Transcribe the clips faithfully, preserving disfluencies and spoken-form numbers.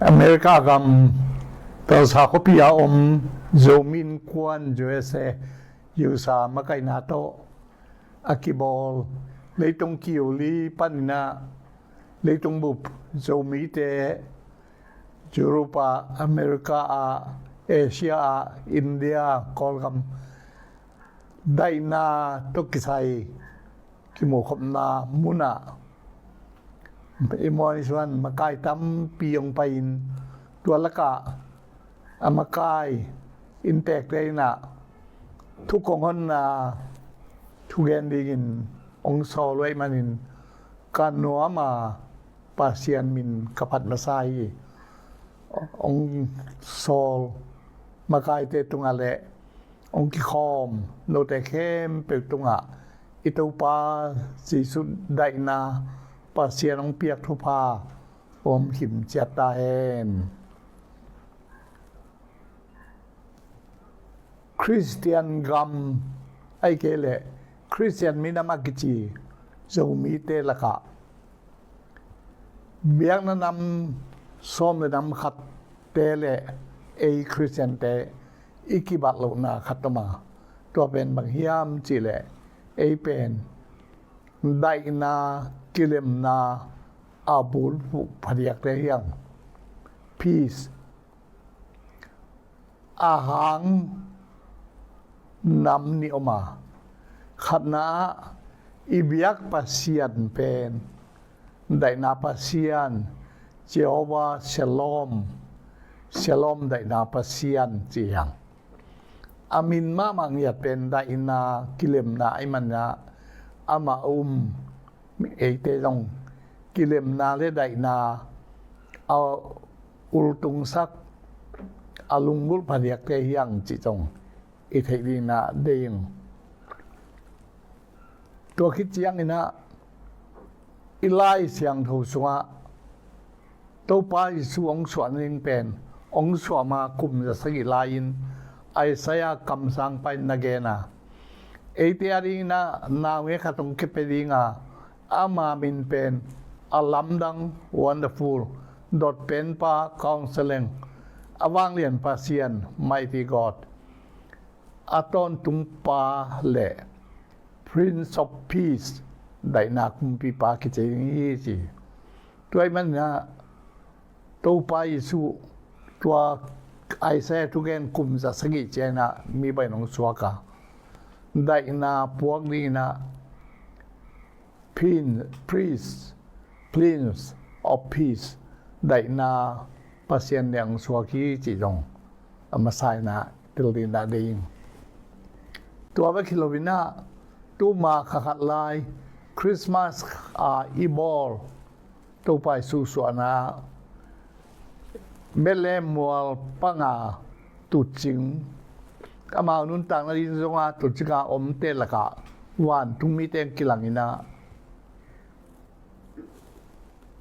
America gam Tulsa khuapi a om Zomi Innkuan U S A, U S A makaihna tawh a kibawl leitung kiuli panin ah leitung bup Zomite Europe ah, America ah, Asia ah, India, Kawlgam daihna tawh kisai kimukhopna munah i muan i suan makai tampi hong pai-in, tua lakah a makai inntekte in ah thu kong honna thugen dingin hong sawl uh ahih manin ka nuam a, Pasian min ka phat masa hi. Hong sawl makaite tungah le hong kikhawm note khempeuh tungah i Topa Jesuh daihna, Pasian hong piak thupha om khim ciat ta hen. Khristian gam ahih kei leh Khristian minam a kici Zomite lakah biakna nam sawm le nam khatte le ei Khristiante i kibat lohna khat om a, tua pen bang hiam cih leh ei pen daihna, kilemna a bulphuh phadiakte hi hang. Peace. A hang nam nih om a, khatna ah i biak Pasian pen daihna Pasian, Jehovah Shalom, Shalom daihna Pasian ci hi hang. A min mahmah ngiat pen daihna, kilemna ahih manin ah amah um, eite zong kilemna le daihna a ultungsak, a lunggulh phadiakte hi hang cih zong i theih dingin ah deih ing. Tua khit ciangin ah i Lai Siangtho sungah Topa Jesuh hong suah nading pen hong suah ma kum za sagih lai-in Isaiah kamsangpa in na gen a, eite a dingin ah naungek khat hong kipia ding a, ama min pen A Lamdang, Wonderful, Dotpenpa, Counselling, A Vanglian Pasian, Mighty God, A Tawntungpa le Prince of Peace, Daihna Kumpipa kici ding hi ci. Tua ahih manin ah Topa Jesuh tua Isaiah thugen kum za sagih ciangin ah mi bangin hong suak a, daihna puak dingin ah Prin-, Prince, Prince of Peace, daihna Pasian ding hong suak hi cih zong a masa in ah tel dingin ah deih ing. Tua bek hi loin ah tuma kha khat lai Christmas a i bawl Topa Jesuh suahna Bethlehem mual panga tutcing, amau nuntakna ding zong a tutcing a omte lakah vantung mite kilangin ah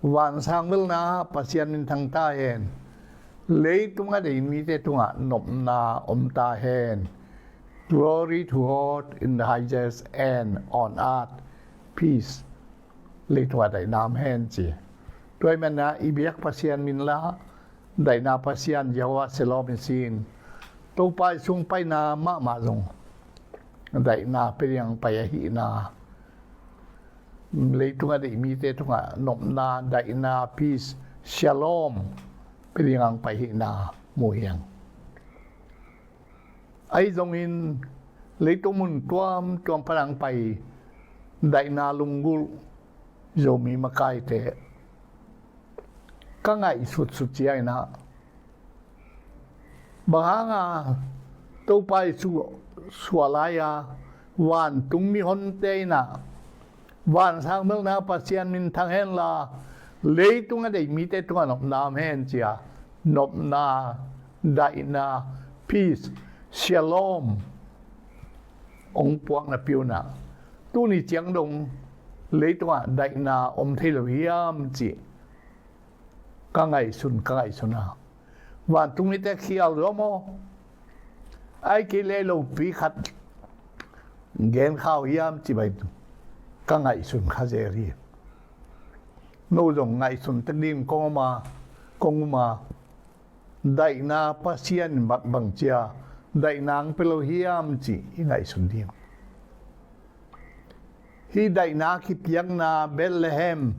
vansang velna Pasian minthang ta hen, leitung a deih mite tungah nopna om ta hen. Glory to God in the highest and on earth peace. Leitung ah daihna om hen ci. Tua ahih manin ah i biak Pasian min la, daihna Pasian Jehovah Shalom i sin. Topa Jesuh hong paina mahmah zong daihna pia ding hong pai ahihna, leitung a deih mite tungah nopna, daihna, peace, shalom pia ding hong pai ahihna mu hi hang. Ahi zongin leitung mun tuamtuam pan hong pai daihna lunggulh Zomi makaite ka ngaihsutsut ciangin ah, bang hanga Topa Jesuh suah lai-a vantung mihonte in ah vansang melna Pasian minthang hen la, leitung a deih mite tungah nopna om hen ci-a, nopna, daihna, peace, shalom hong puakna piuna, tuni ciang dong leitungah daihna om thei lo hiam cih ka ngaihsun, ka ngaihsun a, vantung mite khial zaw maw? Ahih kei leh lopi khat gen kha uh hiam cih bang ka ngaihsun kha zel hi. No zong ngaihsun tek ding kong um a, kong um a, daihna Pasian in bang, bangci a daihna hong pia lo hiam cih i ngaihsun ding. Hih daihna kipiakna Bethlehem,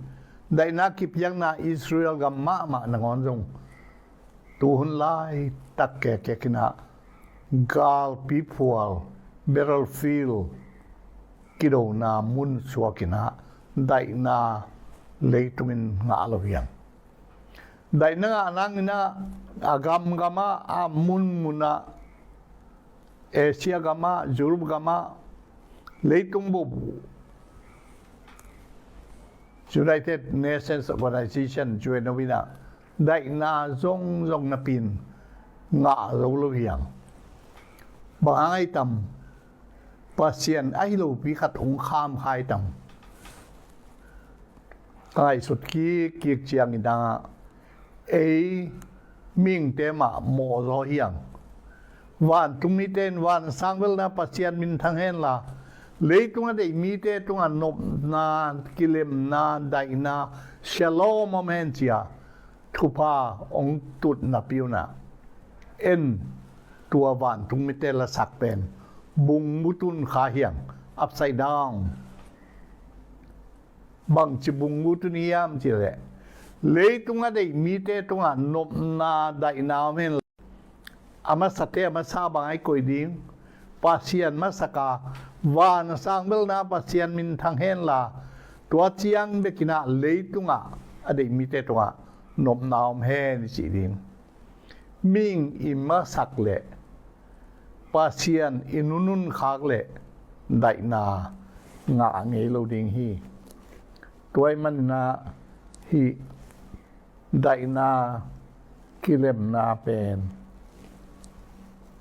daihna kipiakna Israel gam mahmah nangawn zong tuhun laitak kekek in ah galpi phual, battlefield, kidona mun suak in ah daihna leitung in ngah lo hiam? Daihna ngah nang in ah a gamgam ah, a munmun ah, Asia gam ah, Europe gam ah, leitung bup United Nations Organization, U N O in ah daihna zongzong napi in ngah zo lo hiam? Bang hang ahi tam? Pasian ahi lopi khat hong kham kha ahi tam? Ka ngaihsut kikkik ciangin ah ei mihingte mah mawhzaw hiam? Vantung mite in van a sang velna Pasian minthang henla, leitung a deih mite tungah nopna, kilemna, daihna, shalom om hen ci-a thupha hong tutna piuna en. Tua vantung mite lasak pen bungbu tun kha hiam? Upside down. Bangci bungbu tun hiam cih leh, leitung a deih mite tungah nopna, daihna om hen. A masate a masa bang a i koih ding, Pasian masak a van a sang velna Pasian minthang henla, tua ciang bek in ah leitungah a deih mite tungah nopna om hen i cih ding. Mihing i masak leh, Pasian i nunun khak leh daihna ngah ngei lo ding hi. Tua ahih manin ah hih daihna kilemna pen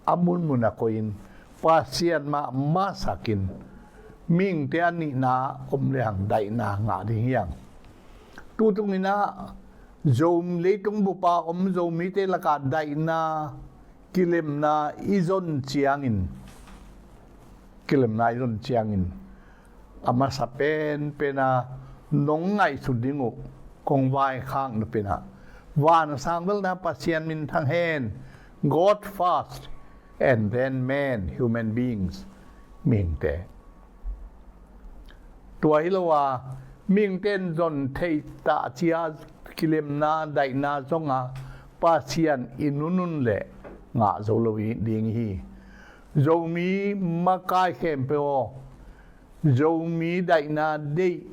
a munmun a koih in Pasian mah masak in, mihingte a nihna om lehang daihna ngah ding hiam? Tutung in ah Zo, leitung bup a om Zomite lakah daihna kilemna i zon ciangin, kilemna i zon ciangin a masa penpen a nong ngaihsut ding uh kong vaikhak nop in ah, van a sang velna Pasian minthang hen, God first, and then man, human beings, mihingte. Tua hi lo a, mihingte in zon theih tah ci-a kilemna, daihna zong a, Pasian i nunun leh ngah zo lo ding hi. Zomi makai khempeuh aw, Zomi daihna deih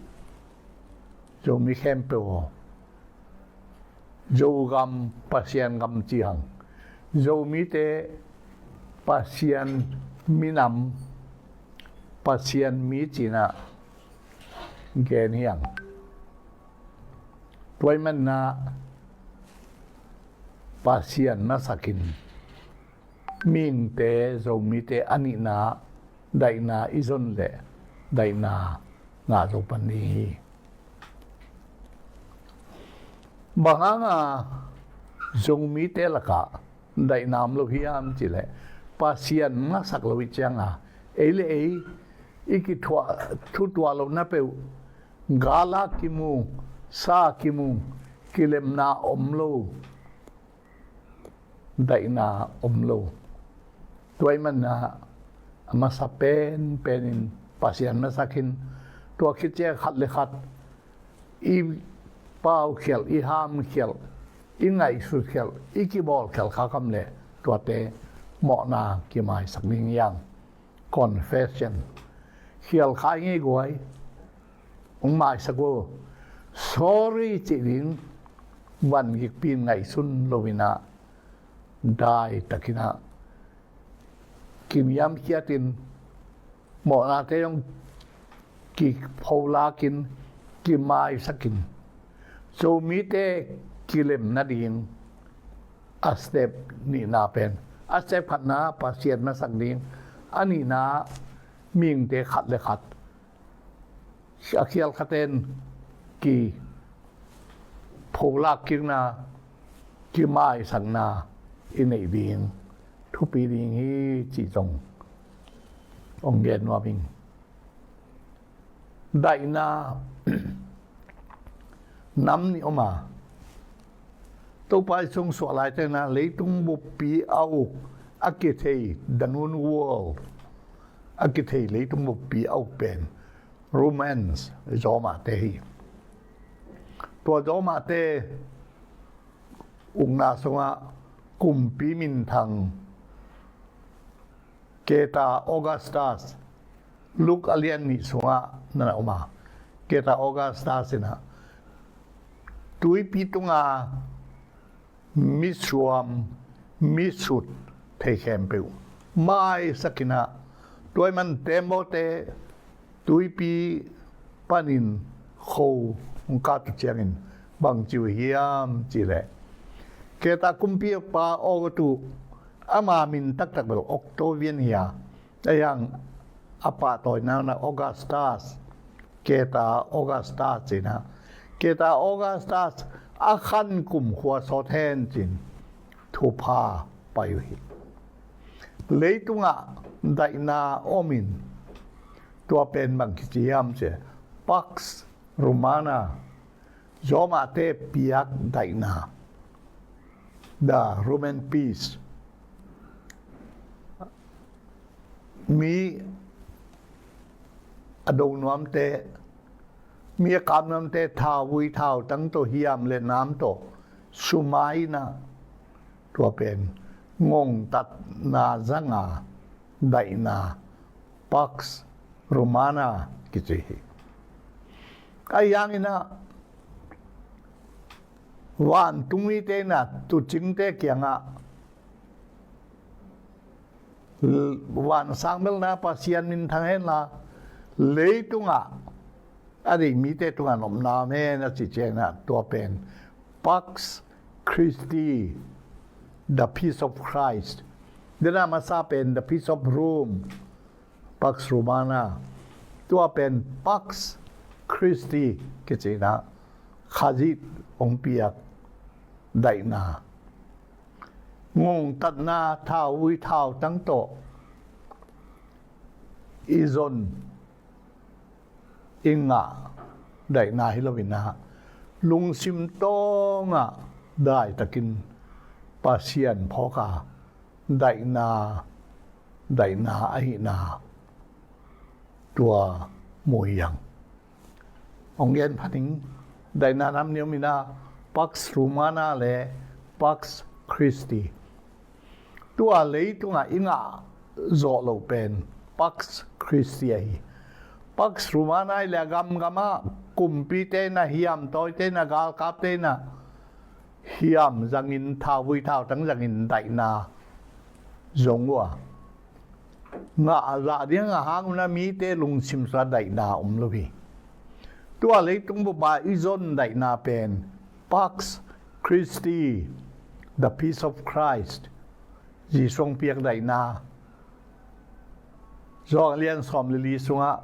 Zomi khempeuh aw, Zogam Pasian gam ci hang, Zomite Pasian minam, Pasian mi ci-in ah gen hi hang. Tua ahih manin ah Pasian masak in mihingte, Zomite a nihna daihna i zon leh daihna ngah zo pan ding hi. Bang hang a Zomite lakah daihna om lo hiam cih leh, Pasian masak lo i ciang a, ei le ei i kithuah, thutuah lohna peuh, gal a kimu, sa kimu, kilemna om lo, daihna om lo. Tua ahih manin ah a masa penpen in Pasian masak in, tua khit ciang khat le khat i paukhialh, i hamkhialh, i ngaihsutkhialh, i kibawlkhialh kha kha leh tuate mawhna kimaisak ding hi hang. Confession. Khial kha i ngei guai, hong maisak uh. Sorry cih ding, van gikpi in ngaihsun lo in ah, dai takin ah kiniamkhiat in, mawhnate zong kipholak in, kimaisak in, Zomite kilem nading a step nihna pen, a step khatna Pasian masak ding, a nihna mihingte khat le khat, a khial khaten kipholak kikna, kimaisakna i neih ding thupi ding hi cih zong hong gen nuam ing. Daihna, nam nih om a, Topa Jesu suah laitakin ah leitung buppi a uk, a kithei, the known world, a kithei leitung buppi a uk pen Romans, Roma te hi. Tua Roma te ukna sungah kumpi minthang Caesar Augustus, Luke a lian nih sungah na na om a, Caesar Augustus in ah tuipi tunga misuam, misut thei khempeuh maisak in ah, tua ahih manin tembaw te tuipi panin kho hong kat uh ciangin bang ci uh hiam cih leh, Caesar kumpipa Augustus, ama min taktak bel Octavian hi a, ahi hang a pahtawina in ah Augustus, Caesar Augustus ci-in ah, Caesar Augustus a khan kum khua sawt hen ci-in thupha pai uh hi. Leitungah daihna om in, tua pen bang kici hiam cih leh Pax Romana, Roma te piak daihna, the Roman peace. Mi a do nuamte, mi a kap nuamte thauvui thautang tawh, hiam le nam tawh sumai in ah, tua pen ngongtatna zanga daihna, Pax Romana kici hi. Ahi hangin ah vantung mite in ah tuucingte kiangah vansang belna Pasian minthang hen la, leitungah a deih mite tungah nopna om hen a cih ciangin ah, tua pen Pax Christi, the peace of Christ. Tua a masa pen the peace of Rome, Pax Romana. Tua pen Pax Christi kici-in ah, Khazih hong piak daihna. Ngongtatna thauvui thautang tawh i zon i ngah daihna hi lo-in ah, lungsim tawngah daitakin Pasian phawk a daihna, daihna ahihna tua mu hi hang. Hong gen pha ning, daihna nam nih om in ah, Pax Romana le Pax Christi. Tua leitungah i ngah zawh loh pen Pax Christi ahi. Pax Romana hi leh a gamgamah kumpite in ah, hiamtawite in ah, galkapte in ah hiam zangin, thauvui thautang zangin daihna zong uh a, ngah zah ding a hang un ah mite lungsim sungah daihna om lo hi. Tua leitung bup ah i zon daihna pen Pax Christi, the peace of Christ, Jesu hong piak daihna. Johan lian sawm le li sungah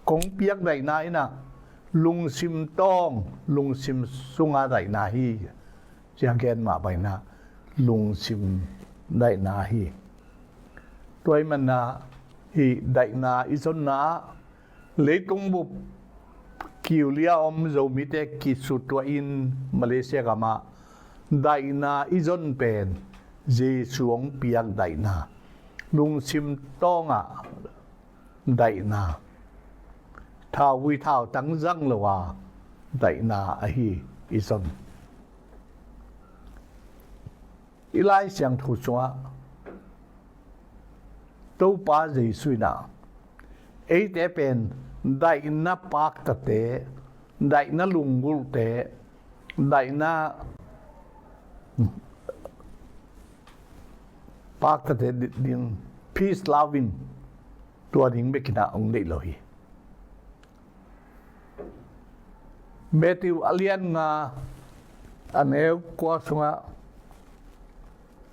kong piak daihna in ah lungsim tawng, lungsim sunga daihna hi, ci-a gen mah bangin ah lungsim daihna hi. Tua ahih manin ah hih daihna i zonna ah, leitung bup kiulia om Zomite kisutuah in Malaysia gamah daihna i zon pen Jesu hong piak daihna, lungsim tawngah daihna, thauvui thautang zang lo a daihna ahi i zon. I Lai Siangtho sungah Topa Jesu in ah eite pen daihna paktate, daihna lunggulhte, daihna paktate ding, peace loving, tua ding bekin ah hong deih lo hi. Matthew a lian nga, a neu kua sungah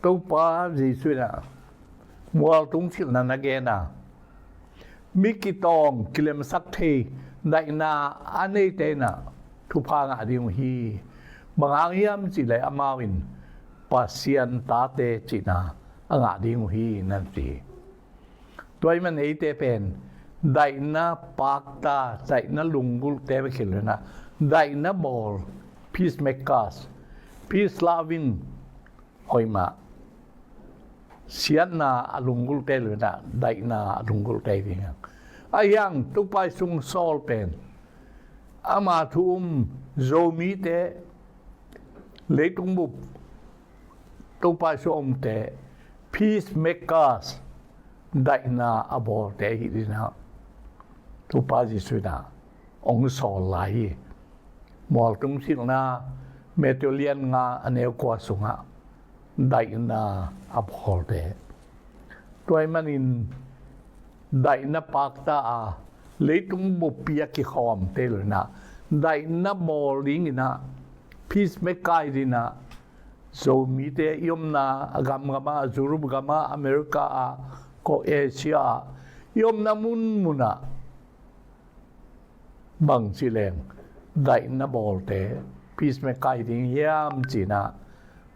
Topa Jesu in ah mualtung silhna na gen a, mi kitawng kilemsak thei daihna a neite in ah thupha ngah ding uh hi. Bang hang hiam cih leh amau in Pasian tate cihna a ngah ding uh hi, na ci hi. Tua ahih manin eite pen daihna pakta, daihna lunggulhte bek hi lo-in ah, daihna bawl, peacemakers, peace loving, hoih mah, siatna a lunggulhte lo-in ah daihna a lunggulhte hi ding. Ahi hang Topa Jesu sung sawl pen ama thu um Zomite, leitung bup Topa Jesu omte, peacemakers, daihna a bawlte hi ding ah Topa Jesu in ah hong sawl lai hi. Mualtung Silhna, Matthew lian nga, a neu kua sungah daihna a bawlte. Tua ahih manin daihna pakta a, leitung buppi a kikhawmte lo-in ah daihna bawl dingin ah, peacemaker dingin ah, Zomite i omna a gamgamah, Europe gamah, America ah, ko Asia ah, i omna munmunah bangci leng daihna bawlte, peacemaker hi ding hiam ci-in ah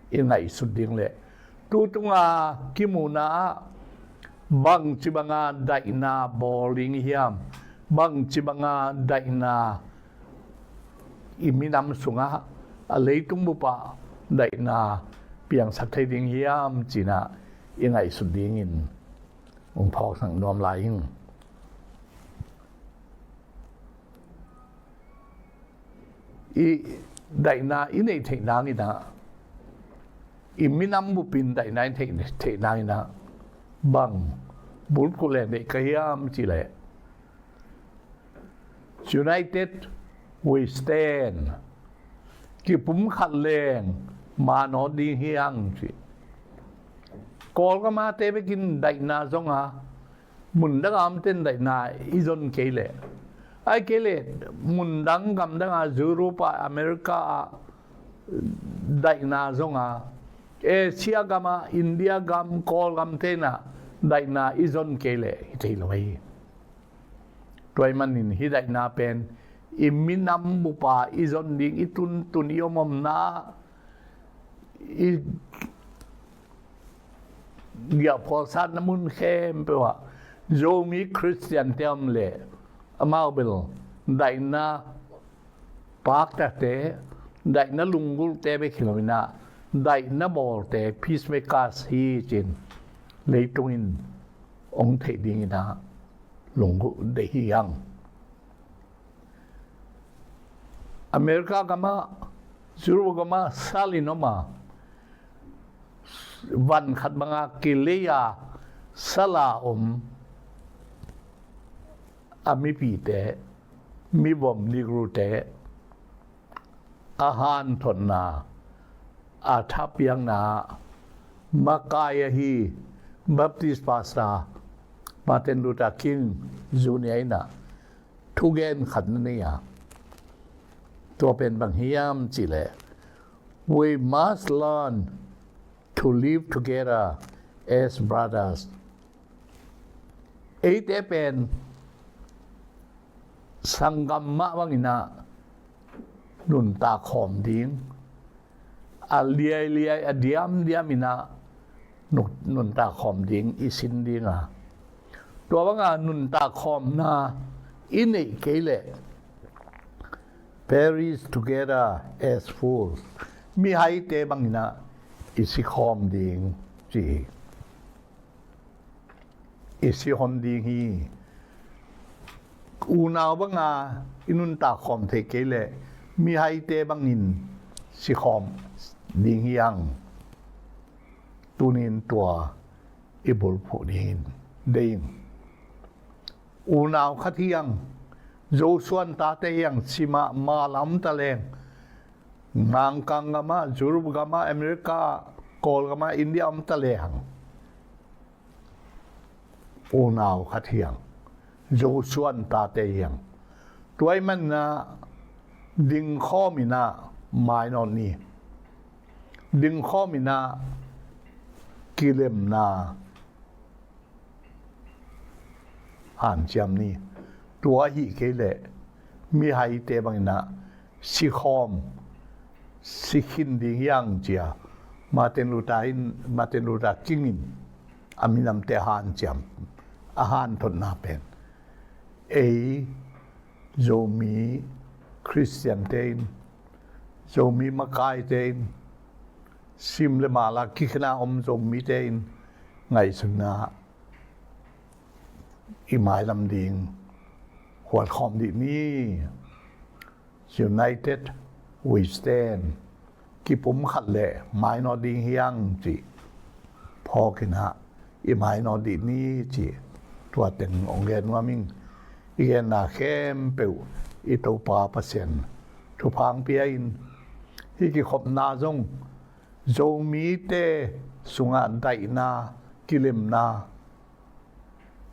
i ngaihsut ding leh, tu tunga kimuhna ah bangci banga daihna bawl ding hiam, bangci banga daihna i minam sungah, a leitung bupah daihna piangsak thei ding hiam ci-in ah i ngaihsut dingin hong phawksak nuam lai ing. I daihna i neih theih nangin ah, i minam buppi in daihna i neih theih nangin ah, bang bulphuh leng deih ka hiam cih leh, United we stand. Kipumkhat leng maan nawn ding hi hang ci. Kawlgam a te bekin daihna zong a, mundang a omte'n daihna i zon kei leh, ahih kei leh mundang gamdang a, Europe ah, America ah daihna zong a, Asia gam ah, India gam, Kawlgam te'n ah daihna i zon kei leh hi thei lo hi. Tua ahih manin hih daihna pen i minam bupa i zon ding, i tuntun, i omomna, i giahphual satna mun khempeuh ah Zomi Khristiante om leh, amau bel daihna paktate, daihna lunggulhte bek hi lo-in ah, daihna bawlte, peacemakers hi ci-in leitung in hong theih dingin ah lunggulh deih hi hang. America gam ah, Europe gam ah sal in om a, van khat banga kilei a, sal a om a mipite, mivom Negrute, a hanthotna, a thapiakna makai ahi Baptist pastor Martin Luther King Junior in ah thugen khat na nei a, tua pen bang hiam cih leh, "We must learn to live together as brothers." Eite pen sanggam mah bangin ah nuntak khawm ding, a liailiai, a diamdiam in ah nun-, nuntak khawm ding i sin ding a, tua banga nuntak khawmna i neih kei leh, "Perish together as fools." Mihaite bangin ah i si khawm ding ci hi. I si hon ding hi. Unau banga i nuntak khawm thei kei leh mihaite bangin si khawm ding hi hang. Tuni-in tua i bulphuh dingin deih ing. Unau khat hi hang. Zo suan tate hi hang, si mahmah a om ta leng, Mangkang gam ah, Europe gam ah, America, Kawlgam ah, India om ta lehang, unau khat hi hang, Zo suan tate hi hang. Tua ahih manin ah dingkhawm in ah mai nawn ni. Dingkhawm in ah kilemna hanciam ni. Tua ahih kei leh mihaite bangin ah sikhawm, si khin ding hi hang ci-a Martin Luther in, Martin Luther King in a minamte hanciam, a hanthotna pen ei Zomi Khristiante in Zomi makaite in, sim le mal a kikhen a om Zomite in ngaihsutna i mailam ding huatkhawm dih ni. United we stand. Kipumkhat leh mainawt ding hi hang cih phawk in ah i mainawt dih ni cih tua teng hong gen nuam ing. I genna khempeuh i Topa Pasian thupha hong pia in, hih kikhopna zong Zomite sungah daihna, kilemna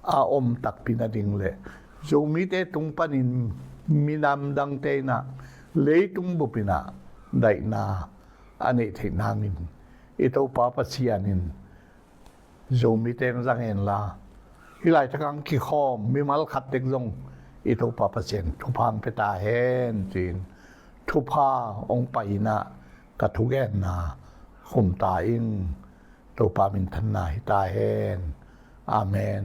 a om takpi nading le Zomite tung panin minam dangte in ah leitung bup in ah daihna a neih theih nangin i Topa Pasian in Zomite hong zang hen la, hih laitak hong kikhawm mimal khat tek zong i Topa Pasian thupha hong pia ta hen ci-in thupha hong pai in ah ka thugenna khum ta ing. Topa minthanna hi ta hen. Amen.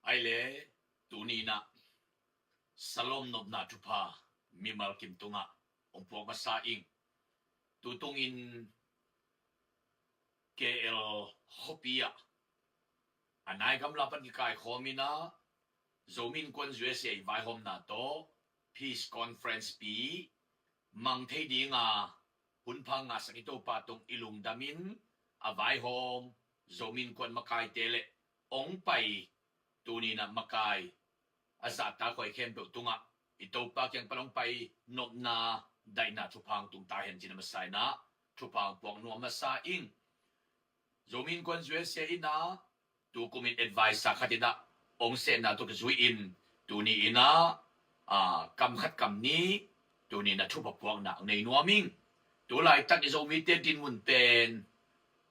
Ai le, tuni in ah Shalom nopna thupha mimal kim tungah hong puak masa ing. Tutungin K L khuapi ah a nai gamla pan kikaikhawm in ah Zomi Innkuan U S A i vaihawmna tawh Peace Conference pi mang thei dinga hunpha ngahsak i Topa tung i lungdam in, a vaihawm Zomi Innkuan makaite le hong pai, tuni in ah makai a zahtak huai khempeuh tungah i Topa kiang pan hong pai nopna daihna thupha hong tung ta hen ci-in a masa in ah thupha hong puak nuam masa ing. Zomi Innkuan U S A in ah tukum in advisor khat in ah hong sehna tawh kizui in tuni in ah, ah, kam khat kam nih tuni in ah thupha puakna hong nei nuam ing. Tu laitak i Zomite dinmun pen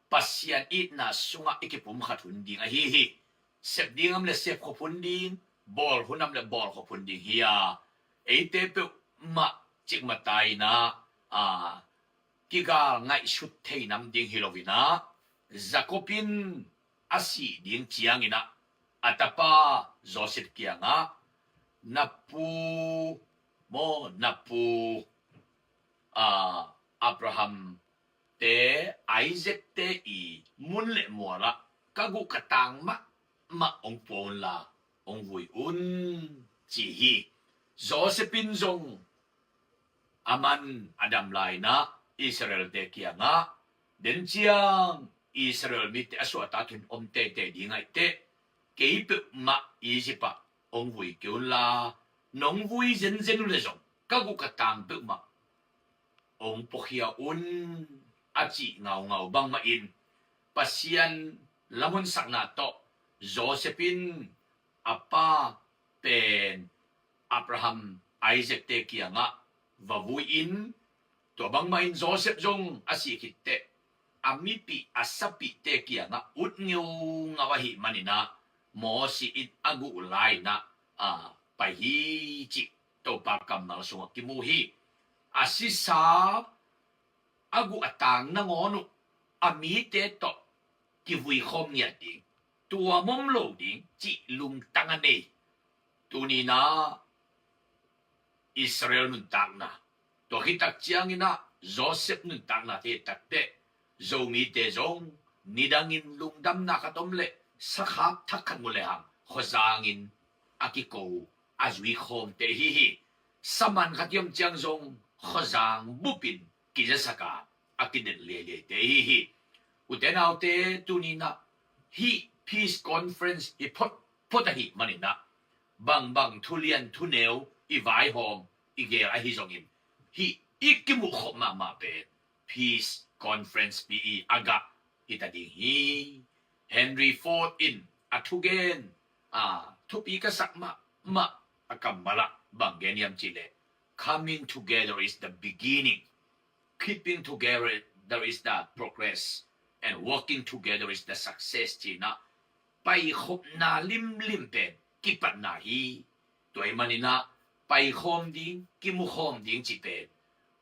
Pasian itna sungah i kipumkhat hun ding ahi hi. Sep ding om le sep khop hun ding, bawl hun om le bawl khop hun ding hi a, eite peuhmah cikmah ta in ah, a, kigal ngaihsut thei nam ding hi lo in ah, Jacob in a sih ding ciangin ah a tapa Joseph kiangah, na pu maw, na pu, a, Abraham te, Isaac te i mun le mualah ka guh ka tang mahmah hong pua unla hong vui un, ci hi. Joseph in zong a man a dam lai in ah Israel-te kiangah, den ciang Israel mite a suahtak in om teitei ding ahih teh kei peuhmah Egypt ah hong vui kei unla, nong vui zenzen uh leh zong ka guh ka tang peuhmah hong puakhia un, a cih ngaungau bangmah in Pasian lamhunsakna tawh Joseph in a pa pen Abraham, Isaac te kiangah va vui in, tua bangmah in Joseph zong a sih khit teh a mipih a sapihte kiangah ut ngeungau ahih manin ah Mosi in a guh lai in ah, a, pai hi cih Topa kammal sungah kimu hi. A sisa a guh a tang nangawn uh a mite tawh kivui khawm ngiat ding, tuam om lo ding cih lungtang a nei tuni in ah Israel nuntakna, tua khit tak ciangin ah Joseph nuntakna thei tak teh Zomite zong nidangin lungdamna khat om leh sakhap thak khat mu lehang khuazangin a kiko a zui khawmte hi hi. Saman khat i om ciang zong khuazang bupin kizasak a, a kidel liailiaite hi hi. Ute naute, tuni in ah hih Peace Conference i phot phot ahih manin ah bangbang thulian thuneu i vaihawm i gel ahi zongin hih i kimuh khop mahmah pen Peace Conference pi i a gah hi ta ding hi. Henry Ford in a thugen, a, thupi ka sak mahmah a kammal ah bang gen hiam cih leh, coming together is the beginning, keeping together is the progress, And working together is the success, ci-in ah paikhopna limlim pen kipatna hi. Tua ahih manin ah paikhawm ding, kimukhawm ding cih pen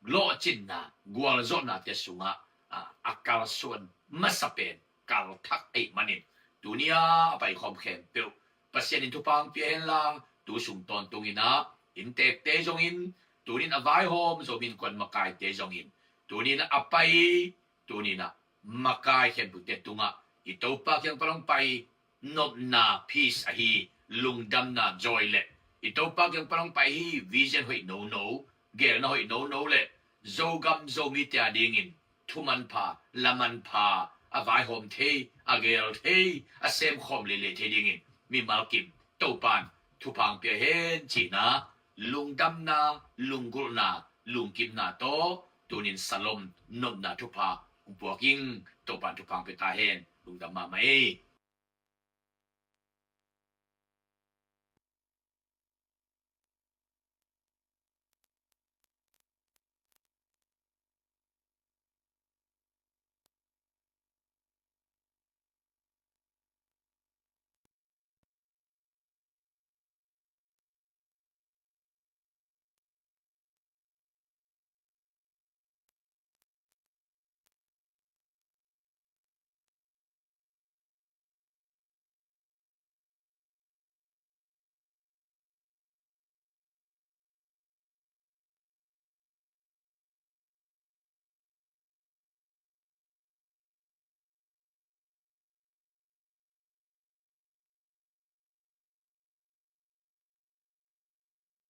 lawhcinna, gualzawhnate sungah a, a kalsuan masa pen kalthak ahih manin, tuni-a a paikhawm khempeuh Pasian in thupha hong pia henla, tu sung tawntungin ah inntekte zongin, tuni-in a vaihawm Zomi Innkuan makaite zongin, tuni-in ah a pai, tuni-in ah makai khempeuhte tungah i Topa kiang pan hong pai nopna, peace ahi, lungdamna, joy le i Topa kiang pan hong pai hi, vision hoih nono, gelna hoih nono le Zogam Zomite a dingin thumanpha, lamanpha, a vaihawm thei, a gel thei, a semkhawm leilei thei dingin mimal kim Topan thupha hong pia hen, ci-in ah lungdamna, lunggulhna, lungkimna tawh tuni-in salom nopna thupha hong puak ing. Topan thupha hong pia ta hen. Lungdam mahmah ei.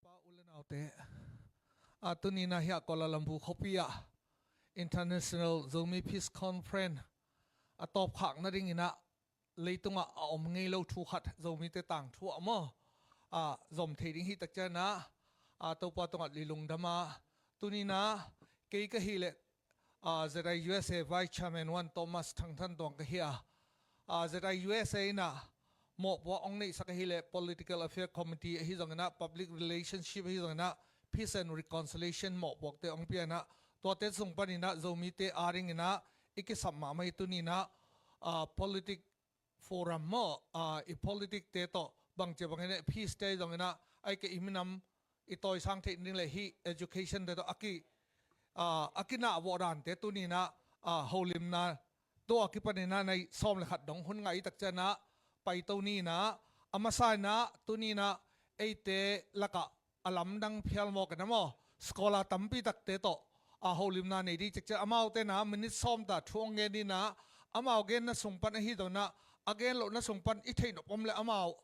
Pa u le naute, a, tuni-in ah hih Kuala Lumpur khuapi ah International Zomi Peace Conference a tawpkhak nadingin ah leitungah a om ngei lo thu khat, Zomite tangthu ah maw, a, zom thei ding hi. Tak ciangin ah, a, Topa tungah i lungdam a, tuni-in ah kei ka hih leh, a, Z I U S A Vice Chairman One Thomas Thang Than Tuang ka hi a, a, Z I U S A in ah mawhpuak hong neihsak ahih leh Political Affair Committee ahi zongin ah, Public Relationship ahi zongin ah, Peace and Reconciliation mawhpuakte hong pia-in ah, tuate sung panin ah Zomite a dingin ah i kisap mahmah hi. Tuni-in ah, a, politic forum maw, a, i politic-te tawh bangci bangin ah peace-te ahi zongin ah, ahih kei leh i minam i tawisang theih ding le hih education-te tawh a ki, a, a kinah vawh dante tuni-in ah, a, holimna tawh a kipanin ah nai sawm le khat dong hun ngah i. Tak ciangin ah paito ni-in ah, a masa-in ah tuni-in ah eite lakah a lamdang phial mawk in ah maw, scholar tampi takte tawh, a, holimna nei ding. Ciangciang amaute in ah minute sawm ta thu hong gen in ah, amau genna sung pan ahi zongin ah, a gen lohna sung pan i theih nop om le amau,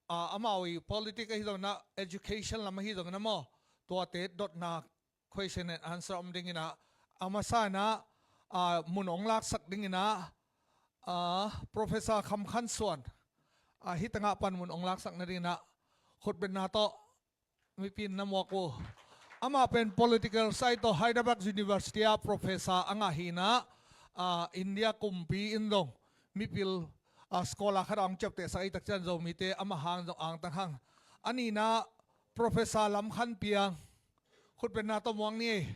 a, amau i politic ahi zongin ah, education lam ahi zongin ah maw, tuate dotna question and answer om dingin ah, a masa-in ah, a, mun hong laksak dingin ah, a, Professor Kham Khan Suan, a, hih tangah pan mun hong laksak nadingin ah khutbetna tawh mipi in na muak uh. Amah pen political side tawh Hyderabad University ah professor a ngah hi-in ah, a, India kumpi in zong mipil, a, scholar khat a hong ciaptehsak ahih tak ciang Zomite amah hang zong angtang hang. A nihna Professor Lam Khan Piang, khutbetna tawh muak ni.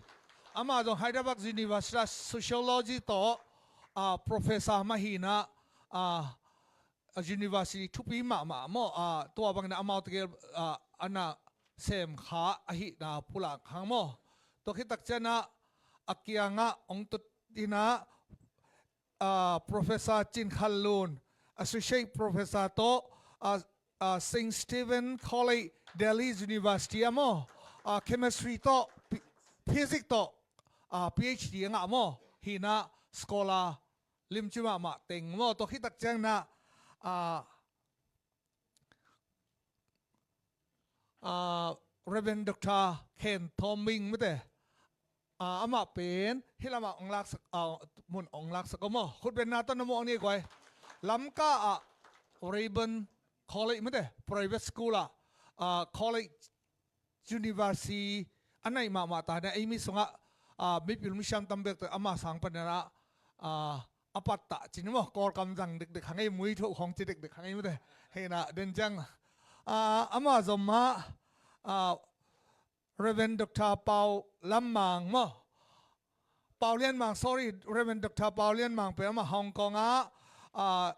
Amah zong Hyderabad University ah sociology tawh, a, professor mah hi-in ah, a, a university thupi mahmah maw, a, tua bangin ah amaute gel, a, a na sem kha ahihna pulak hang maw. Tua khit tak ciangin ah a kiangah hong tut in ah, a, Professor Cin Khan Lun, Associate Professor tawh, a, a, Saint Stephen College, Delhi University ah maw, a, chemistry tawh, pi-, physics tawh, a, P H D a ngah maw, hi-in ah scholar limci mahmah teng maw. Tua khit tak ciangin ah, a, a, Reverend Doctor Khen Thawm Ming mate, a, amah pen hih lamah hong laksak, a, mun hong laksak uh maw. Khutbetna tawh na muak ni guai. Lamka ah Rayburn College mate, private school ah, a, college university a naih mahmah ta-in ah, ei mi sungah, a, mipil misiam tam bekte ama sang panin ah, a, a pattah ci ni maw, Kawlkam zang dekdek hang ei, muithoh khawng ci dekdek hang ei mate. Hi-in ah den ciang, a, ama zom mah, a, Reverend Doctor Pau Lam Mang maw, Pau Lian Mang, sorry, Reverend Doctor Pau Lian Mang pen amah Hong Kong ah, ah,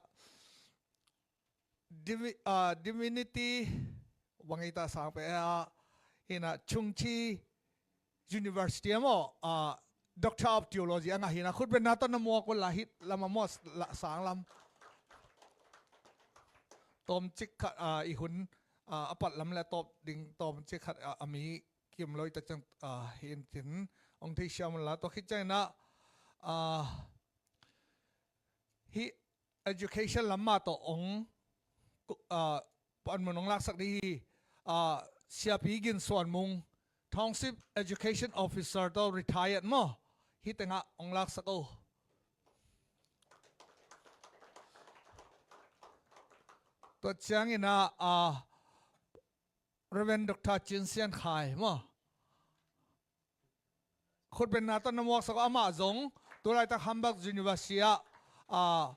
divi- ah, Divinity, bang ei ta sang pen, ah, hi na, Chungchi University ah maw, ah, Doctor of Theology a ngah hi na, khutbetna tawh na muak un la, hih lam ah maw, la, sang lam. Tawmcik khat, ah, i hun, ah, a pat lam le tawp ding tawmcik khat, ah, a mi kim lo i tak ciang, ah, hi in cin, hong thei siam un la, tua khit ciangin ah, ah, hih education lam mah tawh hong, ah, panmun hong laksak ding hi, ah, Siapi Gin Suan Mung, Township Education Officer tawh retired maw, hih tengah hong laksak o. Tua ciangin ah, ah, Reverend Doctor Cin Sian Khai maw, khutbetna tawh na muaksak, amah zong tulaitak Hamburg University ah, ah,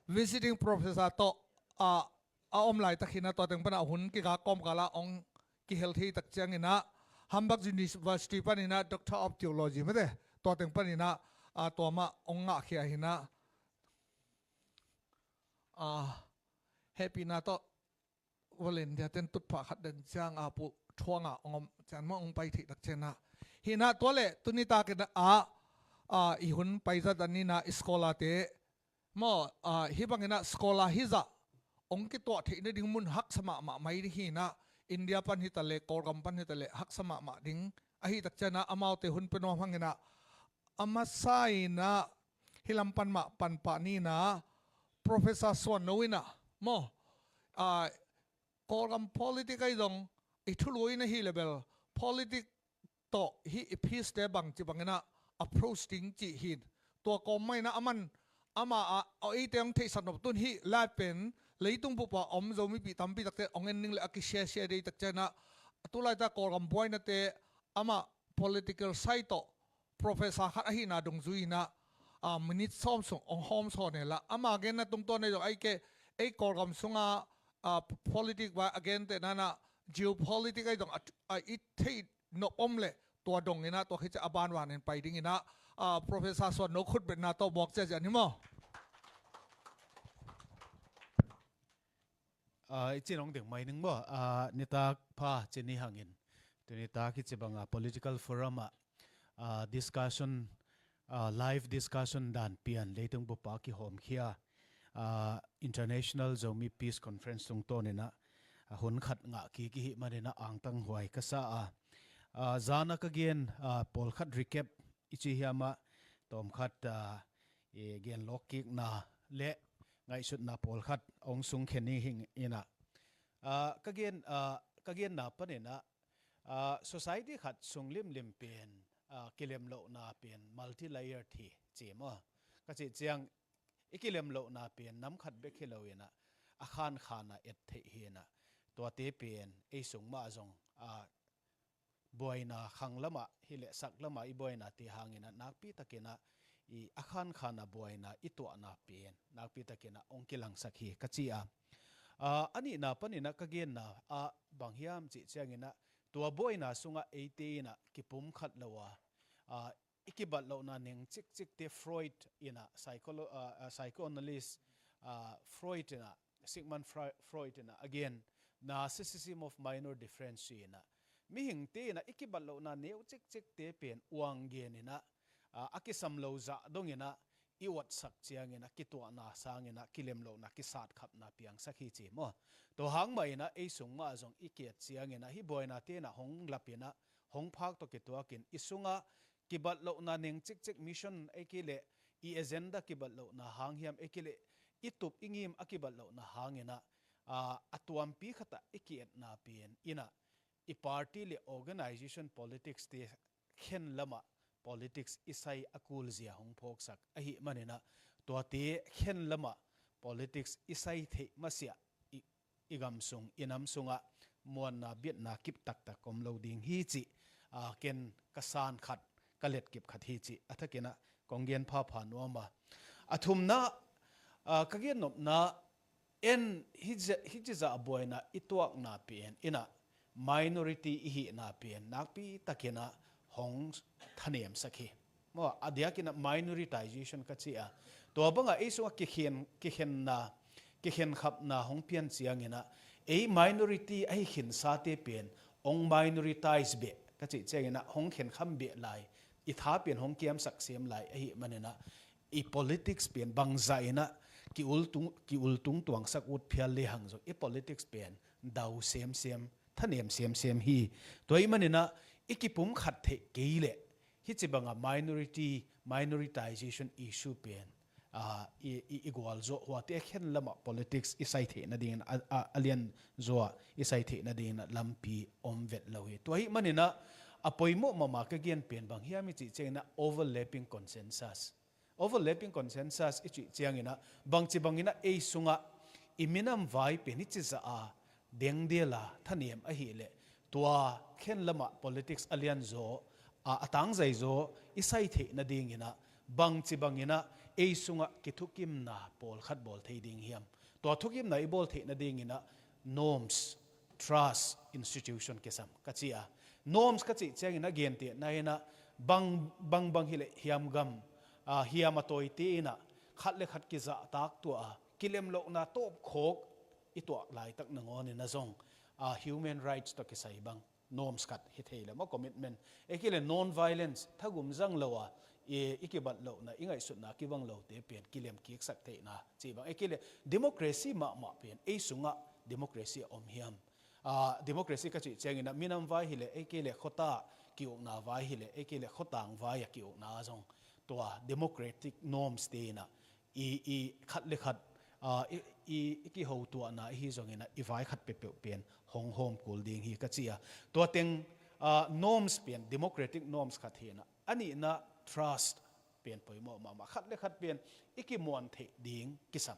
visiting professor tawh, ah, a om laitak hi na, tua teng pan a hun kikal kawmkal ah hong kihel thei tak ciangin ah Hamburg University panin ah Doctor of Theology mate, tua teng panin ah, ah, tua mah hong ngahkhia hi na, ah, hehpihna tawh volunteer ten tutphah khat den ciang a pu thuang ah hong om ciang maw, hong pai theih tak ciang ah. Hi na, tua leh tuni takin ah, ah, i hun pai zat dan in ah i scholar te maw, ah, hih bangin ah scholar hizah hong kituah theih nading mun haksa mahmah mai ding hi na, India pan hi ta leh, Kawlgam pan hi ta leh haksa mahmah ding. Ahi tak ciang ah amaute hun pia nuam hangin ah, a masa in ah hih lam pan mah pan pah ni na, Professor Suan No in ah maw, ah, Kawlgam politic ahi zong i thulu in ahi leh bel, politic tawh hih i peace te bangci bangin ah approach ding cih hi. Tua kawm mah in ah aman, amah ah, a eite hong theihsak nop tun hih lai pen leitung bup ah om Zomipih tampi takte hong en ning le a kisiasia dei tak ciang ah, tulaitak Kawlgam buainate amah political side tawh professor khat ahihna dungzui in ah, ah, minute sawm sung hong hawm sawn e la. Ama genna tungtawn ahi zong, ei ke, ei Kawlgam sungah, ah, politic va a gentehna in ah geopolitic ahi zong a, a i theih nop om leh tua dong in ah, tua khit ciang a banbanin pai ding in ah, ah, Professor Suan No khutbetna tawh muak ciaciah ni maw. Ah, i cin hong ding mai ning maw. Ah, nitak pha ci ni hangin, tuni tak hih ci banga political forum ah, ah, discussion, ah, live discussion dan pian leitung bup ah kihawmkhia, ah, International Zomi Peace Conference tungtawn in ah, ah, hun khat ngah kik i hih manin ah angtang huai ka sa a. Ah, zan a ka gen, ah, pawlkhat recap i ci hiam ah, tawmkhat, ah, i genlawk kikna le ngaihsutna pawlkhat hong sungkhia ni hing in ah, ah, ka gen, ah, ka genna panin ah, ah, society khat sung limlim pen, ah, kilemlohna pen multi-layered hi ci maw. Ka cih ciang i kilemlohna pen nam khat bek hi lo in ah, a khankhan a et theih hi in ah, tuate pen ei sung mah zong, ah, buaina khang lamah hi leh sak lamah i buainate hangin ah nakpi takin ah i a khankhan a buaina i tuahna pen nakpi takin ah hong kilangsak hi ka ci a. Ah, a nihna panin ah ka genna ah bang hiam cih ciangin ah, tua buaina sungah eite in ah kipumkhat lo a, ah, i kibat lohna neng cikcikte Freud in ah, psycholo-, ah, ah, psychoanalyst, ah, Freud in ah, Sigmund Fre-, Freud in ah, again, narcissism of minor difference ci in ah, mihingte in ah i kibat lohna neu cikcikte pen uang gen in ah, ah, a kisam lo zah dong in ah i uatsak ciangin ah kituahna sangin ah kilemlohna, kisatkhapna piangsak hi ci maw. Tua hang mah in ah ei sung mah zong i ki-et ciangin ah hih buainate in ah hong lap in ah, hong phak tawh kituakin i sungah kibat lohna neng cikcik, mission ei ki leh i agenda kibat lohna hang hiam ei ki leh i tup i ngim a kibat lohna hangin ah, ah, a tuampi khat ah i ki-etna pen in ah i party le organization politics te khen lamah politics i sai a kul zia hong phawksak ahih manin ah, tuate khen lamah politics i sai theih masiah i, i gam sung, i nam sungah muanna, biatna kip taktak om lo ding hi cih, ah, ken ka san khat, ka letkip khat hi cih a thakin ah kong gen phapha nuam a. A thumna, ah, ka gennopna en hi ci-, hih ci zah buaina i tuakna pen in ah minority i hihna pen nakpi takin ah hong thanemsak hi. Maw, a diakin ah minoritization ka ci a. Tua bangah ei sungah kikhen, kikhenna, kikhenkhapna hong pian ciangin ah, ei minority ahi khinsate pen hong minoritize beh ka cih ciangin ah, hong khenkham beh lai, i tha pen hong kiamsak sem lai ahih manin ah, i politics pen bangzah in ah ki-ultung, ki-ultung tuangsak ut phial lehang zong, i politics pen dau semsem, thanem semsem hi. Tua ahih manin ah, i kipumkhat theih kei leh, hih ci bangah minority, minoritization issue pen, ah, i, i, i gualzawh, huate khen lamah politics i sai theih nadingin, a, a, a lianzaw ah i sai theih nadingin ah lampi om vet lo hi. Tua ahih manin ah, a poimawh mahmah ka gen pen bang hiam i cih ciangin ah, overlapping consensus. Overlapping consensus i cih ciangin ah, bangci bangin ah ei sungah i minam vai pen hih ci zah a dengdel a thanem ahih leh, tua khen lamah politics a lianzaw, a, a tangzaizaw i sai theih nadingin ah, bangci bangin ah ei sungah kithukimna pawlkhat bawl thei ding hiam? Tua thukimna i bawl theih nadingin ah, norms, trust, institution kisam ka ci a. Norms ka cih ciangin ah, gentehna in ah, bang, bang, bang hileh hiam gam, ah, hiam a tawite in ah, khat le khat kizahtak tuah a, kilemlohna tawpkhawk i tuah laitak nangawnin ah zong, ah, human rights tawh kisai bang norms khat hi thei le maw, commitment. Ei kei le non-violence, thagum zang lo a, i, i kibat lohna, i ngaihsutna kibang lote pen kilem kiksak theihna ci bang. Ei kei le democracy mahmah pen ei sungah democracy a om hiam? Ah, democracy ka cih ciangin ah, minam vai hileh, ei kei le khuata ki-ukna vai hileh, ei kei le khuatang vai a ki-ukna zong, tua democratic norms te in ah, i, i khat le khat, ah, i, i, i kihotuahna i hi zongin ah, i vai khat peuhpeuh pen hong hawm kul ding hi ka ci a. Tua teng, ah, norms pen democratic norms khat hi in ah, a nihna trust pen poimawh mahmah, khat le khat pen i kimuan theih ding kisam.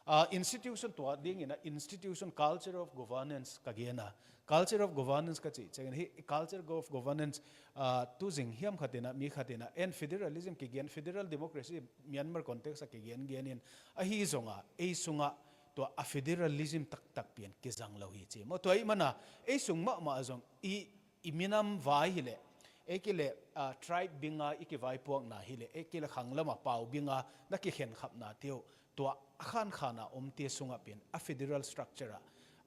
Ah, institution, tua dingin ah institution, culture of governance ka gen a. Culture of governance ka cih ciangin, hih culture of governance, ah, tuzing hiam khat in ah, mi khat in ah, en federalism kigen, federal democracy Myanmar context ah kigen genin, ahi zong a, ei sungah tua a federalism taktak pen kizang lo hi ci maw. Tua ahih man a, ei sung mahmah zong i, i minam vai hileh, ei kei le, ah, tribe bing a i kivaipuakna hileh, ei kei le khang lam a pau bing a na kikhenkhapnate uh, tua a khankhan a omte sungah pen a federal structure ah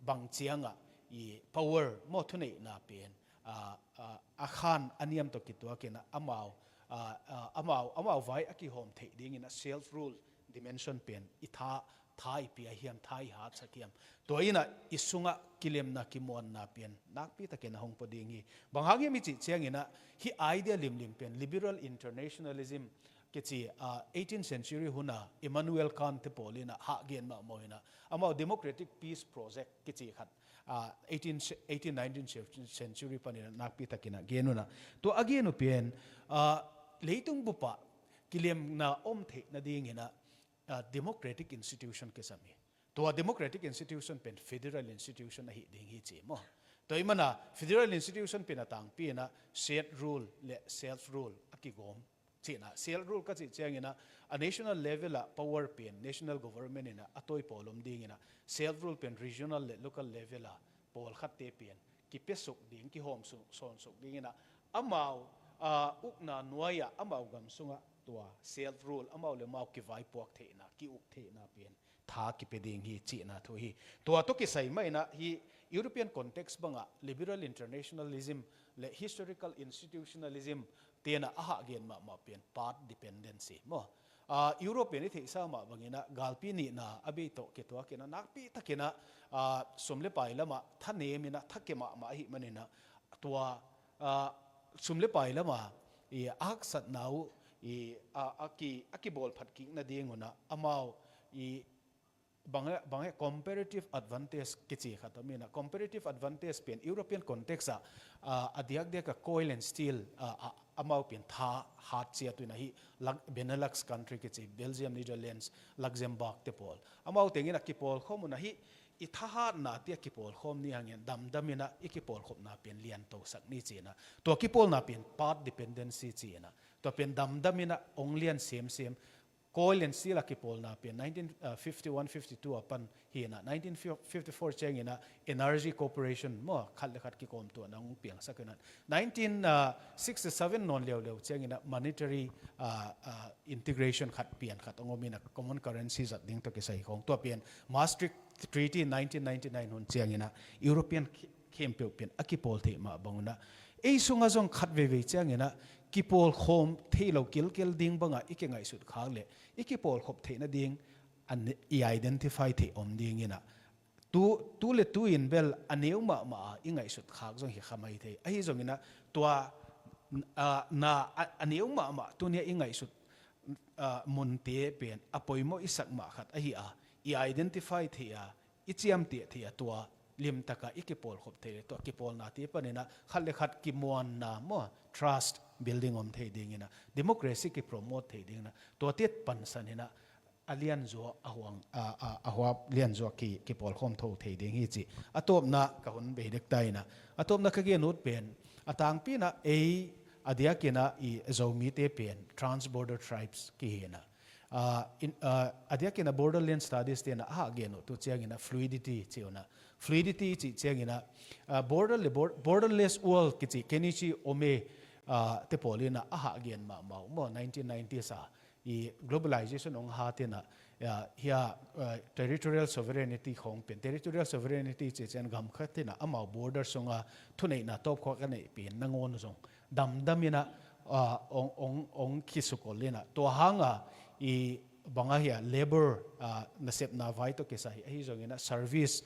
bang ciang a i power maw, thuneihna pen, ah, ah, a khan a niam tawh kituakin ah, amau, ah, ah, amau, amau vai a kihawm theih dingin ah self rule dimension pen i tha, tha i pia hiam, tha i hatsak hiam? Tua in ah i sungah kilemna, kimuanna pen nakpi takin a hong pua ding hi. Bang hang hiam i cih ciangin ah, hih idea limlim pen liberal internationalism kici, ah, eighteenth century hun a Immanuel Kant te pawl in ah hahgen mahmah in ah, amau democratic peace project kici khat, ah, eighteen, eighteen, nineteenth century panin ah nakpi takin a gen un ah, tua a gen uh pen, ah, leitung bup ah kilemna om theih nadingin ah, ah, democratic institution kisam hi. Tua democratic institution pen federal institution ahih ding hi ci maw. Tua ahih man a, federal institution pen a tangpi in ah shared rule le self rule a kigawm cihna. Self rule ka cih ciangin ah, a national level ah power pen national government in ah a tawi pawl om dingin ah, self rule pen regional le local level ah pawlkhatte pen kipiasuk ding, kihawm su-, sawnsuk dingin ah, amau, ah, ukna nuai ah, amau gam sungah tua self rule, amau le amau kivaipuak theihna, ki-uk theihna pen tha kipia ding hi cihna thu hi. Tua tawh kisai mah in ah, hih European context bangah liberal internationalism le historical institutionalism te'n ah a hahgen mahmah pen path dependency maw. Ah, Europe pen i theihsa mah bangin ah, galpi nihna a bei tawh kituakin ah, nakpi takin ah, ah, sum le pai lamah thanem in ah, thakhe mahmah ahih manin ah, tua, ah, sum le pai lamah i a haksatna uh i, ah, a ki, a kibawlphat kik nadingun ah, amau i bang e, bang e, comparative advantage kici khat om in ah, comparative advantage pen European context ah, ah, a diakdiak a coil and steel, ah, ah, amau pen tha hat ciat uh in ah, hih Lux-, Benelux country kici, Belgium, Netherlands, Luxembourg te pawl, amau teng in ah kipawlkhawm un ah, hih i thahatnate a kipawlkhawm ni hangin damdam in ah i kipawlkhopna pen liantosak ni ci in ah, tua kipawlna pen path dependency ci in ah, tua pen damdam in ah hong lian semsem, Coal and steel a kipawlna pen nineteen fifty one fifty two a pan hi inah, nineteen fifty four ciang inah Energy Corporation maw, khat le khat kikawmtuahna hong piangsak inah, nineteen sixty seven nawn leuleu ciang inah monetary integration khat pian khat hong om inah, common currency zat ding tawh kisai khawng, tua pen Maastricht Treaty nineteen ninety nine hun ciang inah European khempeuh pen a kipawl theih mah bang unah, ei sungah zong khat veivei ciang inah kipawl khawm thei lo kilkel ding bangah i kingaihsut khak le i kipawl khop theih nading i identify theih om ding inah, tu, tu le tu in bel a neu mahmah a i ngaihsut khak zong hi kha mai thei. Ahi zong inah tua na a neu mahmah tuni a i ngaihsut munte pen a poimawh i sak mah khat ahi a, i identify thei a, i ciamteh thei a, tua limtaka i kipawlkhop thei le tua kipawlnate pan inah khat le khat kimuanna maw, trust building om thei ding inah, democracy kipromote thei ding inah, tuate pansan inah a lianzuak a huang a, a, a huap lianzuak ki, kipawlkhawm tho thei ding hi ci. A tawpna ka hun bei dek ta inah, a tawpna ka gen ut pen a tangpi inah ei a diak inah i Zomite pen transborder tribes kihi inah, a diak inah borderland studies te inah a hah gen uh tu ciang inah fluidity ci unah, fluidity cih ciang inah border le borderless world kici Kenichi Ohmae te pawl inah a hah gen mahmah uh maw, nineteen nineties a i globalization hong hat inah hia territorial sovereignty khawng pen, territorial sovereignty cih ciang gam khat inah amau border sunga thuneihna tawpkhua ka neih pen nangawn zong damdam inah ong, ong, ong khisukol inah, tua hanga i bang ahia labor nasepna vai tawh kisai ahi zong inah service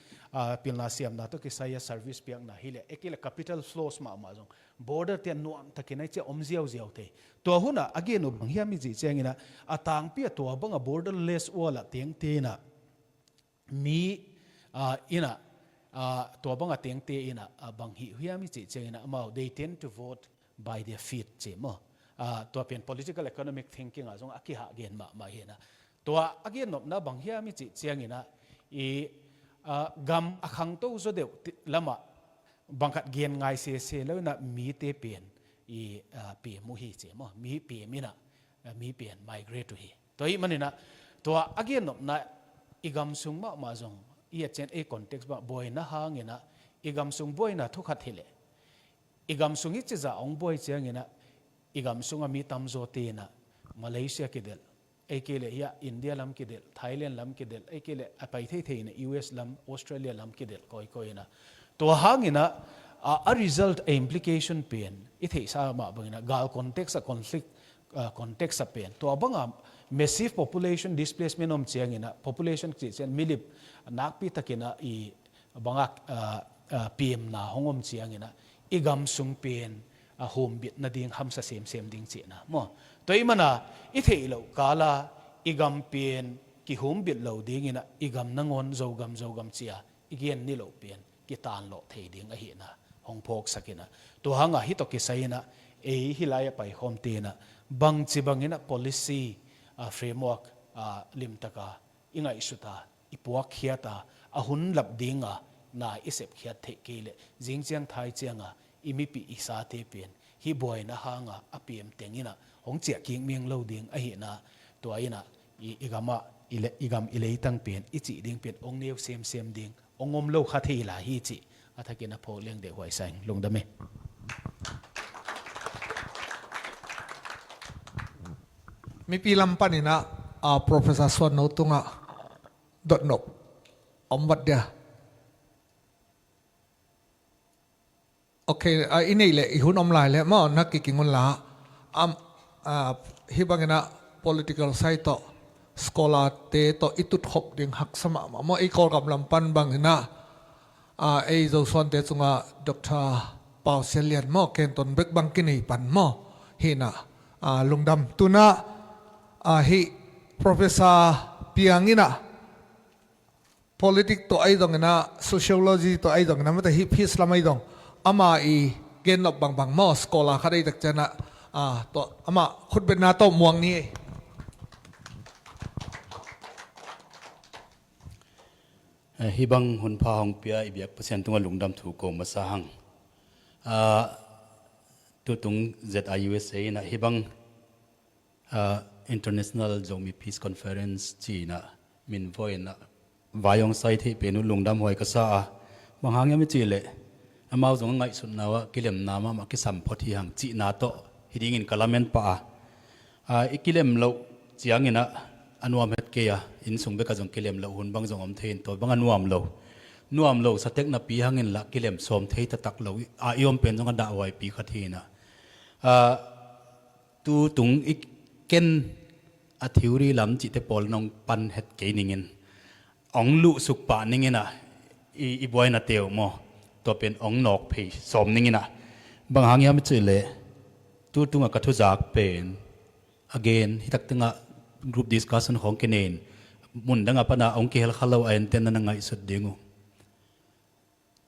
pilna siamna tawh kisai a service piakna hi le, ei kei le capital flows mahmah zong border te a nuamtakin a i cia om ziauziau thei. Tua hunah a gen uh bang hiam i cih ciang inah a tangpi a tua banga borderless world a tengte inah mi inah tua banga tengte inah bang hih hiam i cih ciang inah amau they tend to vote by their feet ci maw. Tua pen political economic thinking ah zong a kihah gen mahmah hi inah, tua a gen nopna bang hiam i cih ciang inah i gam a khangto zaw deuh lamah bang khat gen ngai sese lo inah mite pen i pem uh hi ci maw, mi pem inah mi pen migrate uh hi. Tua ahih man inah tua a gen nopna i gam sung mahmah zong i a cian ei context mah buaina hang inah i gam sung buaina thu khat hi leh, i gam sung i cizah hong buai ciang inah i gam sungah mi tamzawte inah Malaysia kidelh, ei kei le hia India lam kidelh, Thailand lam kidelh, ei kei le a pai theithei inah U S lam, Australia lam kidelh kawikawi inah, tua hang inah a result, a implication pen i theihsa mah bang inah gal context a conflict context a pen tua banga massive population displacement om ciang inah, population cih ciang milip nakpi tak inah i banga pemna hong om ciang inah i gam sung pen a humbit nading hamsa semsem ding cihna maw. Tua ahih mana i theih loh kala i gam pen kihumbit lo ding inah i gam nangawn Zogam Zogam cia i gen ni loh pen kitanlawh thei ding ahihna hong phawksak inah, tua hanga hih tawh kisai inah ei hih lai a paikhawmte inah bangci bang inah policy framework limtaka i ngaihsuta, i puakkhiata, a hun lap dinga na i sepkhiat theih kei leh zingciang thai cianga i mipih i sate pen hih buaina hanga a piam teng inah hong ciah kik miang lo ding ahihna, tua inah i, i gamah i, le, i gam i leitang pen i cih ding pen hong neu semsem ding, hong om lo kha thei lai hi cih a thakin a phawk leng deuh huai sa ing. Lungdam e. Mipi lam paninah Professor Suan No tungah dotnop om vat dia. Ok, i neih leh i hun om lai leh maw, na kiking unla. Hih banginah political side tawh scholar-te tawh i tutkhop ding haksa mahmah maw, i Kawlgam lam pan banginah ei Zosuante cungah Doctor Pau Sian Lian maw, kenton bek bang kinei pan maw, hinah lungdam. Tunah hih Professor Piang inah politics tawh ahi zonginah, sociology tawh ahi zonginah, mate hih peace lam ahi zong ama i gennop bangbang maw, scholar khat ahi tak cianah, ah, tawh amah khutbetna tawh muang ni. Eh, hih bang hunpha hong pia i biak Pasian tungah lungdam thu ko masa hang. Ah, tutung Z I U S A inah hih bang ah, International Zomi Peace Conference ci-in ah min voi-in ah vai hong sai theih pen uh lungdam huai ka sa a, bang hang hiam i cih leh amau zong a ngaihsutna uh ah kilemna mahmah kisam phot hi hang cihna tawh hi dingin ka lamen pah a, a, i kilem loh ciangin ah a nuam het kei a, inn sung bekah zong kilem loh hun bang zong om thei in, tua bang a nuam lo, nuam lo sa tek napi hangin lah kilem sawm thei taktak lo a i om pen zong a dahhuaipi khat hi in ah, a, tu tung i ken a theory lam cihte pawl nong pan het kei ning in, ong luhsuk pah ning in ah, i, i buaina teu maw, tua pen ong nawk phei sawm ning in ah, bang hang hiam i cih leh tu tungah ka thuzak pen again hi tak tengah group discussion khawng kinei in, mun dangah pan a ong kihel kha lo a, enten na na ngaihsut ding uh.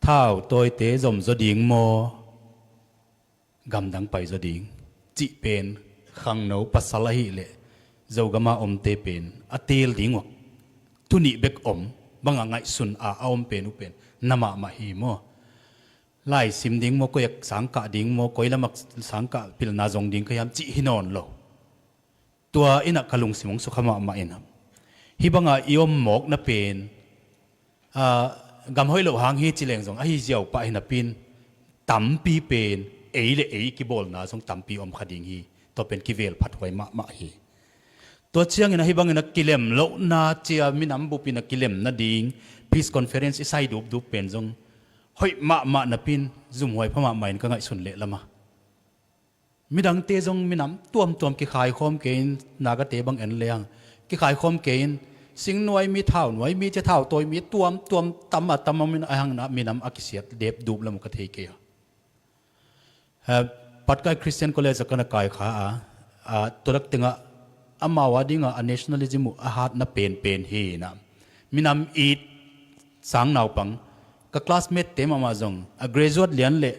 Thau tawite zom zaw ding maw, gamdang pai zaw ding cih pen khangno pasal ahih leh Zogam a omte pen a teel ding uh a, thu nih bek om bang a ngaihsun a, a om pen uh pen na mahmah hi maw. Lai sim ding maw, koi a sangkah ding maw, koi lam a sangkah pilna zong ding ka hiam cih hi nawn lo. Tua in ah ka lungsim hong sukha mahmah in ah, hih bang a i om mawkna pen, a, gam hoih loh hang hi ci leng zong ahi ziau pah hi napi in, tampi pen ei le ei kibawlna zong tampi om kha ding hi. Tua pen kivel phat huai mahmah hi. Tua ciangin ah hih bangin ah kilem lohna ci a, minam bup in ah kilem nading peace conference i sai dupdup pen zong hoih mahmah napi in zumhuai pha mahmah in ka ngaihsun leh lam a, midangte zong minam tuamtuam kikhaikhawm kei in, Nagate bang en leng kikhaikhawm kei in, singnuai mi, thaunuai mi, cia thautawi mi tuamtuam tam a tam om in, a hang in ah minam a kisiat dep dup lam uh ka thei kei a. Eh, Patkai Christian College ah ka na kai kha a, a, tua lak tengah amau a dingah a nationalism uh a hatna penpen hi in ah, minam it sang naupang, ka classmate te mahmah zong a graduate lian le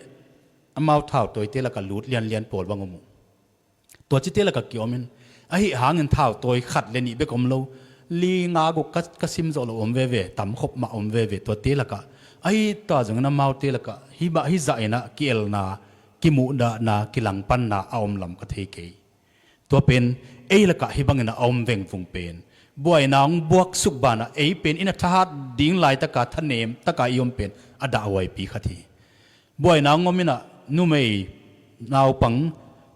amau thautawite lakah lut lianlian pawl bang om uh. Tua cite lakah kiom in, ahi hangin thautawi khat le nih bek om lo, li nga guk ka, ka sim zawh loh om veve, tam khop mah om veve, tuate lakah. Ahi ta zongin amaute lakah hih bah, hih zah in ah kielna, kimuhdahna, kilangpanna a om lam ka thei kei. Tua pen ei lakah hih bangin a om vengvung pen, buaina hong buaksuk banah ei pen in a thahat ding laitaka thanem taka i om pen a dahhuaipi khat hi. Buaina hong om in ah numei naupang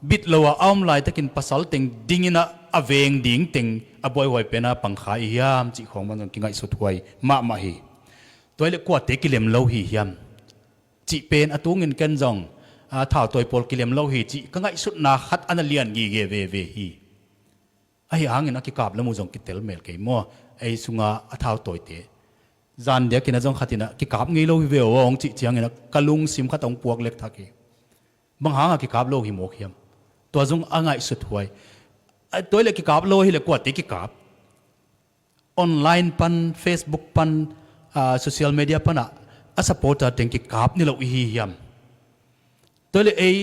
bit lo a a om laitakin pasal teng ding in ah a veng ding teng a buaihuai pen a pangkhai i hiam cih khawng bang zong kingaihsut huai mahmah hi. Tua hi leh kuate kilem lo hi hiam cih pen a tungin ken zong, a, thautawi pawl kilem lo hi cih ka ngaihsutna khat a na lian gige veve hi. Ahi hangin a kikap lam uh zong kitel mel kei maw, ei sunga a thautawite. Zan diakin a zong khat in ah kikap ngei lo hi ve aw hong cih ciangin ah ka lungsim khat hong puak lekthak hi. Bang hanga kikap lo hi mawk hiam? Tua zong a ngaihsut huai. A, tua hi leh kikap lo hi leh kuate kikap? Online pan, Facebook pan, a, social media panah a supporter teng kikap ni lo i hi hiam? Tua hi leh ei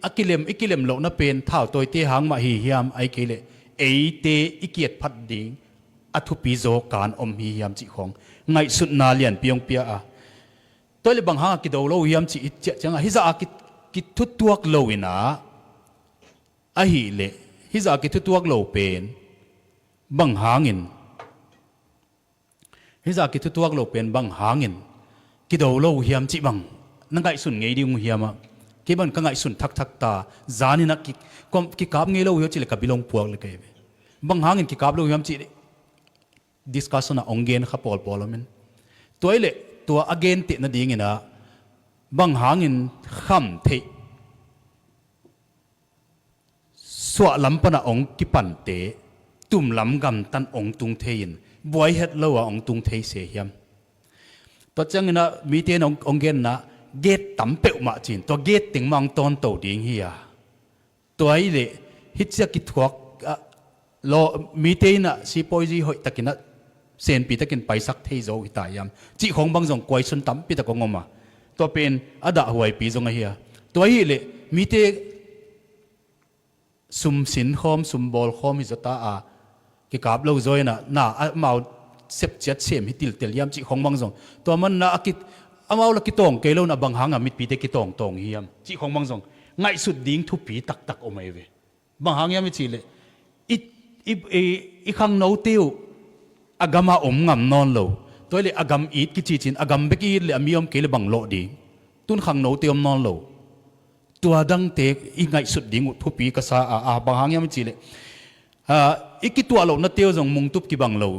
a kilem, i kilem lohna pen thautawite hang mah hi hiam, ahih kei leh eite i kiat phat ding a thupi zaw kan om hi hiam cih khawng ngaihsutna lianpi hong pia a. Tua hi leh bang hanga kido lo hiam cih i ciah ciangah hih zah a ki, kithutuak lo in ah, ahih leh hih zah a kithutuak lo pen bang hangin, hih zah a kithutuak lo pen bang hangin kido lo uh hiam cih bang na ngaihsun ngei ding uh hiam ah? Kei bang ka ngaihsun thakthak ta, zan in ah ki, kom, kikap ngei lo uh hiam cih leh ka bil hong puak leh kei ve. Bang hangin kikap lo uh hiam cih leh discussion ah hong gen kha pawlpawl om in. Tua hi leh tua a genteh nadingin ah bang hangin kham theih, suahlam panah hong kipante tumlam gamtan hong tung thei in, buai het lo a hong tung thei se hiam? Tua ciangin ah mite in hong, hong genna gate tam peuhmah ci-in, tua gate teng mah hong tawnto ding hi a. Tua hi leh hih ciah kithuak, ah, lo, mite in ah sipawi zui hoih takin ah senpi takin paisak thei zo hi ta hiam cih khawng bang zong kuaisun tampi tak hong om a. Tua pen a dahhuaipi zong ahi a. Tua hi leh mite sum sin khawm, sum bawl khawm hi zaw ta a, kikap lo zaw in ah, na amau sepciat sem hi tiltel hiam cih khawng bang zong. Tua man na a ki, amau la kitawng kei lo in ah bang hanga mipite kitawngtawng hiam cih khawng bang zong ngaihsut ding thupi taktak om ahi ve. Bang hang hiam i cih leh i I, i, i khangnote uh a gam a om ngam nawn lo. Tua hi leh a gam it kici cin, a gam bek i it leh a mi om kei leh bang lawh ding. Tun khangnote om nawn lo. Tua dangte i ngaihsut ding uh thupi ka sa a, a bang hang hiam i cih leh, a, i kituah lohnate uh zong mungtup kibang lo.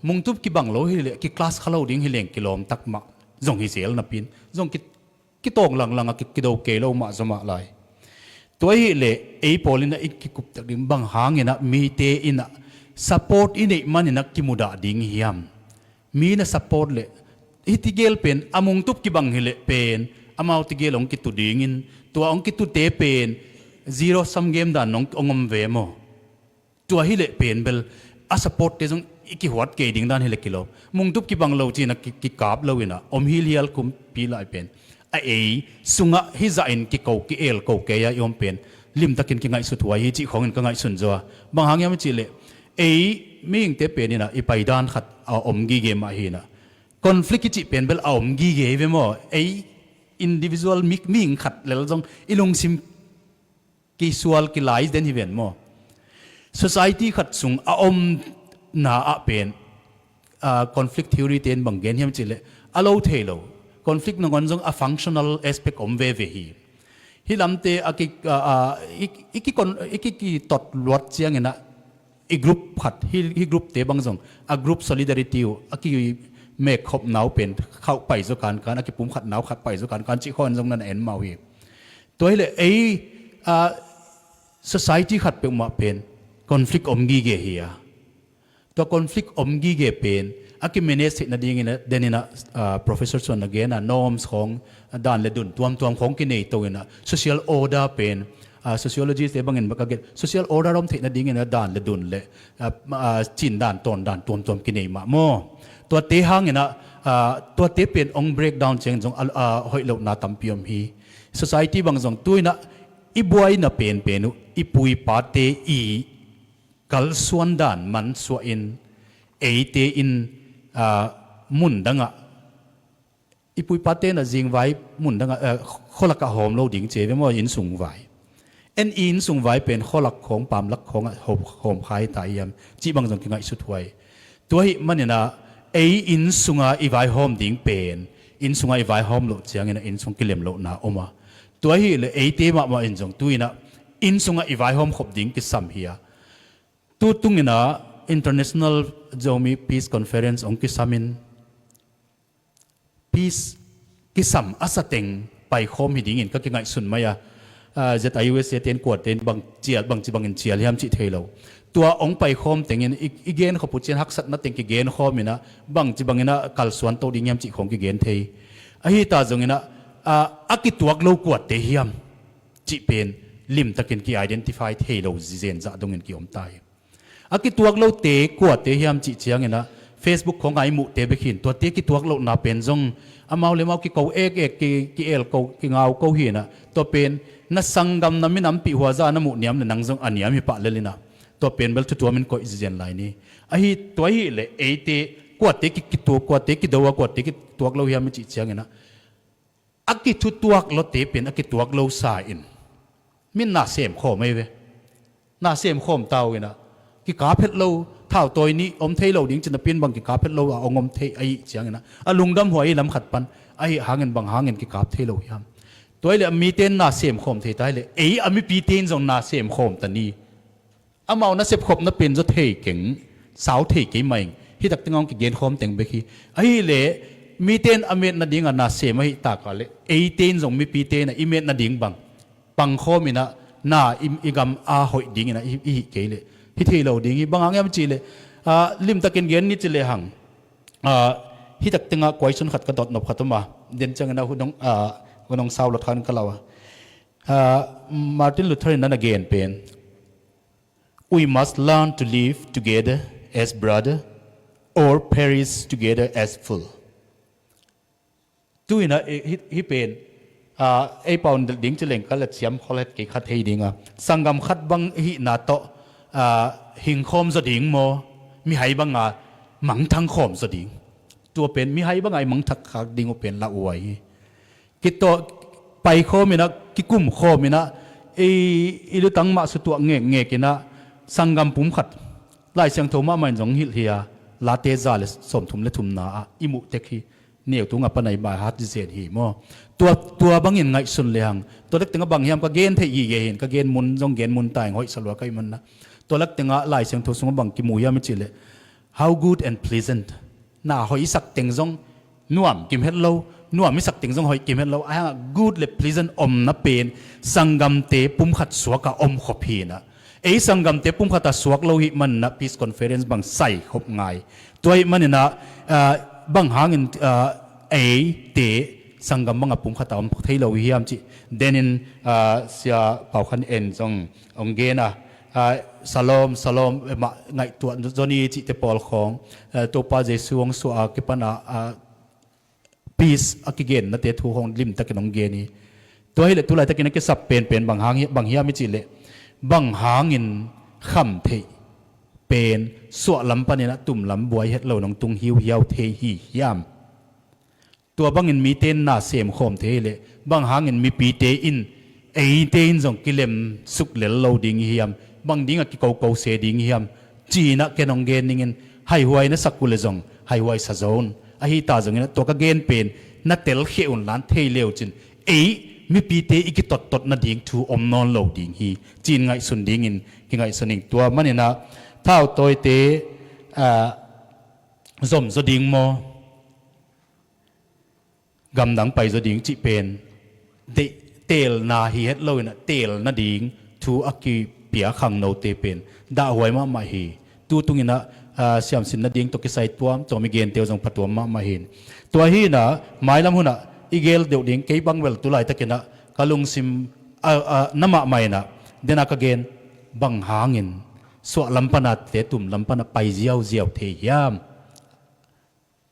Mungtup kibang lo hi leh ki class kha lo ding hi leng kilawm tak mah. Zong hi zel napi in. Zong ki, kitawng langlang a ki, kido kei lo mah zaw mah lai. Tua hi leh ei pawl in ah i kikup tak ding bang hangin ah mite in ah support i neih manin ah kimudah ding hiam? Mi na support leh hih tegel pen a mungtup kibang hi leh pen amau tegel hong kitu dingin tua hong kitute pen zero sum game dan hong, hong om ve maw? Tua hi leh pen bel a supportte zong i kihuat kei ding dan hi leh kilawm. Mungtup kibang lo cin ah ki, kikap lo in ah om hilhial kumpi lai pen a ei sungah hih zah in kiko ki-el ko kei a i om pen limtakin kingaihsut huai hi cih khawngin ka ngaihsun zaw a. Bang hang hiam i cih leh ei mihingte pen in ah i paidan khat a om gige mah hi in ah conflict i cih pen bel a om gige hi ve maw? Ei individual mi, mihing khat lel zong i lungsim kisual kilai den hi ven maw? Society khat sung a omna ah pen, a, conflict theory te in bang gen hiam cih leh a lo thei lo. Conflict nangawn zong a functional aspect om veve hi. Hih lamte a ki, a, a, i, i, kikon, i ki, kitot luat ciangin ah i group khat, hih, hih groupte bang zong a group solidarity uh a kimek khopna uh pen khauh pai zaw kankan, a kipumkhatna uh khauh pai zaw kankan cih khawng zong na na en mah uh hi. Tua hi leh ei, a, society khat peuhmah pen conflict om gige hi a. Tua conflict om gige pen a kimanage theih nadingin ah den in ah, a, Professor Suan na gen a norms khawng, a, dan le dun tuamtuam khawng kinei to in ah social order pen, a, sociologist te bangin bak a gen social order om theih nadingin ah dan le dun le, a, a, cin dan tawn dan tuamtuam kinei mah maw? Tuate hangin ah, a, tuate pen ong breakdown ciang zong a, a, hoih lohna tampi om hi. Society bang zong tu in ah i buaina penpen uh i pu i pate i kalsuan dan mansuah in eite in, a, mun dangah i pu i pate in ah zingvai mun dangah, a, khualakah hawm lo ding ci ve maw, innsung vai. En i innsung vai pen khualak khawng pamlak khawngah hawm, hawm kha hi ta hiam cih bang zong kingaihsut huai. Tua ahih manin ah ei innsunga i vaihawm ding pen innsunga i vaihawm loh ciangin ah innsung kilem lohna om a. Tua ahih leh eite mahmah in zong tu in ah innsungah i vaihawm khop ding kisam hi a. Tu tungin ah International Zomi Peace Conference hong kisam in peace kisam a sateng paikhawm hi dingin ka kingaihsun mai a. A, Z I U S A te in kuate in bang cial, bangci bangin cial hiam cih thei lo. Tua hong paikhawm tengin i, i gen khop uh cian haksatna teng kigen khawm in ah bangci bangin ah kalsuan to ding hiam cih khawng kigen thei. Ahi ta zongin ah, a, a kituak lo kuate hiam cih pen limtakin ki-identify thei lo zenzen zah dongin ki-om ta hi. A kituak lote kuate hiam cih ciangin ah Facebook khawngah i muhte bek hi in tuate kituak lohna pen zong amau le amau kiko ekek, ki, ki-el ko, kingau ko hi in ah tua pen na sanggam na minampih huaza na muh niam le nang zong a niam hi pah lel in ah tua pen bel thutuamin koih zizen lai ni. Ahi tua ahih leh eite kuate ki, kituak, kuate kido a, kuate kituak lo hiam i cih ciangin ah a kithutuak lote pen a kituak lo sa in min na sem khawm ahi ve. Na sem khawm ta uh in ah kikap het lo, thautawi nih om thei lo ding cih napi in bang kikap het lo a hong om thei ahih ciangin ah a lungdam huai lam khat pan ahi hangin bang hangin kikap thei lo hiam? Tua ahih leh a mite in na sem khawm thei ta ahih leh ei a mipite in zong na sem khawm ta ni. Amau na sepkhopna pen zaw thei keng, sau thei kei mah ing. Hih tak tengah hong kigen khawm teng bek hi. Ahih leh mite in a met nadingah na sem ahih tak leh eite in zong mipite in ah i met nading bang pang khawm in ah na i, i gam a hoih dingin ah i, i hih kei leh hi thei lo ding hi. Bang hang hiam cih leh, a, limtakin gen ni ci lehang, a, hih tak tengah question khat ka dot nop khat om a, den ciangin ah hun hong, a, hun hong sau lot khan ka lau a. A, Martin Luther in ah na gen pen We must learn to live together as brother or perish together as fool. Tu in ah, eh, hih, hih pen, ah, ei pau in delh ding ci leng ka la ciam khol het kei kha thei ding a. Sanggam khat bang i hihna tawh, ah, hing khawm zaw ding maw? Mihai banga mangthang khawm zaw ding. Tua pen mihai banga i mangthang khak ding uh pen lauhuai hi. Kituak paikhawm in ah, kikumkhawm in ah, i, i lutang mah sutuak ngekngek in ah, sanggam pum khat, Lai Siangtho mahmah in zong hilh hi a, Late za le sawmthum le thumna ah i muh tek hi. Neu tung a pana i maihat zen hi maw? Tua, tua bangin ngaihsun lehang, tua lek tengah bang hiam ka gen theih hi gei hin, ka gen mun zong gen mun ta ing, hoih salua ka hih manah. Tua lek tengah Lai Siangtho sungah bang kimu hiam i cih leh, how good and pleasant. Na hoih i sak teng zong nuam kim het lo, nuam i sak teng zong hoih kim het lo. Ahi hangah good le pleasant omna pen sanggamte pumkhat suak a om khop hi inah. Ei sanggamte pumkhat a suak lo hih maninah peace conference bang sai khop ngai. Tua hih maninah, ah, bang hangin, ah, eite sanggam bangah pumkhat a om thei lo hi hiam cih denin, ah, Sia Pau Khan En zong hong gen a, ah, Shalom, shalom, eh, mah ngaihtuah zaw ni cihte pawl khawng, ah, Topa Jesu hong suah a kipan a, ah, peace a kigennate thu hong limtakin hong gen hi. Tua hileh tu laitakin a kisap penpen bang hang hi, bang hiam i cih leh, bang hangin khamtheih pen suahlam panin a tumlam buai het lo nong tung hiuhiau thei hi hiam? Tua bangin mite in na semkhawm thei hileh, bang hangin mipite in eite in zong kilem suk lel lo ding i hiam, bang dingah kikoko se ding i hiam, ci-inah ken hong gen ningin, haihuai na sak uh le zong haihuai sa zo un. Ahi ta zonginah tua ka gen pen na telkhia un lan thei leu cin, ei mipite i kitottot nading thu om nawn lo ding hi, ci-in ngaihsun dingin kingaihsun ing. Tua maninah thautawite, ah, zomzaw ding maw, gamdang paizaw ding cih pen deih, teelna hi het loinah teel nading thu a kipia khangnote pen dahhuai mahmah hi. Tu tunginah, ah, siamsin nading tawh kisai tuamtuam i gente uh zong phatuam mahmah hin. Tua hinah mailam hunah i gel deuh ding, kei bang bel tu laitakinah ka lungsim, ah, ah, na mahmah inah, dena ka gen, bang hangin suahlam panate tumlam panah pai ziauziau thei hiam?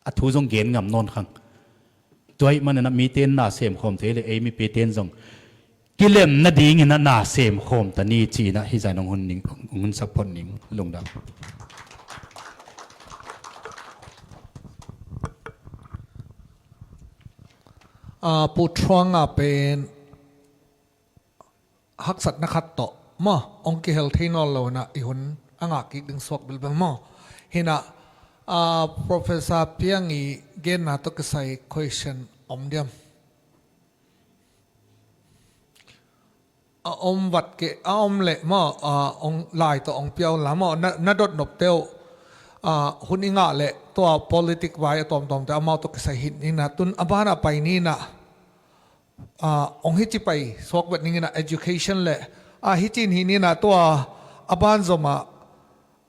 A thu zong gen ngam nawn khang. Tua hih maninah mite in na semkhawm thei le ei mipite in zong kilem nadinginah na semkhawm ta ni ci-inah hih zah in hong hun ning, hong hun sak phot ning. Lungdam. Ah, Pu Thuang a pen haksatna khat tawh maw, hong kihel thei nawn lo inah i hun a ngah kik ding suak bilbel maw. Hinah, ah, Professor Piang i genna tawh kisai question om diam? A om vat kei, a om leh maw, ah, hong lai tawh hong pia un la maw, na, na dot nopte uh, ah, hun i ngah leh tua politic vai a tuamtuamte amau tawh kisai hih ninah, tun a banah pai ninah. Ah, hong hici pai suak vet ninginah education le, ah, hicin hi ninah tua a ban zomah,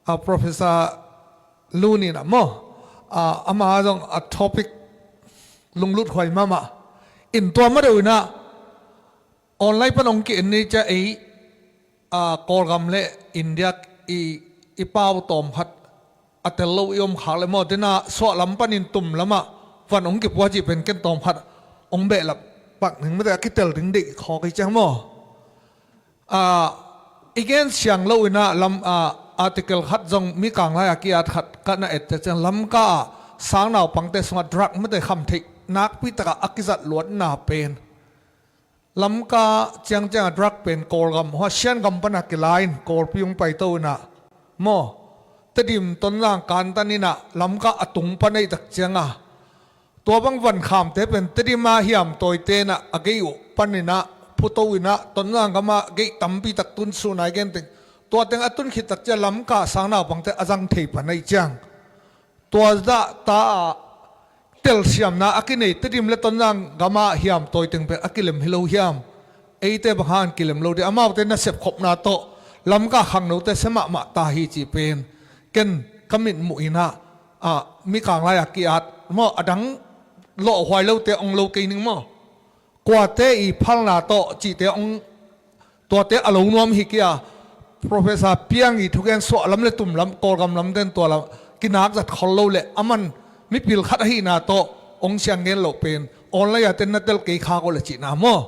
ah, Professor Lu ninah maw, ah, ama zong a topic lunglut huai mahmah. In tua madeuh inah online pan hong ki-en ni cia ei, ah, Kawlgam le India i, i pau tawm khat a tel lo i om khak le maw, dena suahlam panin tumlamah van hong kipua cih pen ken tawm khat hong behlap pak ning mate a kitel ding deih khawk hi ciang maw. Ah, i gen siang lo inah lam, ah, article khat zong Mikang lai-a ki-at khat ka na et ciang Lamka ah sangnaupangte sungah drug mate khamtheih nakpi takah a kizat luatna pen Lamka ciangciang a drug pen Kawlgam, hua Siangam pana kila in Kawlpi hong paito inah maw, Tedim, Tonzang kantan inah Lamka a tung pan ei tak cianga tua bang vankhamte pen Tedim a hiamtawite inah a gei uh pan inah phuto inah Tonzang gama gei tampi tak tun sunai genteng tua teng a tun khit tak cia Lamka sangnaupangte a zang thei pan ei ciang. Tua zahta ah telsiamna a kinei Tedim le Tonzang gama hiamtawi teng pen a kilem hi lo hiam? Eite bang hang kilem lo dih, amaute nasep khopna tawh Lamka khangnote sia mahmah ta hi cih pen ken ka mitmuh inah, ah, Mikang lai-a ki-at maw, a dang lawhhuai lote hong lo kei ning maw. Kuate i phalna tawh cihte hong, tuate a lo nuam hi kia, Professor Piang i thugen suahlam le tumlam, Kawlgam lamten tua lam kinak zat khol lo le, aman mipil khat ahihna tawh hong siang ngen loh pen online a ten na tel kei khak uh le cihna maw.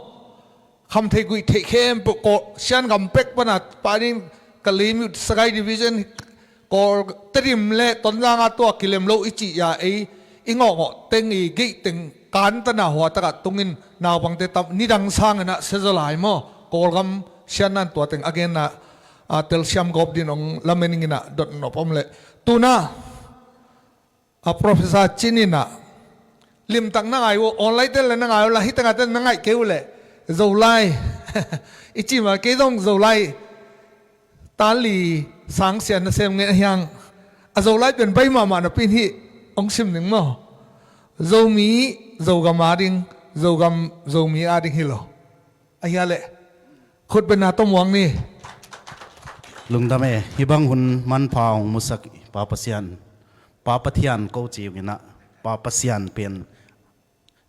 Kham thei guih theih khempeuh Kawl, Siangam pek pana panin ka limit Sagaing Division, Kawl, Tedim le Tonzang a tua kilem lo i cih a ei i ngawhngawh teng i geih teng kantana hua takah tungin naupangte tam nidang sanginah sia zaw lai maw. Kawlgam siannan tua teng a genna a telsiam gawp din hong lamen ing in ah dot nop om leh. Tuna a Professor Cin in ah limtak na ngai uh, online te le na ngai uh la, hih tengah te na ngaih kei uh leh Zolai i ci ma, kei zong Zolai tali sang sia nasem ngen a hiang, a Zolai pen bai mahmah napi in hih hong sim ning maw. Zomi Zogam a ding, Zogam Zomi a ding hi lo. A hia leh khut beng na tom uang ni. Lungdam e, hih bang hun manpha hong musak Pa Pasian, Pa Pathian ko ci ung in ah, Pa Pasian pen,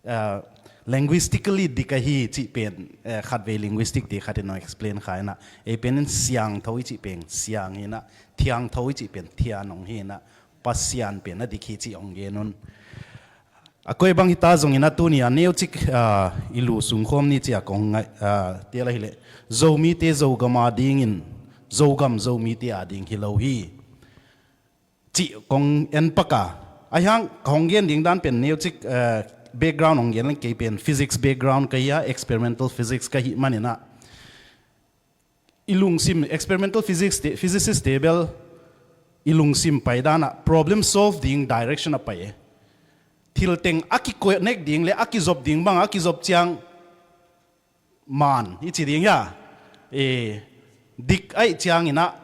ah, linguistically dik ahi cih pen, eh, khatvei linguistic te khat in hong explain kha in ah, ei pen in siangtho i cih pen siang hi in ah, thiangtho i cih pen thiang hong hi in ah, Pasian pen a dik hi cih hong gen un. A koi bang hita zongin a tuni a neucik, ah, i lu sungkhawm ni ci a kong ngaih, ah, tel ahileh, Zomite Zogam a dingin, Zogam Zomite a ding hi lo hi cih kong en pak a. A hiang ka hong gen ding dan pen neucik, ah, background hong gen leng, kei pen physics background ka hi a, experimental physics ka hih man in ah, i lungsim, experimental physics te, physicist te bel i lungsim pai dan ah problem solve ding direction a pai e. Thil teng a kiconnect ding le a kizop ding bang a kizop ciang man i ci ding hia, e, dik ahih ciang in ah,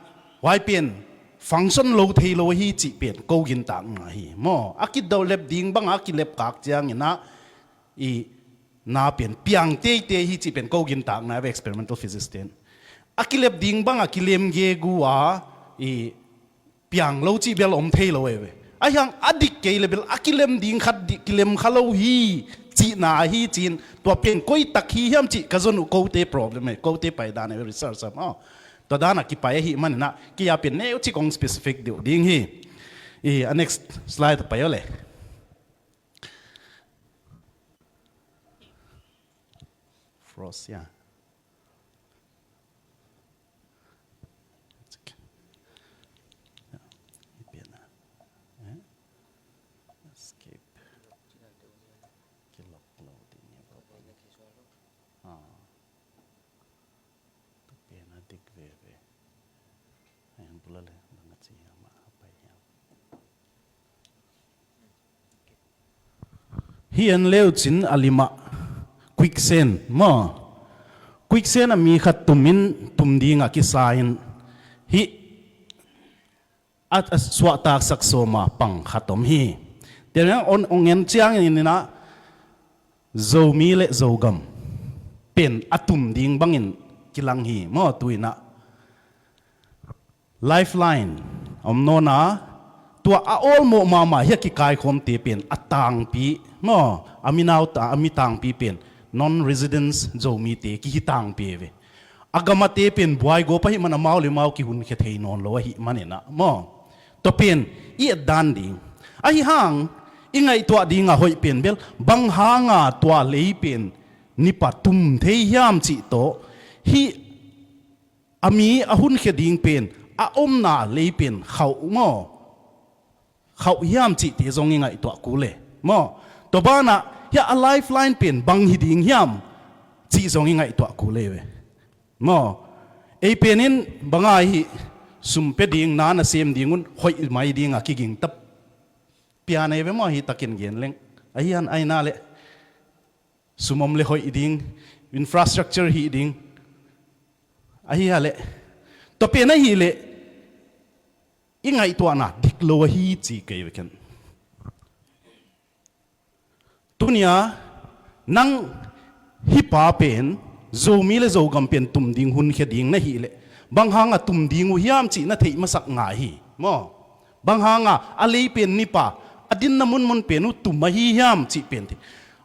huai pen function lo thei lo hi cih pen ko gintakna hi maw. A kido lep ding bang a kilep kak ciang in ah, i na pen piang teitei hi cih pen ko gintakna ve, experimental physicist ten. A kilep ding bang a kilem gegu a, i piang lo cih bel om thei lo e ve. A hiang a dik kei le bel a kilem ding khat di, kilem kha lo hi cihna hi cin, tua pen koi tak hi hiam cih ka zon uh kote problem e, kote pai dan e, research am, oh. Tua dan a kipai ahih man in ah, kei a pen neucik kong specific deuh ding hi. I, a next slide pai o le. Frost, yeah. It's okay. Yeah. Hih pian ah. Eh? Escape. Kilock lo ding hi. Ah. Tua pen a dik veve. Heng bula le, bang a ci hiam a, a pai hiam. Hih en leucin a limah quicksand maw. Quicksand a mi khat tumin, tum ding a kisa in, hih a, a suahtaksak sawma pang khat om hi. Tua in ah ong, ong en ciangin in ah, Zomi le Zogam pen a tum ding bangin kilang hi maw, tu in ah. Lifeline om nawn a, tua a awlmawh mahmah hi a kikaikhawmte pen a tangpi maw, a mi nau ta, a mi tangpi pen non-residents Zomite kihi tangpi ve. A gamate pen buaigawp ahih man amau le mau kihunkhia thei nawn lo ahih man in ah maw. Tua pen i et dan ding. Ahi hang i ngaihtuah ding a hoih pen bel bang hanga tua lei pen nipa tum thei hiam cih tawh, hih a mi a hunkhia ding pen a omna lei pen khauh maw, khauh hiam cihte zong i ngaihtuah kul e maw. Tua banah hiah a lifeline pen bang hi ding hiam cih zong i ngaihtuah kul e ve maw. Ei pen in bang a hih sum pia ding, na nasem ding un hoih mai ding a kiging ta pian ei ve maw, hih takin gen leng. Ahi hang aina le sum om le hoih ding, infrastructure hih ding. Ahi a leh tua pen ahih leh i ngaihtuahna dik lo ahi ci kei ve ken. Tunia nang hih pa pen Zomi le Zogam pen tum ding, hunkhia ding na hih leh bang hanga tum ding uh hiam cih na theih masak ngai hi maw. Bang hanga a lei pen nipa a dinna munmun pen uh tum ahi hiam cih pen thei.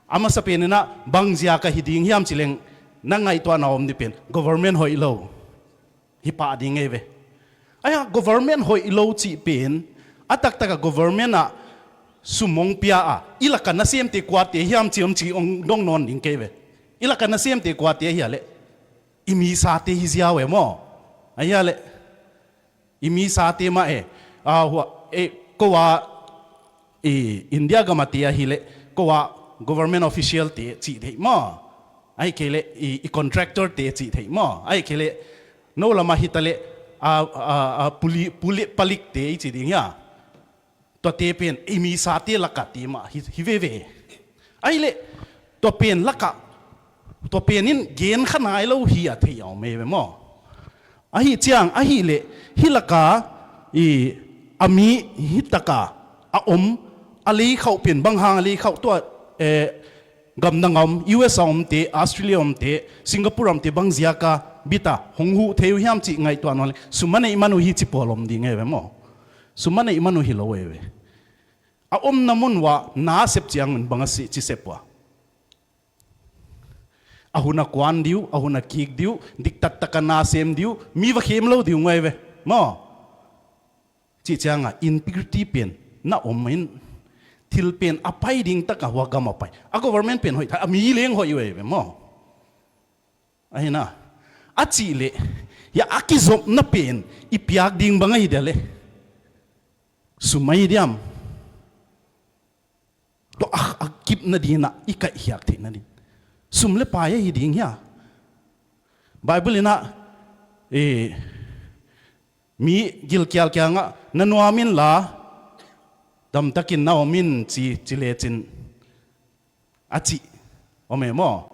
A masa pen in ah bang ziak ahi ding hiam cih leng na ngaihtuahna om ding pen government hoih lo. Hih pa ding ei ve. Ahi a government hoih lo cih pen a taktak a government ah sum hong pia a, i laka nasemte kuate hiam cih om cih hong dong nawn ding kei ve. I laka nasemte kuate ahi a leh i misate hi ziau e maw. Ahi a leh i misate mah e. A, hua, e, ko a, i India gam a te ahih leh ko a government official te cih theih maw. Ahih kei leh i, i contractor te cih theih maw. Ahih kei leh no lamah hi ta leh a, a, a, puli, puli, palikte i ci ding hia. Tuate pen i misate lakah te mah hi, hi veve. Ahih leh tua pen lakah, tua pen in gen kha nai lo hi a thei a om ei ve maw. Ahi ciang, ahih leh hih lakah i a mi hih takah a om, a lei khauh pen bang hang a lei khauh tua, eh, gamdang a om, U S a omte, Australia omte, Singapore omte bang ziaka bita hong huh thei uh hiam cih ngaihtuah nawn leh sum a neih man uh hi ci pawl om ding ei ve maw. Sum a neih man uh hi lo ei ve. A omna mun uah na sep ciangun bang a si ci sep uh a, a hun a kuan dih uh, a hun a kik dih uh, diktattak a na sem dih uh, mi va khem lo dih uh ngai ve maw. Cih ciangah integrity pen na om in, thil pen a pai ding takah hua gam a pai, a government pen hoih thei, a mi leng hoih uh ei ve maw. Ahi na, a cih leh hia a kizopna pen i piak ding bang ahi dia leh sum ahi diam? Tua a, a kip nadinah i kaihkhiak theih nadin sum le pai ahi ding hia? Bible inah, eh, mi gilkial kiangah na nuam inla damtakin na om in ci, ci lecin a cih om e maw.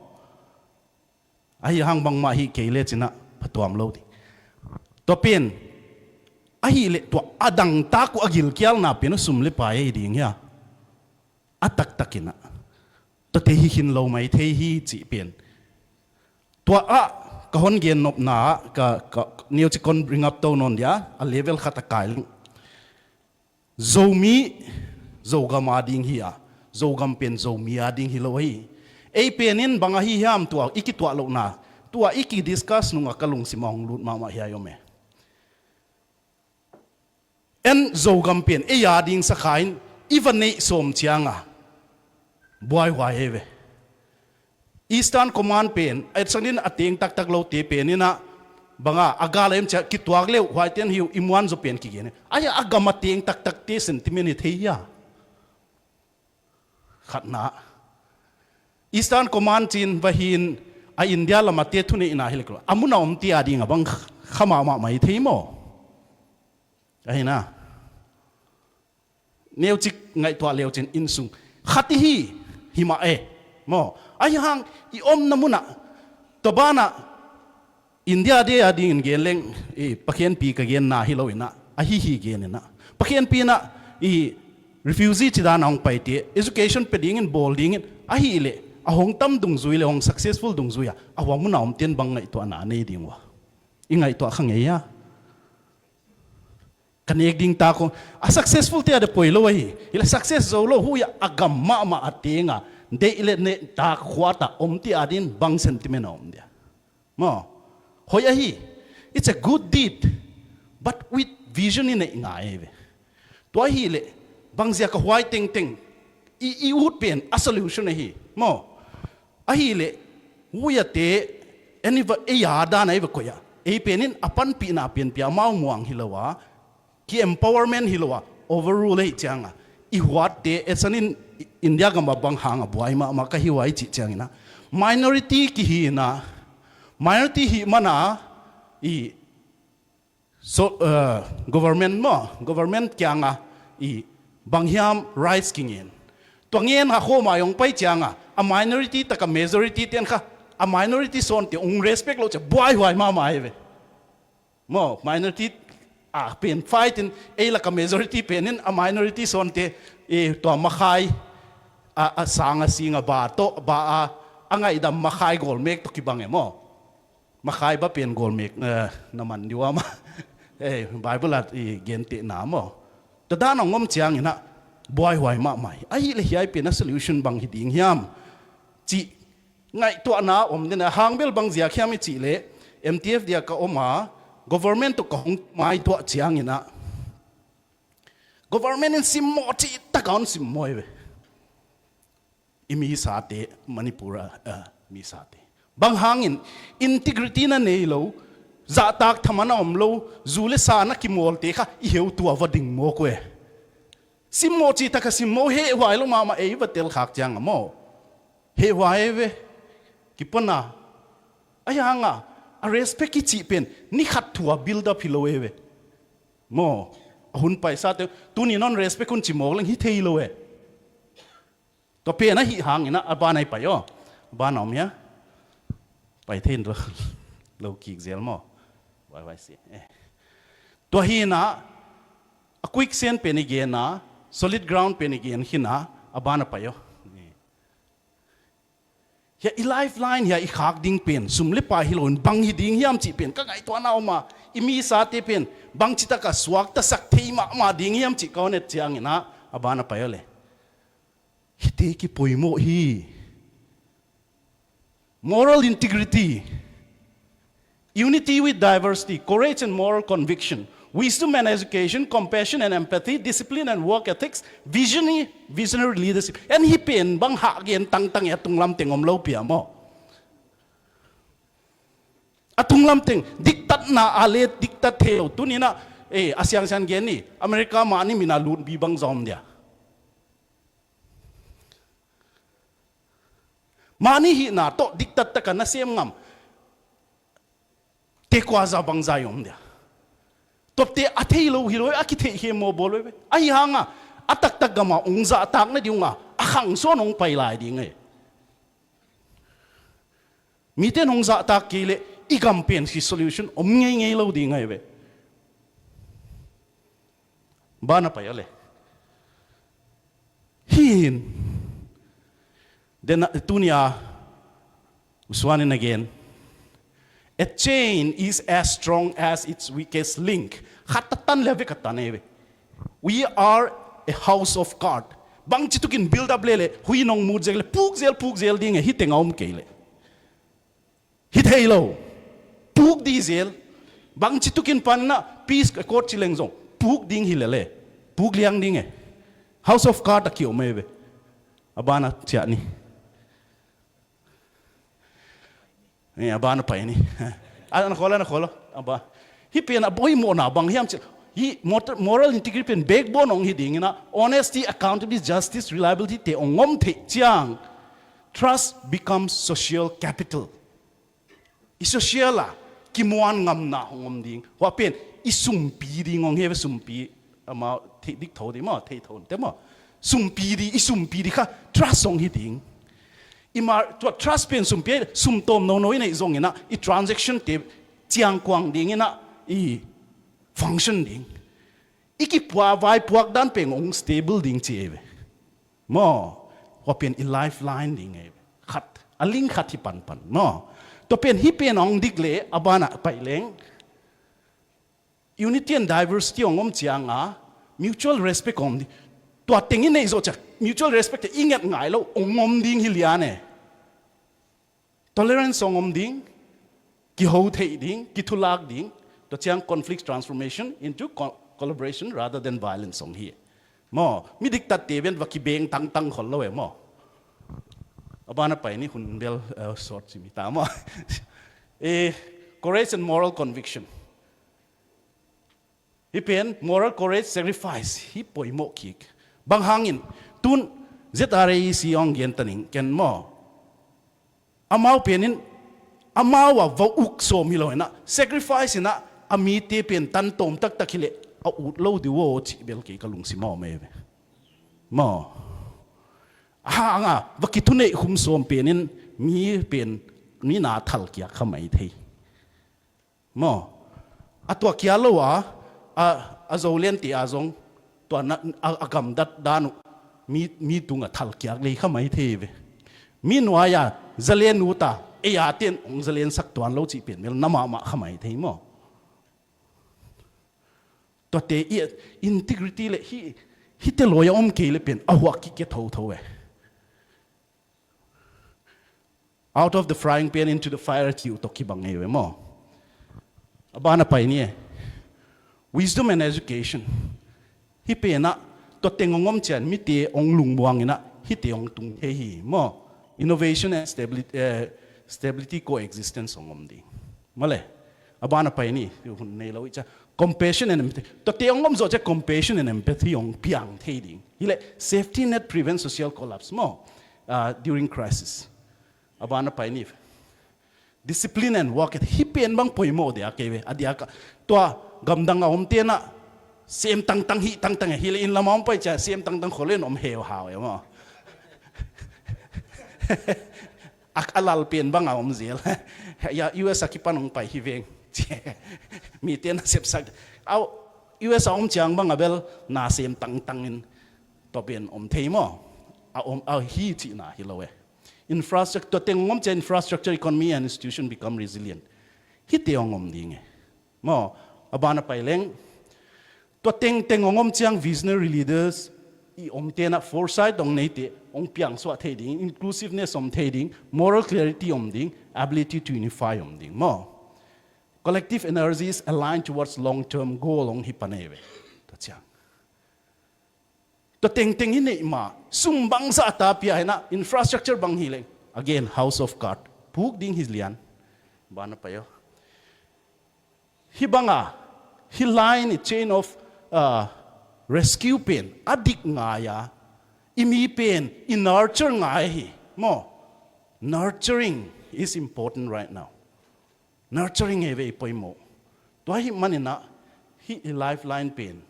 Ahi hang bangmah hih kei lecinah phatuam lo ding. Tua pen ahih leh tua a dangtak uh a gilkialna pen uh sum le pai ahi ding hia? A taktakinah tuate hi khin lo mai thei hi cih pen. Tua ah ka hon gennopna ah ka, ka neuci kon ringapto nawn dia, a level khat a kai leng. Zomi Zogam a ding hi a, Zogam pen Zomi a ding hi lo hi. Ei pen in bang ahi hiam tua i kituah lohna, tua i kidiscuss nungah ka lungsim a hong lut mahmah hiai om e. En Zogam pen ei a ding sakha in i va neih sawm cianga buaihuai hei ve. Eastern Command pen a etsanin a teng taktak lote pen inah banga a gal a em cia kituak leuh huaiten hiu i muan zaw pen kigen hi. Aia a gam a teng taktakte sentiment hi thei hia? Khatna Eastern Command cin vahin a India lamate thuneihna hi lek lo a mun a omte a ding a bang kha mahmah mai thei maw? Ahina neucik ngaihtuah leucin innsung khat ihi himah e maw? Ahi hang i omna munah tua banah India de a dingin gen leng i Pakhianpi ka genna hi lo inah ahi hi gen inah Pakhianpi inah i refugee cidana hong paite education pe dingin bawl dingin ahih leh a hong tam dungzui le hong successful dungzui a a hua muna omten bang ngaihtuahna a nei ding ua i ngaihtuah kha ngei a ka nek ding ta kong a successful te a de poi lo ahi. Ila success zo lo hu a gam mahmah a tenga deih le neh ta khuata om ti a din bang sentiment a om dia maw? Hoi ahi. It's a good deed, but with vision i neih ngai ve. Tua ahi leh bangzia ka huai tengteng i, i ut pen a solution ahi maw? Ahileh huiate eniva ei a dan a ei va koih a ei penin a panpihna pianpia amau muang hi lo a ki empowerment hi lo a overrule ahi cianga i huatte etsanin India gama bang hanga buai mahmah ka hi huai cih ciangina minority kihina minority hih mana i So, uh, government maw, government kianga i banghiam rights kingen tua ngen ha khoma yong pai cianga a minority taka majority ten kha a minority sawnte ung respect lo cia buaihuai mahmah hi ve. Maw minority a pen fight in ei laka majority penin a minority sawnte i tua makhai a, a sanga singa ba to ba a a ngaihdam makhai golmek to kibang e maw? Makhai ba pen golmek na man diu ama Bible at i gentehna maw? Tua dan a ngom cianginah buaihuai mahmah hi. Ahileh hiai pen a solution bang hi ding hiam cih ngaihtuahna om dena hangbel bang ziak hiam i cih leh M T F dia ka om a government tawh ka hong maituah cianginah government in simmawh cih taka hon simmawh hi ve. I misate Manipur a, a misate bang hangin integrity na nei lo zahtak thaman a om lo zu le sa na kimawlte kha i heutu a va ding mawk uh e. Simmawh cih taka simmawh hehhuai lo mahmah ei va telkhak cianga maw? Hehhuai ei ve. Kipana ahi hanga A respect i cih pen ni khat thu a build up hi lo e ve. Maw, a hun paisate tuni non respect hun ci mawk leng hi thei lo e. Tua pen ahi hangin ah a ban ai pai aw. A ban a om hia? Pai thei in lo, lo kik zel maw? Vai vai si. Eh. Tua hi in ah a quicksand pen i gen a, solid ground pen i gen khin a, a ban a pai aw. Hia i lifeline hia i khak ding pen sum le pai hi loin bang hi ding hiam cih pen ka ngaihtuahna om a, i misate pen bangci taka suaktasak thei mahmah ding hiam cih ka hon et ciangin ah a ban a pai aw le. Hihte kipoimawh hi. Moral integrity, unity with diversity, courage and moral conviction, wisdom and education, compassion and empathy, discipline and work ethics, visionary, visionary leadership. En hih pen bang hah gen tangtang e, a tunglam teng om lo pia maw? A tunglam teng diktatna a le diktat thei lo. Tuni in ah, eh, a siangsiang gen ni, America mahni min a lutbi bang zom dia. Mahni hihna tawh diktat taka nasem ngam te kua za bang za i om dia. Tuate a thei lo hi lo, a kitheih hi maw bawl ve. Ahi hanga a taktak gama ong zahtak na ding unga a khangsuan ong pai lai ding e. Mite in ong zahtak kei leh i gam pen hi solution om ngeingei lo ding ahi ve. Ban a pai a le. Hih in den a, tuni a usuan in a gen, a chain is as strong as its weakest link. Khat a tan le a vek a tan e ve. We are a house of card. Bangci tukin build up le le hui nong mut zel le puk zel puk zel ding e, hih teng a om kei le. Hi thei lo. Puk dih zel. Bangci tukin pan in ah peace accord ci leng zong puk ding hi le le. Puk liang ding e. House of card a ki om e ve. A ban a ciah ni. Eh, a ban a pai ni. A na khol a na khol a ba. Hih pen a poimawhna bang hiam cih leh hih mot-, moral integrity pen backbone ong hi ding in ah, honesty, accountability, justice, reliability te ong om theih ciang trust becomes social capital. I social a kimuan ngamna hong om ding. Hua pen i sumpi ding ong hi ve, sumpi. Amau theih dik tho ding maw, thei tho te maw. Sumpi ding, i sumpi ding kha trust ong hi ding. I mar tua trust pen sumpi, sum tawm nono i neih zong in ah i transaction te ciangkuang ding in ah i function ding. I kipua vaipuak dan pen ong stable ding ci e ve. Maw, hua pen i lifeline ding e ve. Khat, a link khat hi panpan maw. Tua pen hih pen ong dik le a ban a pai leng. Unity and diversity ong om ciang a mutual respect ong om ding. Tua teng i neih zawh ciang mutual respect te i nget ngai lo, ong om ding hi lian e. Tolerance ong om ding, kiho theih ding, kithulak ding, tua ciang conflict transformation into co-, collaboration rather than violence ong hi. Maw, mi diktat te ven va kibeng tangtang khol lo e maw. A ban a pai ni, hun bel, eh, sawt ci mi ta maw. Eh, courage and moral conviction. Hih pen moral courage, sacrifice hi poimawh kik. Bang hangin tun Z R A E C ong gen taning ken maw. Amau pen in amau a va uk sawm hi lo in ah, sacrifice in ah a mite pen tan tawm taktak hi leh a ut lo ding uh aw cih bel kei ka lungsim a om e ve. Maw. A hang a va kithuneih khum sawm pen in mi pen mi na thalkiak kha mai thei. Maw, a tua kia lo a, a, a Zo lian ti a zong tua na, a, a gamdat dan uh mi, mi tung a thalkiak lei kha mai thei ve. Mi nuai a zalen ut a, ei a ten ong zalen sak tuan lo cih pen mel na mahmah kha mai thei maw. Tuate i integrity le hi, hite lawia om kei le pen a huak kike thotho e. Out of the frying pan into the fire ci uh tawh kibang ngei ve maw. A ban a pai ni e. Wisdom and education. Hih pen ah tua teng hong om cian mite hong lungmuang in ah hihte hong tung thei hi maw. Innovation and stability, eh, stability coexistence hong om ding. Maw le. A ban a pai ni, hun nei lo i cia. Compassion and empathy. Tuate hong om zawh cia compassion and empathy hong piang thei ding. Hi le safety net prevent social collapse maw, ah, during crisis. A ban a pai ni. Discipline and work ethic, hih pen bang poimawh dia kei ve, a diak ah. Tua gamdang a om tenah sem tangtang, hih tangtang e, hileh inn lam a om pai cia sem tangtang khol in om heu hau e maw. A, a lal pen bang a om zel. Ya, U S a kipan hong pai hi veng. Mi tenah sepsak. Au, U S a om ciang bang a bel na sem tangtang in tua pen om thei maw. A om, a hi cihna hi lo e. Infrastructure, tua teng om cia infrastructure, economy and institution become resilient. Hihte hong om ding e. Maw, a ban a pai leng. Tua tengteng hong om ciang visionary leaders i om tenah foresight hong neite hong piangsuah thei ding, inclusiveness om thei ding, moral clarity om ding, ability to unify om ding. Maw, collective energies aligned towards long-term goal hong hi pan ei ve. Tua ciang. Tua tengteng hi neih mah, sum bangzah ta pia hinah, infrastructure bang hi leng. Again, house of card. Puk ding hi lian. Ban a pai aw. Hih banga, hih line i chain of, uh, rescue pen a dik ngai a, i mi pen i nurture ngai hi. Maw, nurturing is important right now. Nurturing ei ve i poimawh. Tua hih maninah, hih i lifeline pen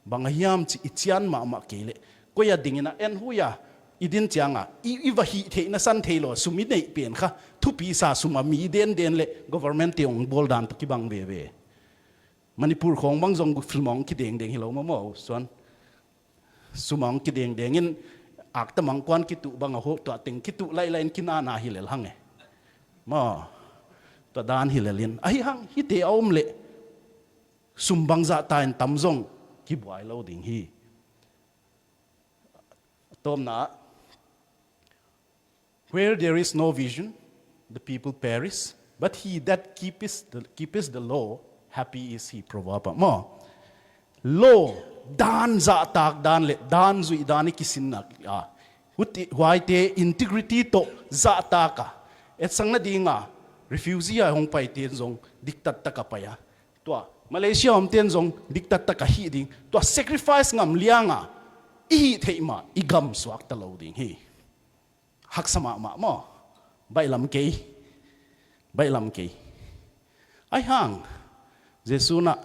bang a hiam cih i cian mahmah kei leh, koi a dinginah en hui a, i din cianga i, i va hih theih na san thei lo a, sum i neih pen kha thupi sa, sum a mi denden le government te hong bawl dan tawh kibang veve. Manipur khawng bang zong film hong kidengdeng hi lo maw maw, suan. Sum hong kidengdeng in akta mangkuan kituh bang a ho, tua teng kituh lailai in kinana hi lel hang e. Maw, tua dan hi lel in ahi hang, hihte a om leh sum bangzah ta in tam zong kibuai lo ding hi. A tawpna ah, "Where there is no vision, the people perish, but he that keepeth the, keepeth the law, happy is he." Proverb ah maw. Law, dan zahtak dan le dan zuih dan i kisinna a, huti, huaite integrity tawh zahtak a, etsang nadinga refugee a hong paite zong diktattak a pai a, tua Malaysia omten zong diktattak a hih ding, tua sacrifice ngam lianga i hih theih mah i gam suakta lo ding hi. Haksa mahmah maw? Baihlam kei. Baihlam kei. Ahi hang, Jesu nah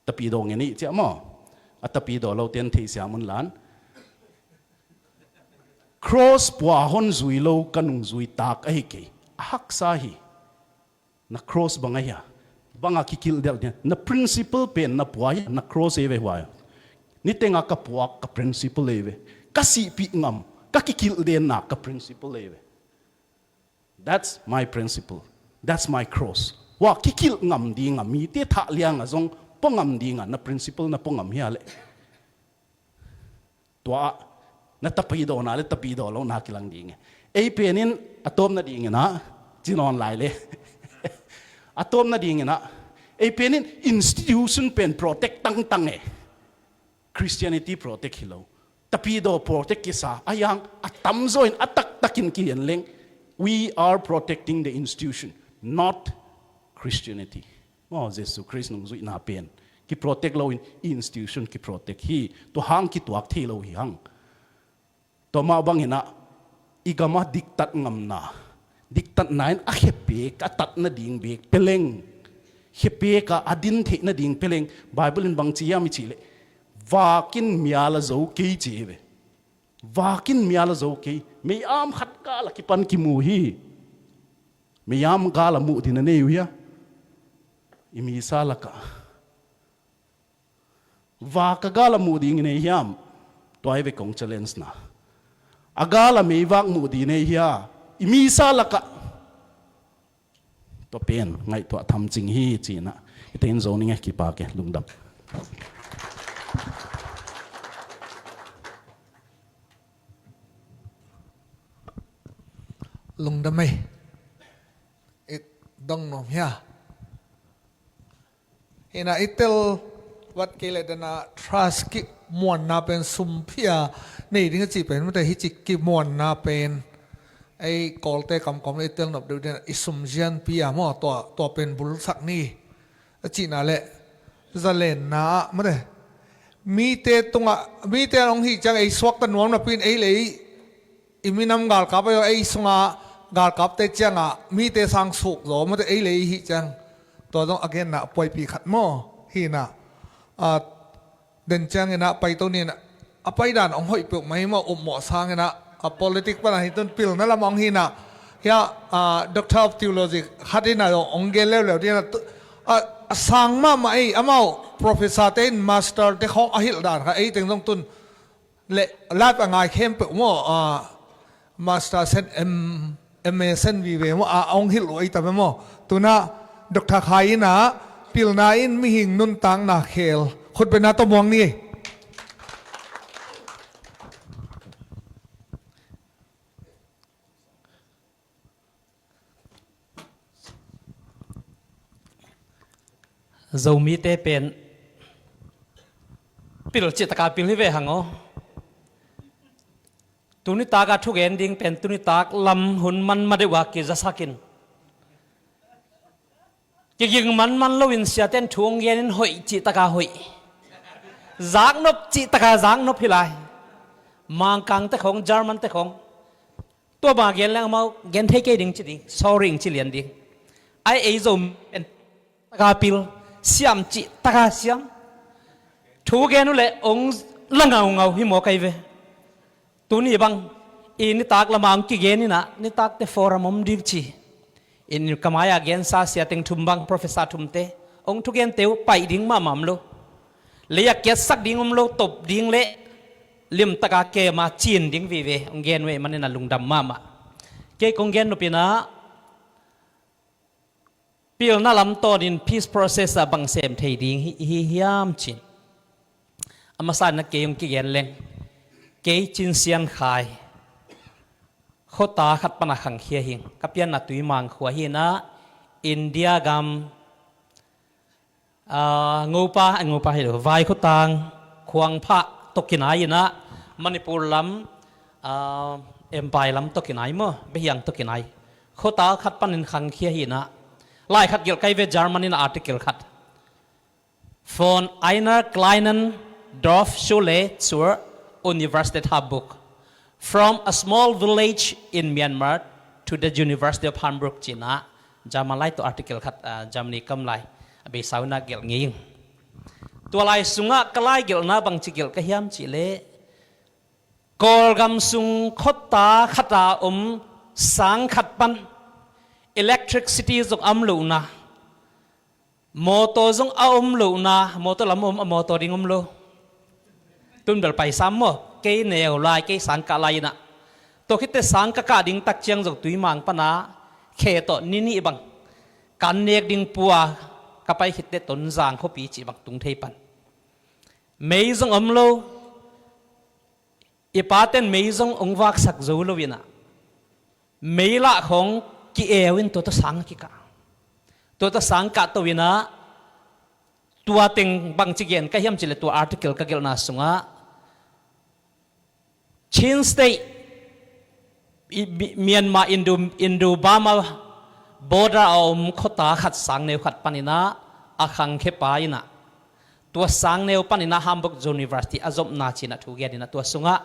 tapidaw ngen ih ciah maw? A tapidaw lote an theisiam un lan. Cross pua hon zui lo ka nungzui tak ahi kei. A haksa hi. Na cross bang ahi a? Banga kikilh delh dia? Na principle pen na pua hi a, na cross ei ve huai. Nitenga ka puak ka principle ei ve. Ka sihpih ngam, ka kikilh denna ka principle ei ve. That's my principle. That's my cross. Hua kikilh ngam dinga, mite thah lianga zong pua ngam dinga na principle na pua ngam hi a leh, tua ah na tapidawna le tapidaw lohna kilang ding e. Ei penin a tawpna dinginah, ci nawn lai le. A tawpna dinginah, ei penin institution pen protect tangtang e. Christianity protect hi lo. Tapidaw protect kisa, ahi hang a tamzaw in a taktakin kihen leng. We are protecting the institution, not Christianity. Maw, Jesu Khrist nungzuihna pen kiprotect loin i institution kiprotect hi. Tua hang kituak thei lo hi hang. Tua mah banginah i gamah diktat ngamna, diktatna in a khepek a tat nading bek peleng, khepek a a din theih nading peleng, Bible in bang ci hiam i cih leh, vakin mial a zo kei ci hi ve. Vakin mial a zo kei. Mei-am khat kal a kipan kimu hi. Mei-am gal a muh ding a nei uh hia? I misa lakah. Vak a gal a muh ding i nei hiam? Tua hi ve kong challenge na. A gal a meivak muh ding i nei hia? I misa lakah. Tua pen ngaihtuah tham cing hi cinah. I tein zo ning e, kipak e, lungdam. Lungdam ei. I dong nuam hia? Hina i tel vat kei le dana trust kimuanna pen sum phia nei ding a cih pen mate, hici kimuanna pen ei Kawlte kamkawm le i tel nop deuh dena i sum zian pia maw, tua, tua pen bulsak ni. A cihna le zalenna ah mate, mite tungah, mite an hong hih ciang ei suakta nuam napi in ei le ei i minam galkap ahi zong ei sungah galkapte ciangah mite sang suk zaw mawte ei le ei hih ciang tua zong a genna a puaipi khat maw hinah. Den cianginah paito ninah a paidan hong hoih peuhmah hi maw, upmawh sanginah a politic panah hi tun pilna lamah hong hinah. Hiah Doctor of Theology khat inah zong hong gen leuleu dinah a sang mahmah ei, amau professor te in master te khawng a hilh dan kha ei teng zong tun le live a ngai khempeuh maw, master sen em em a sen vive maw a hong hilh uh ei tam e maw. Tunah Doctor Khai inah pilna in mihing nuntakna khel khutbetna tawh muang ni. Zomite pen pil cihtaka pil hi ve hang aw. Tunitak a thugen ding pen tunitak lam hun man madeuh a kizasakin kiging manman loin siaten thu hong genin hoih cihtaka hoih, zaknop cihtaka zaknop hi lai. Mangkangte khawng, Germante khawng tua bang gen leng amau gen thei kei ding ci ding, sorry ing ci lian ding. Ai ei Zomi pen taka pil, siam cih taka siam. Thu gen uh leh hong la ngaungau hi maw kai ve. Tuni bang i nitak lama hong kigen inah nitakte forum om ding ci. In ka mai-a gensa siateng thum bang professor thumte hong thugente uh paih ding mahmah om lo. Lei a kiatsak ding om lo, top ding le limtaka kema cin ding vive hong gen uh ei manin a lungdam mahmah. Kei kong gen nupinah pilna lam tawnin peace process ah bang sem thei ding hi, hi hiam cin. A masa inah kei hong kigen leng, kei Cin Sian Khai khuata khat pana khangkhia hing. Ka pianna Tuimang khua hinah India gam, ah, Ngopa, Ngopa hi lo, Vaikhutang, Khuangphah tawh kinai inah Manipur lam, ah, Empai lam tawh kinai maw, Behiang tawh kinai. Khuata khat panin khangkhia hinah lai khat gelh kai ve, German inah article khat. Von einer kleinen Dorfschule zur Universität Hamburg. From a small village in Myanmar to the University of Hamburg cinah German lai tawh article khat, ah, Germany kam lai a beisau inah gelh ngei ing. Tua lai sungah ka lai gelhna bangci gelh ka hiam cihleh Kawlgam sung khuata khata om sang khat pan electricity zong a om lohna, mawtaw zong a om lohna, mawtaw lam om a mawtaw ding om lo. Tun bel paisam maw, kei neu lai, kei sang kah lai inah. Tua khitte sang ka kah ding tak ciang zong Tuimang pana khe tawh ni nih bang kan nek ding pua ka pai khitte Tonzang khuapi cih bang tung thei pan. Mei zong om lo. I paten mei zong hong vaksak zo lo inah mei lah khawng ki-eu in tua tawh sang a kikah. Tua tawh sang kah to inah tua teng bangci gen ka hiam cihleh tua article ka gelhna sungah Chin State, i, Mi-, Myanmar Indo, Indo Burma border a om khuata khat sang neu khat paninah a khangkhepa inah tua sang neu paninah Hamburg University a zopna cinah thu gen inah tua sungah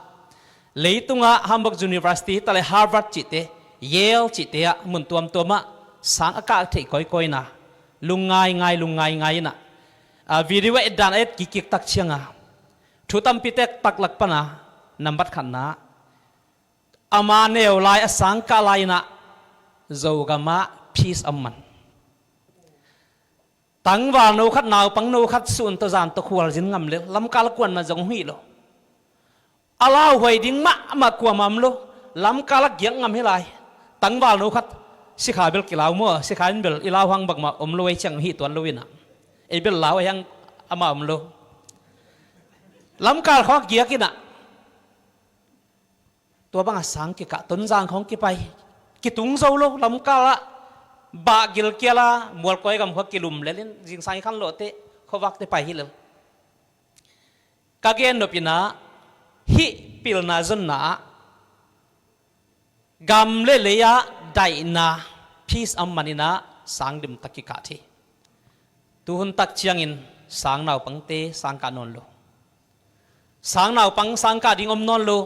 leitungah Hamburg University taleh Harvard cihte, Yale cihte ah mun tuamtuamah sang a kah theih kawikawina lungngai ngai lungngai ngai inah, a, video a etdan a et kikkik tak cianga thu tampi tektak lak pana nambat khatna ama neu lai a sang kah lai inah Zogamah peace a om man. Tangval no khat, naupang no khat sun tawh zan tawh khualzin ngam lel, lamkal a kuan man zong hong hih lo. A lauhuai ding mahmah kuamah om lo. Lamkal a giak ngam hi lai. Tangval no khat, sikha bel kilau maw, sikha in bel i lau hang bangmah om lo ei ciang hih tuan lo inah. Ei bel lau ei hang amah om lo. Lamkal khawng a giak inah tua bangah sang kikah, Tonzang khawng kipai, kitung zo lo, lamkal ah bah gilkial a Mualkawi gam khua kilum lel in zingsang i khan lawhte khuavakte pai hi lel. Ka gen nop inah hih pilna zonna ah gam le lei ah daihna, peace a om man inah sang dim tak kikah thei. Tuhun tak ciangin sang naupangte sang kah nawn lo. Sang naupang sang kah ding om nawn lo.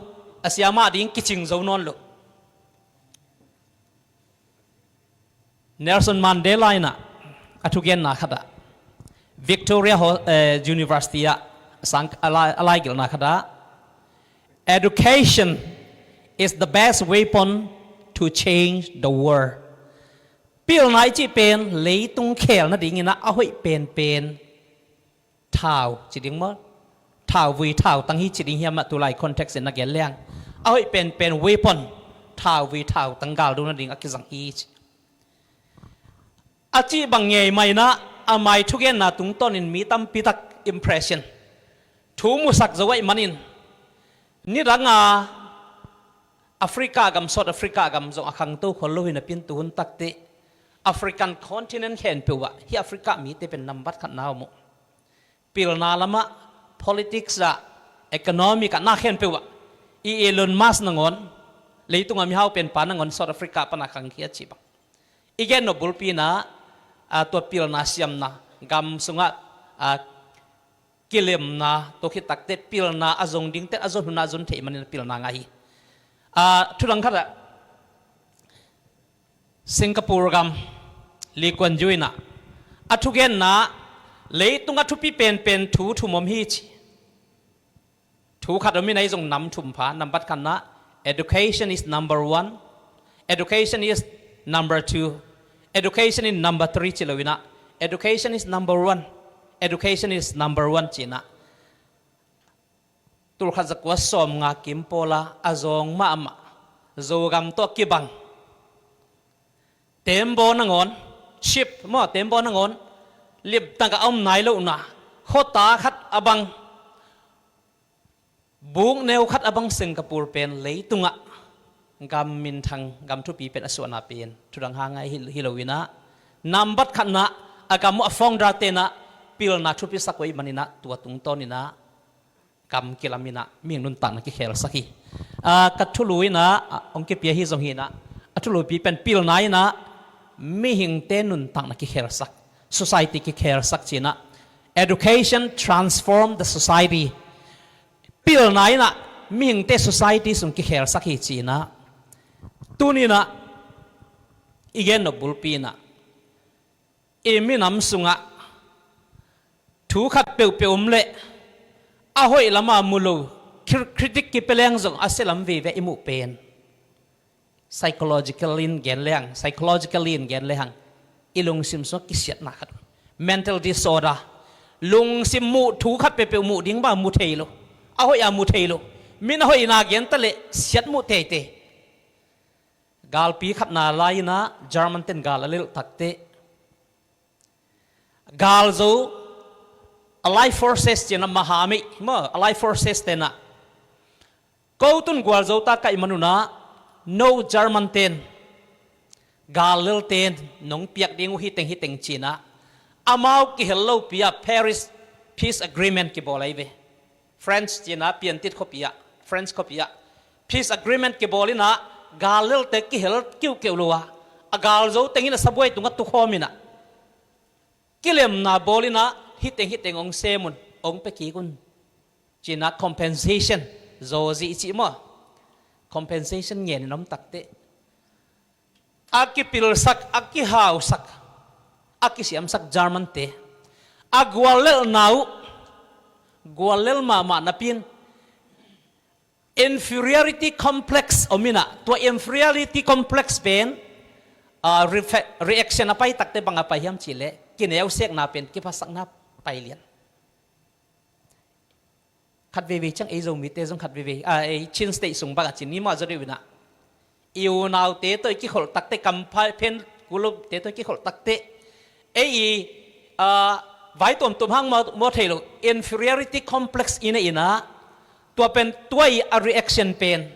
A siamah ding kicing zo nawn lo. Nelson Mandela in a thugenna khat ah, Victoria Ho-, eh, University ah sang a lai, a laigilhna khat ah, "Education is the best weapon to change the world." Pilna i cih pen leitung khel nadingin a, a hoih penpen thau ci ding maw? Thau vui thau tang hi ci ding hiam, a tulai context in a gen leng, a hoih penpen weapon, thau vui thau tang galdo nading a kizang hi ci. A cih bang ngei mah in a, a mai thugenna tungtawnin mi tampi tak impression, thu musak zo ahih manin, nidanga Africa gam, South Africa gam zong a khangto khol lo hi napi-in tuhun takteh African continent khempeuh ah hih Africa mite pen nambat khatna om uh. Pilna lamah, politics ah, economic ah, na khempeuh ah, i Elon Musk nangawn, leitungah mihau penpa nangawn South Africa pana khangkhia cih bang. I gen nop bulpi in a, a, tua pilna siamna, gam sungah, a, kilemna, tua khit takteh pilna a zong dingte a zon hun a zon theih manin a pilna ngah hi. A, thudang khat ah, Singapore gam, Lee Kuan Yew in a, a thugenna, leitung a thupi penpen thu thum om hi ci. Thu khat om in a, ei zong nam thum pha, nambat khatna, education is number one, education is number two, education is number three ci lo in a, education is number one, education is number one ci in a. Tulkhat zakua sawmnga kim pawla a zawng mahmah, Zogam tawh kibang, tembaw nangawn, ship maw, tembaw nangawn limtak a om nai lohna, khuata khat a bang, bukneu khat a bang Singapore pen leitungah gam minthang, gam thupi pen a suahna pen thudang hang ngai hi, hi lo in a, nambat khatna, a gam uh a founder-te in a pilna thupi sak uh ahih manin a, tua tungtawn in a gam kilam in a mihing nuntakna kikhelsak hi. A, ka thulu in a, a, hong kipia hi zong hi in a, a thulupi pen pilna in a mihingte nuntakna kikhelsak, society kikhelsak ci in a, "Education transform the society." Pilna in a mihingte society sung kikhelsak hi ci in a, tuni in a i gen nop bulpi in a, i minam sungah thu khat peuhpeuh om leh a hoih lama mu lo, cri-, critic kipia leng zong a sia lam vive i muh pen, psychological in gen leng, psychologically in gen leng, i lungsim sungah kisiatna khat, mental disorder, lungsim muh, thu khat peuhpeuh muh ding bang mu thei lo, a hoih a mu thei lo, min a hoihna gen ta leh siat muh teitei. Galpi khatna lai in a German ten gal a lelh takteh, galzo, Allied Forces ci in a, mahameih maw, Allied Forces ten a, ko tun gualzo ta ka hih man un a, no German ten, gal lelten nong piak ding uh hi teng hi teng ci in a, amau kihel lopi a Paris Peace Agreement kibawl ahi ve. French ci in a, piantit khuapi ah, French khuapi ah peace agreement kibawl in a, gal lelte kihel kiuhkeuh lo a, a galzo teng in a sabuai tungah tukhawm in a, kilemna bawl in a, hih teng hih teng hong sem un, hong pia kik un ci in a, compensation, zawhzih i cih maw, compensation ngen in om takteh, a kipilsak, a kihausak, a kisiamsak German-te, a guallelhna uh, guallel mahmah napi-in inferiority complex om in a, tua inferiority complex pen, ah, refe-, reaction a pai takteh bang a pai hiam cih leh, kineusekna pen kiphasakna pai lian. Khat veivei ciang ei Zomite zong khat veivei, ah, ei Chin State sung bang a ci ni maw, a zaw deuh in a, i unaute tawh i kikholh takteh, kampha phen kulupte tawh i kikholh takteh, ei i, ah, vai tuamtuam hang maw, maw thei lo, inferiority complex i neih in a, tua pen tua i a reaction pen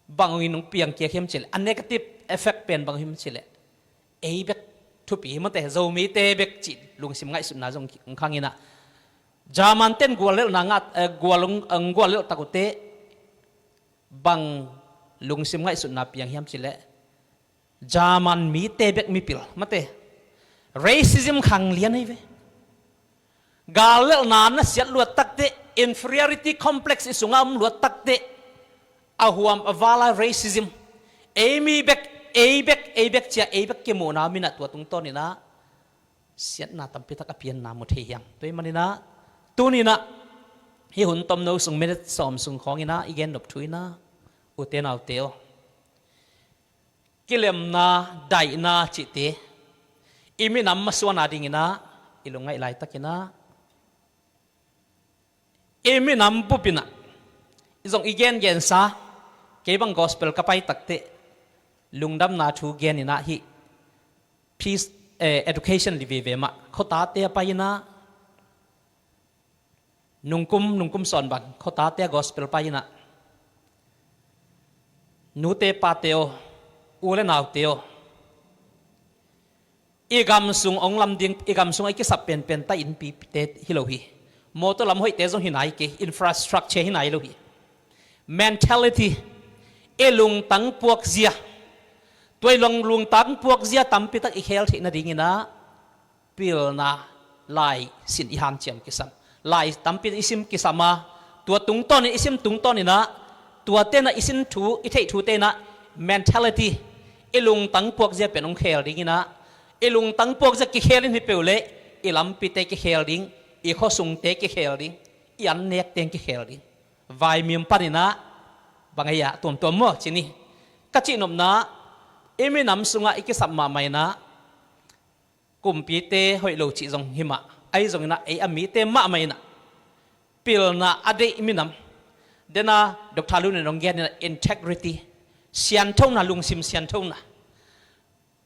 bang hong in hong piang kiak hiam cih leh, a negative effect pen bang hiam cih leh, ei bek thupi hi mawte, Zomite bek cih lungsim ngaihsutna zong hong khang in a, German ten guallelhna ngah, eh, gual hong, hong guallelh tak uh teh bang lungsim ngaihsutna piang hiam cih leh, German mite bek mipil mate, racism khang lian ahi ve. Gal lelhna na siat luat takteh, inferiority complex i sungah om luat takteh, a huam a vala racism, ei mi bek Ei bek, ei bek cia, ei bek kimuhna om inah tua tungtawn inah siatna tampitak a pianna mu thei hiam? Tua ahih maninah tuninah hih hun tomno sung minute sawm sung khawng inah i gen nop thu inah, ute naute aw, kilemna, daihna cihte i minam masuan a dinginah i lungngaih laitakinah i minam bupinah i zong i gengensa, kei bang gospel ka pai takteh lungdamna thu geninah hih peace, eh, education li veve mah khuatate a pai inah, nungkum, nungkum sawn bang khuatate a gospel pai inah, nute pate aw, u le naute aw, i gam sung ong lam ding, i gam sung a i kisap penpen ta innpite hi lo hi. Mawtaw lam hoihte zong hi nai kei, infrastructure hi nai lo hi. Mentality, i lungtang puakzia, tua i long lungtang puakzia tampitak i khel theih nadinginah pilna lai sin i hanciam kisam. Lai tampi i sim kisam a, tua tungtawnin i sim tungtawninah, tua tenah i sin thu, i theih thu tenah mentality, i lungtang puakzia pen hong khel dinginah, i lungtang puakzia kikhel in hi peuh leh i lampite kikhel ding, i khuasungte kikhel ding, i annek teng kikhel ding. Vaimim paninah bang ei ah tuamtuam maw cini ka cihnopna, i minam sungah i kisap mahmah inah, kumpite hoih lo cih zong hi mah, ahi zonginah ei a mite mahmah inah pilna a deih minam. Dena Doctor Lun in hong geninah integrity, sianthona, lungsim sianthona.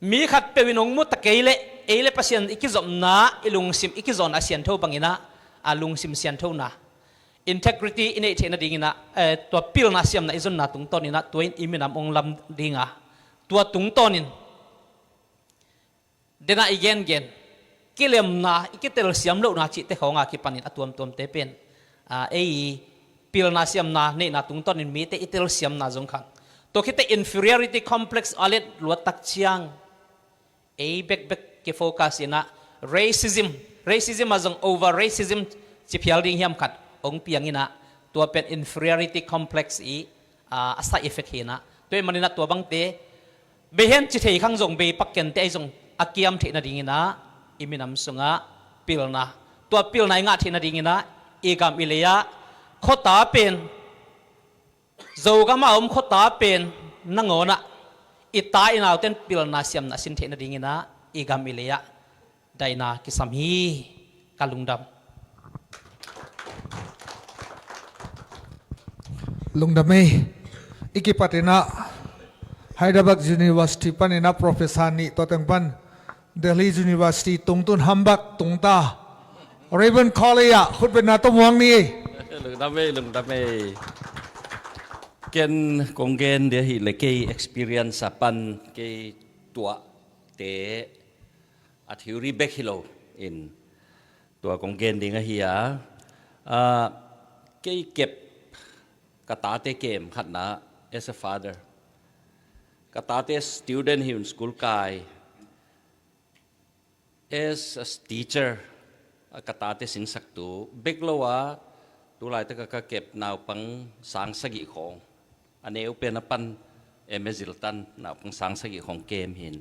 Mi khat peuh in hong mu ta kei leh ei le Pasian i kizopna, i lungsim i kizopna a siantho banginah a lungsim sianthona, integrity i neih theih nadinginah, eh, tua pilna siamna i zonna tungtawninah tua in i minam hong lam dinga, tua tungtawnin dena i gengen kilemna, i kitelsiam lohna cihte khawnga kipanin a tuamtuamte pen, ah, ei pilna siamna neihna tungtawnin mite i telsiamna zong khang. Tua khite inferiority complex a let luattak ciang ei bekbek kifocus inah racism, racism a zong over racism ci phial ding hiam khat hong pianginah, tua pen inferiority complex i, ah, a side effect hinah. Tua ahih maninah tua bangte bei hen ci thei khang zong bei pak kente ahi zong a kiam theih nadinginah i minam sungah pilna, tua pilna i ngah theih nadinginah i gam i lei-ah khuata pen, Zogam a om khuata pen nangawnah i ta i nauten pilna siamna sin theih nadinginah i gam i lei-ah daihna kisam hi. Ka lungdam. Lungdam ei. I kipatinah Hyderabad University paninah professor nih, tua teng pan Delhi University tungtun Hamburg tungta Raven College ah khutbetna tawh muang ni. Lungdam ei, lungdam ei. Ken kong gen dia hi le kei experience a pan kei tuahte a theory bek hi lo in tua kong gen ding ahi a, ah, kei kep ka tate kem khatna as a father. Ka tate student hi un, school kai. As a teacher, a ka tate sinsaktu bek lo a, tulaitak a ka kep naupang sang sagih khawng, a neu pen a pan M A ziltan naupang sang sagih khawng kem hin.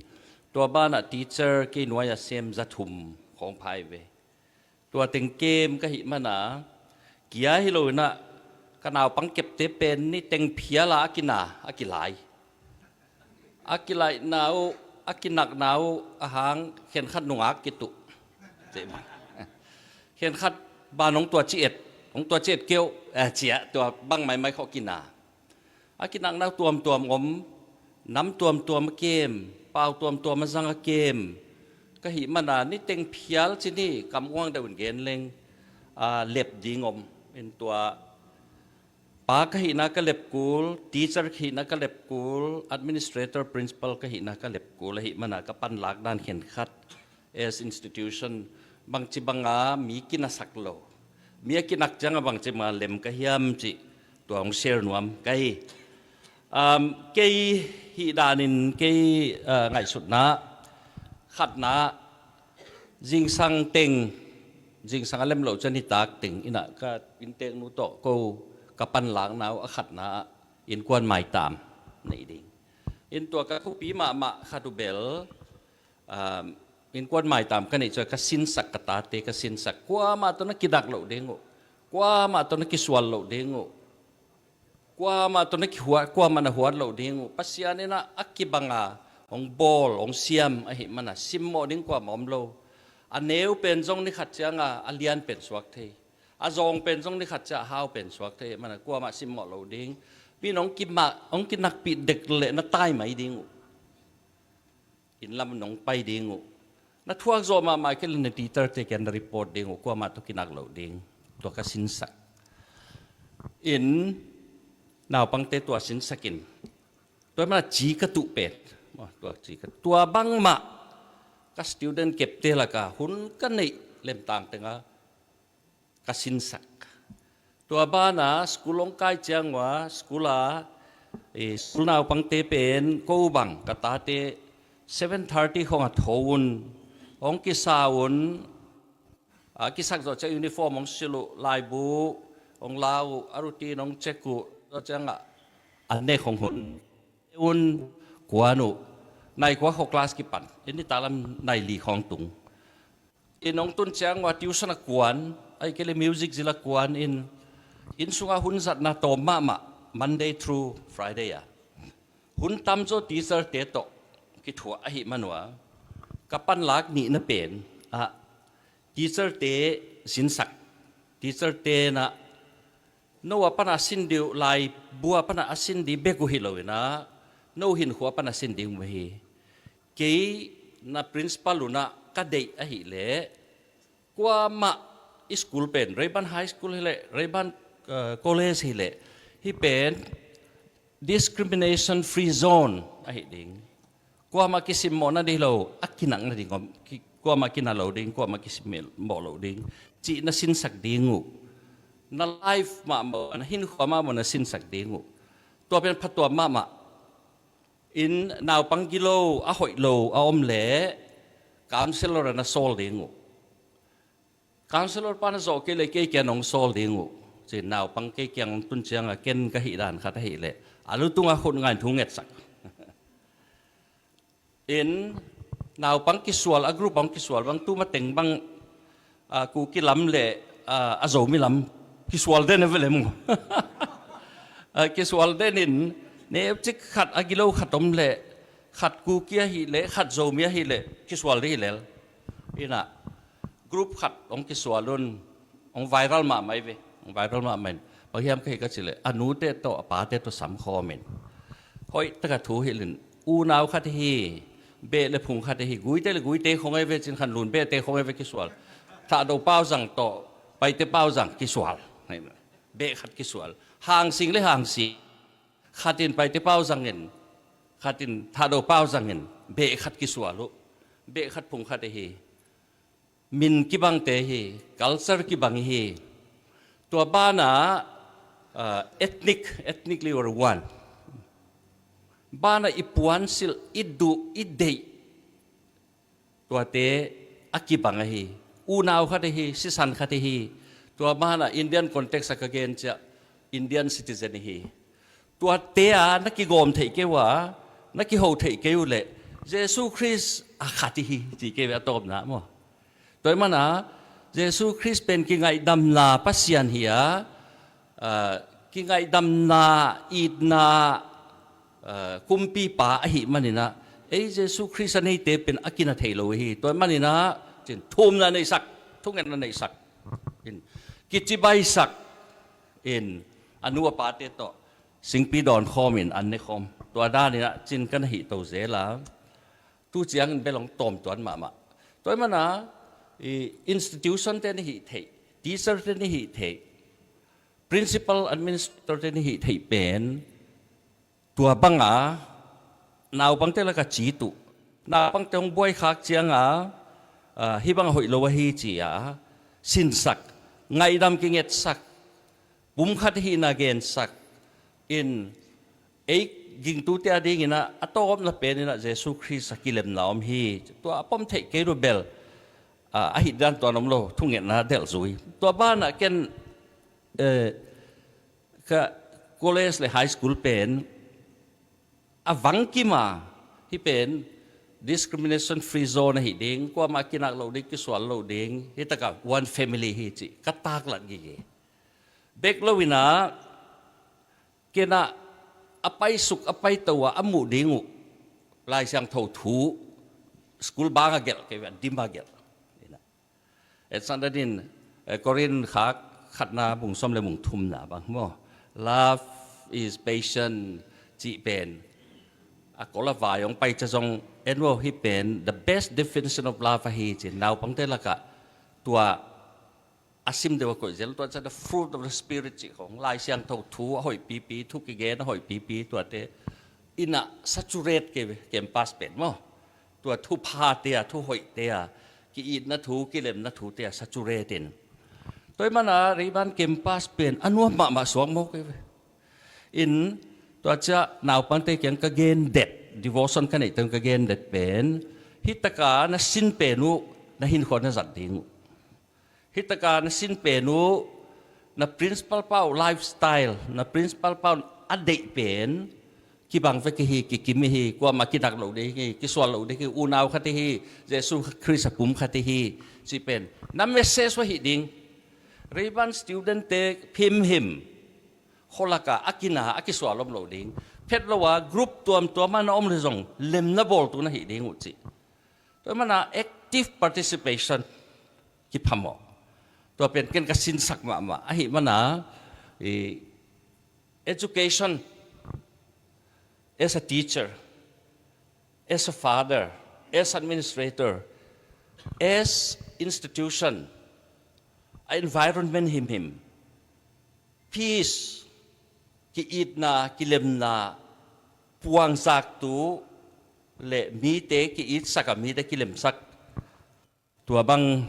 Tua banah teacher kei nuai a sem za thum khawng phai ve. Tua teng kem ka hih mana, kia hi lo inah ka naupang kepte pen ni teng phiala a kina, a kilai. A kilaihna uh, a kinakna uh a hang khenkhat nungak kituh. Khenkhat ban hong tua ci et, hong tua ci et keuh, eh, ciah tua bang maimai khawh kina. A kinakna uh tuamtuam om, nam tuamtuam a kem, pau tuamtuam a zang a kem. Ka hih mana ni teng phial ci ni, kam uang deuh in gen leng, ah, lep ding om. In tua pa ka hihna ka lep kul, teacher ka hihna ka lep kul, administrator, principal ka hihna ka lep kul ahih mana ka panlak dan khenkhat as institution bangci banga mi kinasak lo, mi a kinak cianga bangci banga lem ka hiam cih tua hong share nuam ka hi. Um, kei hih danin kei, uh, ngaihsutna khatna, zingsang teng, zingsang a lem lo ciang nitak teng inah ka innteknu tawh ko ka panlakna uh a khatna ah innkuan maitam nei ding. In tua ka thupi mahmah khat uh bel, um, innkuan maitam ka neih ciang ka sinsak, ka tate ka sinsak. Kuamah tawh na kinak loh ding uh, kuamah tawh na kisual loh ding uh, kuamah tawh na kihuat, kuamah na huat loh ding uh. Pasian in ah a kibang a hong bawl, hong siam ahih manin ah simmawh ding kuamah om lo. A neu pen zong ni khat ciang a, a lian pen suak thei. A zawng pen zong ni khat ciang a hau pen suak thei ahih manin ah kuamah simmawh loh ding. Mi in hong kimak, hong kinakpih dek leh na tai mai ding uh. Inn lam nong pai ding uh. Na thuak zawh mahmah kei leh na teacher te kiang na report ding uh, kuamah tawh kinak loh ding. Tua ka sinsak. In naupangte tua sinsak in. Tua mah ci ka tuh pen. Tua ci ka, tua bangmah ka student kepte lak a hun ka neih lemtang teng ah ka sinsak. Tua banah school hong kai ciang ua, school a, eh, school naupangte pen ko bang ka tate seven thirty khong ah tho un, hong kisa un, a kisak zawh ciang uniform hong silh uh, laibu hong la uh, a routine hong check uh, zawh ciang ah an ne khong hun un, kuan uh, nai kua khong class kipan, in nitak lam nai li khong tung. In hong tun ciang ua tuition a kuan, ahih kei leh music zil a kuan in, inn sungah hun zatna tawm mahmah, Monday through Friday a. Hun tamzaw teacher te tawh kithuah ahih man ua, ka panlak nihna pen ah, teacher te sinsak, teacher te na no a pan a sin ding uh, laibu a pan a sin ding bek uh hi lo in ah, no hinkhua pan a sin ding uh hi. Kei na principal un ah ka deih ahih leh, kuamah i school pen, Rayburn High School hi leh, Rayburn, eh, College hi leh, hih pen discrimination free zone ahi ding. Kuamah kisimmawh nading lo, a kinak nading om, ki-, kuamah kinak lo ding, kuamah kisimmawh lo ding, cih na sinsak ding uh. Na life mahmah, na hinkhua mahmah na sinsak ding uh. Tua pen phatuam mahmah. In naupang gilo, a hoih lo a om leh counselor ah na sawl ding uh. Counselor pa na zawh kei leh kei kiang hong sawl ding uh. Ci-in naupang kei kiang hong tun ciang a, ken ka hih dan khat ahih leh, a lu tungah khut nga in thu ngetsak. In naupang kisual, a group hong kisual bang, tu mateng bang, ah, Kuki lam leh, ah, a Zomi lam kisual den a ve leh mu. Ah, kisual den in, neucik khat a gilo khat om leh, khat Kuki ahih leh, khat Zomi ahih leh kisual ding hi lel. In ah, group khat hong kisual un, hong viral mahmah hi ve, hong viral mahmah in. Bang hiam ka hih ka cih leh, a nute tawh, a pate tawh sam khawm in, hoih tak a thu hilh in, unau khat hi, beh leh phung khat hi, Guite leh Guite khong hi ve, Cin Khan Lun behte khong hi ve kisual. Thahdo Pau Zang tawh Paite Pau Zang kisual. Beh khat kisual. Hang Sing leh Hang Sing. Khat in Paite Pau Zang in, khat in Thahdo Pau Zang in, beh khat kisual uh. Beh khat phung khat hi. Min kibangte hi, culture kibang hi. Tua banah, ah, ethnic, ethnically we're one. Banah i puansilh, i duh, i deih, tuate a kibang ahi. Unau khat ahi, sisan khat ahi. Tua banah Indian context ah ka gen ciang, Indian citizen ahi. Tuate a na kigawm theih kei uh a, na kiho theih kei uh leh, Jesu Khrist a khat ihi, ci kei ve a tawpna maw. Tua ahih manin ah, Jesu Khrist pen kingaihdamna Pasian hi a, ah, kingaihdamna, itna, ah, kumpipa ahih manin ah, ei Jesu Khrist a neite pen a kina thei lo hi. Tua ahih manin ah, cin thumna neihsak, thungetna neihsak, in, kicibaisak, in, a nu a pate tawh singpi dawn khawm in an ne khawm. Tua danin ah cin ka na hih to zel a. Tu ciangin bel hong tawm tuan mahmah. Tua ahih manin ah, i institution te na hih theih, teacher te na hih theih, principal, administrator te na hih theih pen, tua bang a naupangte lak ah ci tuh. Naupangte hong buai khak ciang a, ah, hih bang a hoih lo ahi ci a sinsak, ngaihdam kingetsak, pum khat ahihna gensak, in, ei gingtute a dingin ah, a tawpna pen in ah Jesu Khrist a kilemna om hi. Tua a pom theih kei uh bel, ah, ahih dan tuan om lo, thungetna delh zui. Tua banah ken, eh, ka college leh high school pen, a vang kima, hih pen discrimination free zone ahi ding, kuamah kinak lo ding, kisual lo ding, hih takah one family hi cih ka taklat gige. Bek lo inah, kenah a paisuk, a paito ah a muh ding uh Lai Siangtho thu, school bang a gelh kei ve, a dim a gelh. Inah. Etsan danin, eh, Korin khak khatna bung sawm le bung thumna bang maw. Love is patient cih pen a kol a vai hong pai ca zong en uh, hih pen the best definition of love ahi ci. Naupangte lakah tua a sim deuh a koih zel, tua ciah the fruit of the spirit cih khong, Lai Siangtho thu a hoih pipi, thu kigen a hoih pipi, tuate inah saturate kei ve, campus pen maw. Tua thuphate ah, thu hoihte ah, ki-itna thu, kilemna thute ah saturate in. Tua ih mana Rayburn campus pen a nuam mahmah suak maw kei ve. In, tua ciah naupangte kiang ka gen det, devotion ka neih teng ka gen det pen, hih taka na sin pen uh na hinkhua na zat ding uh. Hih taka na sin pen uh, na principal pa uh lifestyle, na principal pa uh a deih pen, kibang vek hi, kikim hi, kuamah kinak lo ding hi, kisual lo ding hi, unau khat hi, Jesu Khrist a pum khat hi, cih pen na message uh ahi ding. Rayburn student te himhim khualakah a kina, a kisual om lo ding. Phet lo a group tuamtuam ah na om le zong lemna bawltu na hi ding uh cih. Tua mana active participation kiphamawh. Tua pen ken ka sinsak mahmah. Ahi mana, eh, education, as a teacher, as a father, as administrator, as institution, a environment himhim, peace, ki-itna, kilemna, puangzaktu le mite ki-itsak a, mite kilemsak. Tua bang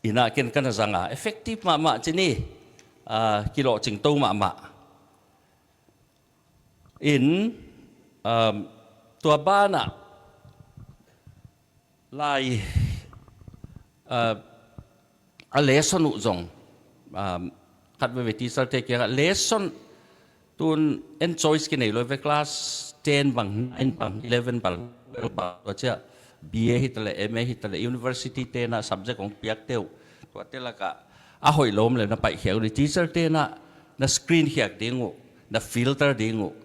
inah ken ka na zang a, effective mahmah ci ni, ah, kilawhcingto mahmah. In, um, tua banah lai, uh, a lesson uh zong, um, khat veve teacher te kiangah lesson tun en choice kinei lo ve, class ten bang, nine bang, eleven bang, twelve bang, tua ciah B A hi ta le, M A hi ta le, university tenah subject hong piak teuh, tuate lakah a hoih lo om le na paihkhiak uh ni, teacher tenah na screen khiak ding uh, na filter ding uh.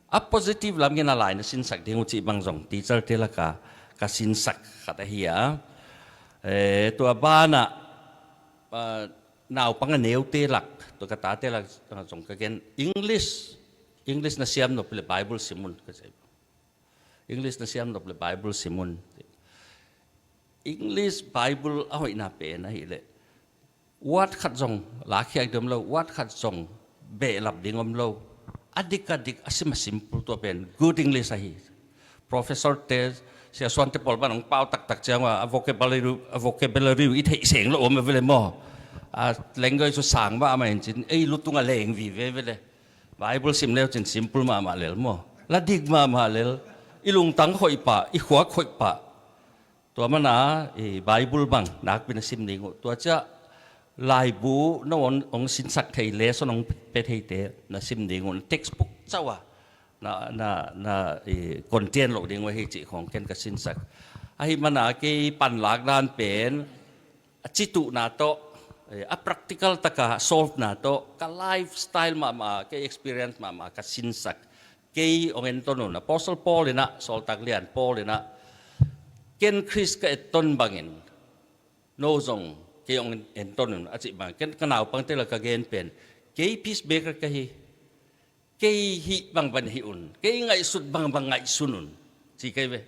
A positive lam ngen a lai na sinsak ding uh cih bang zong teacher te laka ka sinsak khat ahi a. Eh, tua banah, ah, naupang a neute lak, tua ka tate lak, ah, zong ka gen English, English na siam nop le Bible sim un ka ci. English na siam nop le Bible sim un. English Bible a hoihna pen ahileh word khat zong lakkhiak ding om lo, word khat zong behlap ding om lo. A dik a dik, a sim a simple, tua pen good English ahi. Professor te, Sia Suan te pawl ban hong pau taktak ciang a, a vocabulary, a vocabulary i theih seng lo om a vele maw. A language cu sang mahmah in cin, ei lutung a leng vive vele. Bible sim leu cin simple mahmah lel maw. La dik mahmah lel. I lungtang hoih pah, i khuak hoih pah. Tua mana, eh, Bible bang nakpi na sim ding uh. Tua ciah laibu na hong, hong sinsak thei, lesson hong pia theite na sim ding uh. Textbook cauh a na, na, na, eh, content loh ding uh ahi cih khong ken ka sinsak. Ahi mana kei panlak dan pen a cituhna tawh, eh, a practical taka solvena tawh, ka lifestyle mahmah, kei experience mahmah ka sinsak. Kei hong enton un, Apostle Paul inah, Sawltak Lian Paul inah, ken Khrist ka etton bangin no zong kei hong enton un a cih bang. Ken ka naupangte la ka gen pen, kei peacemaker ka hi. Kei hih bangbang hih un, kei ngaihsut bangbang ngaihsun un, ci kei ve.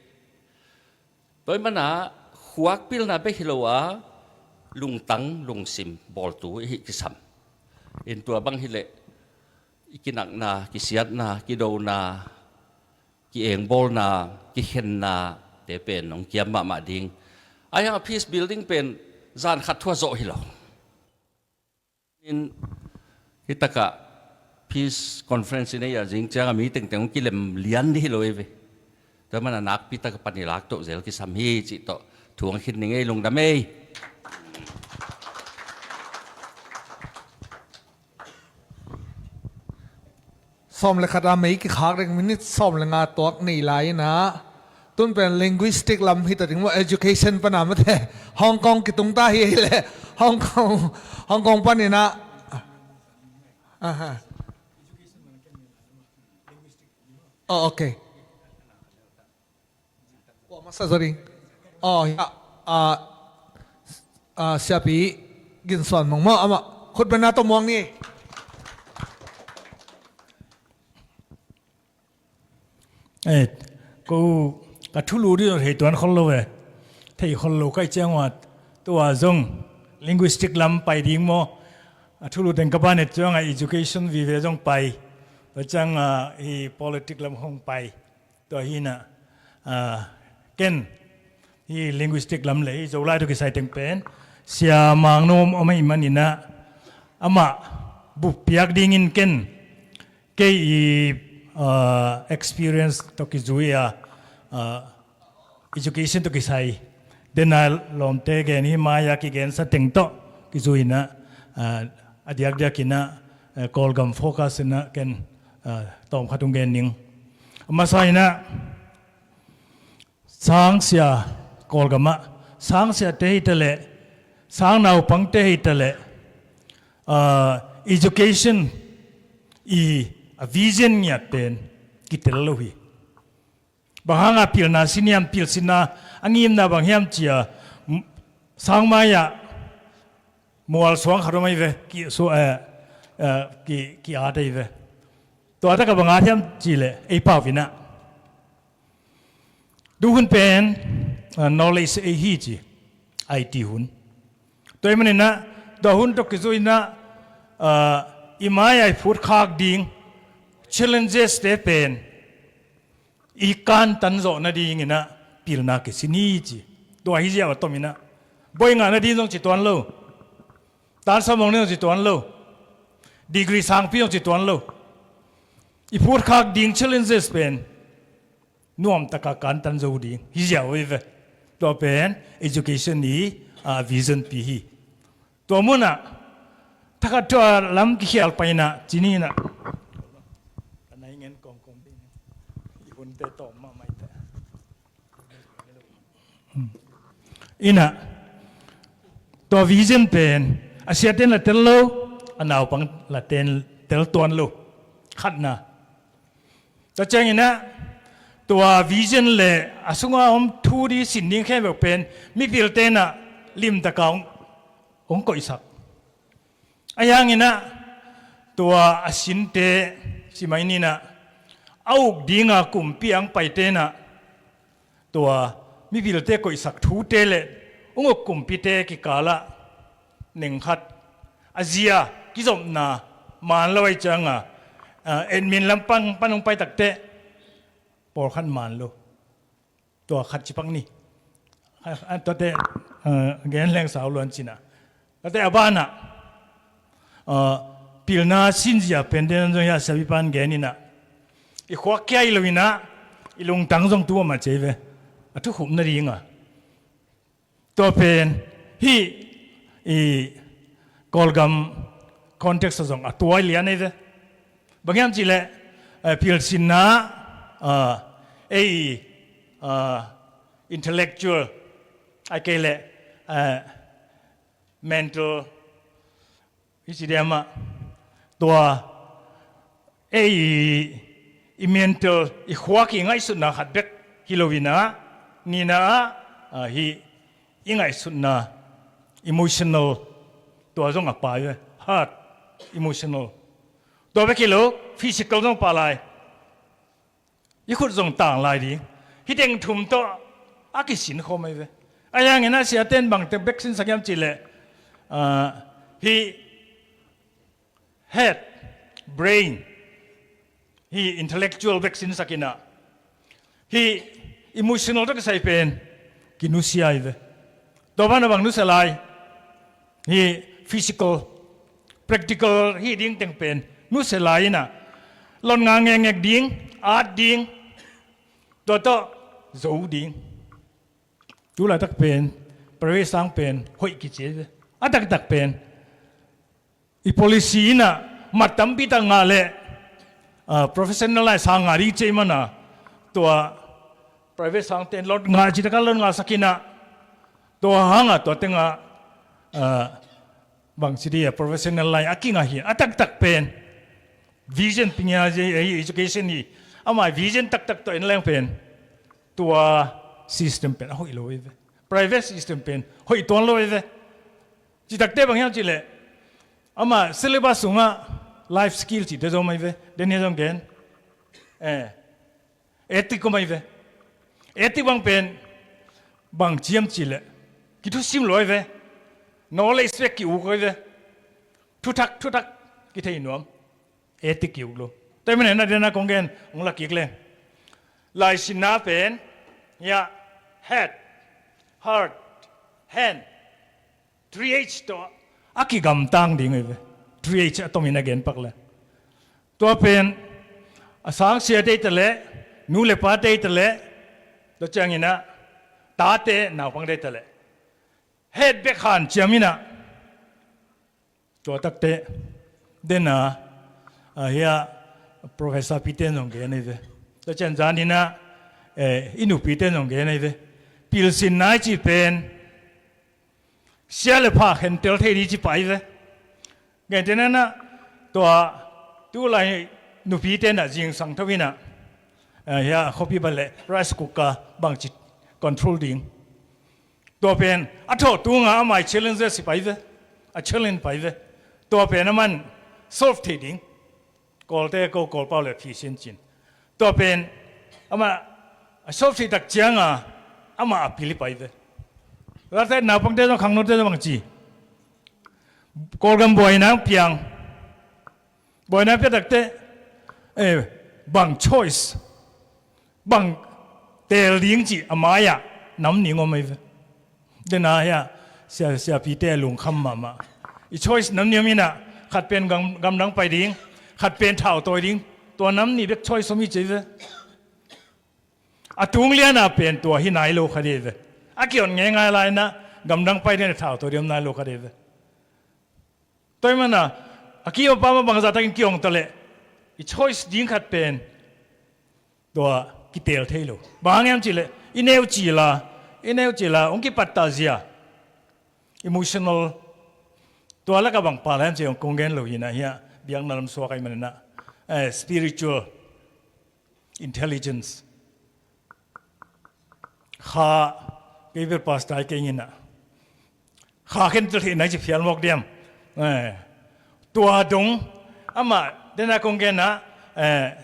Tua ih mana khuak pilna bek hi lo a, lungtang lungsim bawltu i hih kisam. In tua bang hileh i kinakna, kisiatna, kidona, ki-engbawlna, kikhenna te pen hong kiam mahmah ding. Ahi hang a peace building pen zan khat thu a zawh hi lo. In hih takah peace conference i nei a zing ciang a mi tengteng hong kilem lian dih hi lo ei ve. Tua mana nakpi taka pan i lak tawh zel kisam hi cih tawh thu hong khin ning ei, lungdam ei. Sawm le khat a mei kikhak ding, minit sawm le nga tuak nei lai inah, tun pen linguistic lam hi ta ding maw, education pana mate, Hong Kong kitung ta hi le, Hong Kong, Hong Kong paninah. Aha. Oh, okay. Kuamah sa zaw ding. Oh, ya. Ah, ah, siapi Gin Suan Mung maw, amah khut bengna tawh muang ni. Eh, ko ka thulu dih thei tuan khol lo ve. Thei khol lo kai ciang wat tua zong linguistic lam pai ding maw. A thulu teng ka banet ciang a education vive zong pai. Tua ciang a hi politic lam hong pai. Tua hinah, ah, ken hi linguistic lam le hi Zolai tawh kisai teng pen sia mangnom om ahi maninah amah buppiak dingin ken kei i, ah, experience tawh kizui a, ah, education tawh kisai dena lawmte gen hi mai-a kigensa teng tawh kizuinah, ah, a diakdiakinah, eh, Kawlgam focus inah ken, ah, tawmkhat hong gen ning. A masa inah sangsia Kawlgamah sangsiate hi ta leh, sang naupangte hi ta leh, ah, education i a vision ngiat pen kitel lo hi. Bang hanga pilna siniam pilsinna a ngimna bang hiam cia, m-, sangmai-ah mual suang khat om ahi ve, ki, su, eh, eh, ki, ki at ahi ve. Tua taka bang at hiam cileh ei pau inah. Duhun pen, ah, knowledge ei hi ci, I T hun. Tua hi maninah, tua hun tawh kizuinah, ah, i mai-a i phutkhak ding challenges te pen i kantan zawh nadinginah pilna kisin hi ci. Tua hi ziau a tominah boi ngah nading zong ci tuan lo. Tansa mong ni zong ci tuan lo. Degree sangpi zong ci tuan lo. I phutkhak ding challenges pen nuamtaka kantan zo ding hi ziau hi ve. Tua pen education i, ah, vision pi hi. Tua munah thakhat tua lam kikhial painah cininah ka nai ngen kawmkawm ding i hunte tawm mahmah ite. Inah tua vision pen a siaten la tel lo, a naupang la ten tel tuan lo. Khatna. Tua cianginah tua vision le a sunga om thu ding sin ding khempeuh pen mipil tenah limtaka hong, hong koihsak. Ahi hanginah tua a sinte simai ninah a uk dinga kumpi ang pai tenah tua mipilte koihsak thute le ung uk kumpite kikalah nengkhat a zia kizopna man lo ahi cianga, ah, admin lampang pan hong pai takteh pawlkhat man lo. Tua khat cipak ni. Ah, ah, tuate, ah, gen leng sau luan cinah. Tuate a banah, ah, pilna sinzia pente nan zong hia siapipan geninah i khuak kia hi loinah i lungtang zong tu amah cei ve. A thukhupna dinga tua pen hih i Kawlgam context ah zong a tuai lian ei ve. Bang hiam cihleh, eh, pilsinna, ah, ei, ah, intellectual ai kei leh, eh, mental hi ci diamah tua ei i mental i khuak i ngaihsutna khat bek hi loinah nina ah, ah, hi i ngaihsutna emotional tua zong a pai ve, heart, emotional. Tua bek hi lo, physical zong pah lai. I khut zong tang lai ding. Hih teng thum tawh a kisin khawm ahi ve. Ahi hanginah siaten bangte bek sinsak hiam cihleh, ah, hih head, brain, hih intellectual bek sinsakinah hih emotional tawh kisai pen kinusia ahi ve. Tua banah bang nusia lai? Hih physical, practical hih ding teng pen nusia lai inah lon nga ngekngek ding, at ding, tua tawh zo ding. Tu laitak pen private sang pen hoih kici ahi ve. A taktak pen i policy inah mat tampi tak ngah leh, ah, professional line sang ngah ding cih mana, tua private sangte in lot ngah, cih taka lot ngahsak in ah, tua hang ah tua teng ah, ah, bangci dia professional line a kingah hi. A taktak pen vision pia hi, education hi. Amah vision taktak tawh en leng pen tua system pen a hoih lo hi ve. Private system pen hoih tuan lo hi ve. Cih takte bang hiam cih leh, amah syllabus sungah life skill cihte zong om hi ve. Den hi zong gen. Eh, ethic om hi ve. Ethic bang pen bangci hiam cih leh, kithusim lo hi ve. Knowledge bek ki-uk hi ve. Thuthak, thuthak kithei nuam. Ethic ki-uk lo. Tua ahih manin ah, den a kong gen, hong lak kik leng, laisinna pen, hiah, head, heart, hand, three H tawh a kigamtang ding hi ve. Three H a tomin a gen pak leh, tua pen a sangsiate hi ta leh, nu le pate hi ta leh, tua ciangin ah tate, naupangte hi ta leh, head bek hanciam in ah, tua takte, den a, ah, hiah, professor pite in zong gen hi ve. Tua ciang zan in ah, eh, i nupite in zong gen hi ve. Pilsinna i cih pen sia le pha khentel thei ding cih pah hi ve. Gentehna in ah, tua tulai nupite in ah zingsang tho in ah, eh, hiah, khuapi bat leh rice cooker bangci control ding. Tua pen a thawh tungah amah i challenges hi pah hi ve. A challenge pah hi ve. Tua pen aman solve thei ding. Kawlte ko, Kawlpau le phi sin cin. Tua pen amah a solve thei tak ciangah amah a pil hi pah hi ve. Tua takte naupangte zong, khangnote zong bangci, Kawlgam buaina piang. Buaina pia takte, eh, bang choice, bang teel ding cih a mai-ah nam nih om hi ve. Den a hiah, sia, siapite lungkham mahmah. I choice nam nih om in ah, khat pen gam, gamdang pai ding, khat pen thautawi ding. Tua nam nih bek choice om hi ci hi ve. A tung lian a pen tua hi nai lo kha ding hi ve. A kihon ngeingai lai in ah, gamdang pai ding le thautawi ding om nai lo kha ding hi ve. Tua ahih manin ah, a ki-om pa mah bangzah takin ki-ong ta leh, i choice ding khat pen tua kiteel thei lo. Bang hang hiam cih leh, i neu cil a, i neu cil a hong kipattah zia, emotional, tua lakah bang pha lai hiam cih kong gen lo hi in ah, hiah biakna lam suak ahih manin ah, eh, spiritual intelligence. Kha, kei bel pastor hi keng in ah, kha khentel theihna i ci phial mawk diam? Eh, tua dong, amah, den a kong gen ah, eh,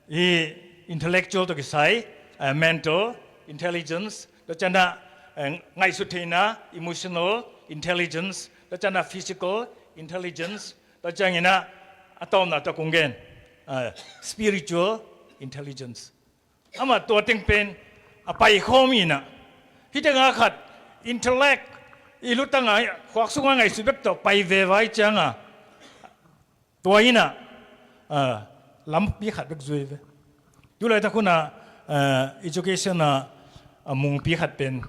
i intellectual tawh kisai, eh, mental intelligence, tua ciang ah, eh, ngaihsut theihna, emotional intelligence, tua ciang ah physical intelligence, tua ciangin ah a tawpna tawh kong gen, eh, spiritual intelligence. Amah tua teng pen a paikhawm in ah, hih teng ah khat, intellect, i lutang a, khuak sung a ngaihsut bek tawh pai ve vai ciang a, tua in ah, ah, lampi khat bek zui ve. Tulaitak hun ah, ah, education ah, a mungpi khat pen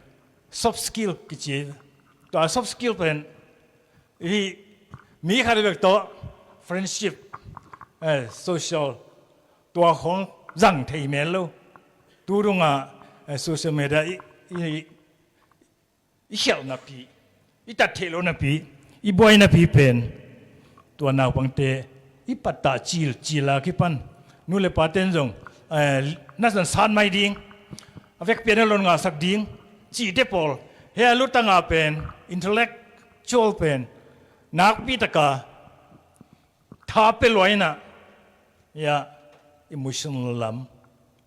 soft skill kici ve. Tua soft skill pen hih mi khat bek tawh friendship, eh, social, tua khong zang thei mel lo. Tu dong ah, eh, social media i, i, i khialh napi, i tat theih loh napi, i buai napi pen tua naupangte i pattah cil, cil a kipan, nu le pate'n zong, eh, na zang sat mai ding, a vekpi-in a lot ngahsak ding cihte pawl, hih a lutang a pen, intellectual pen nakpi tak a tha pia lua in ah, hiah, emotional lam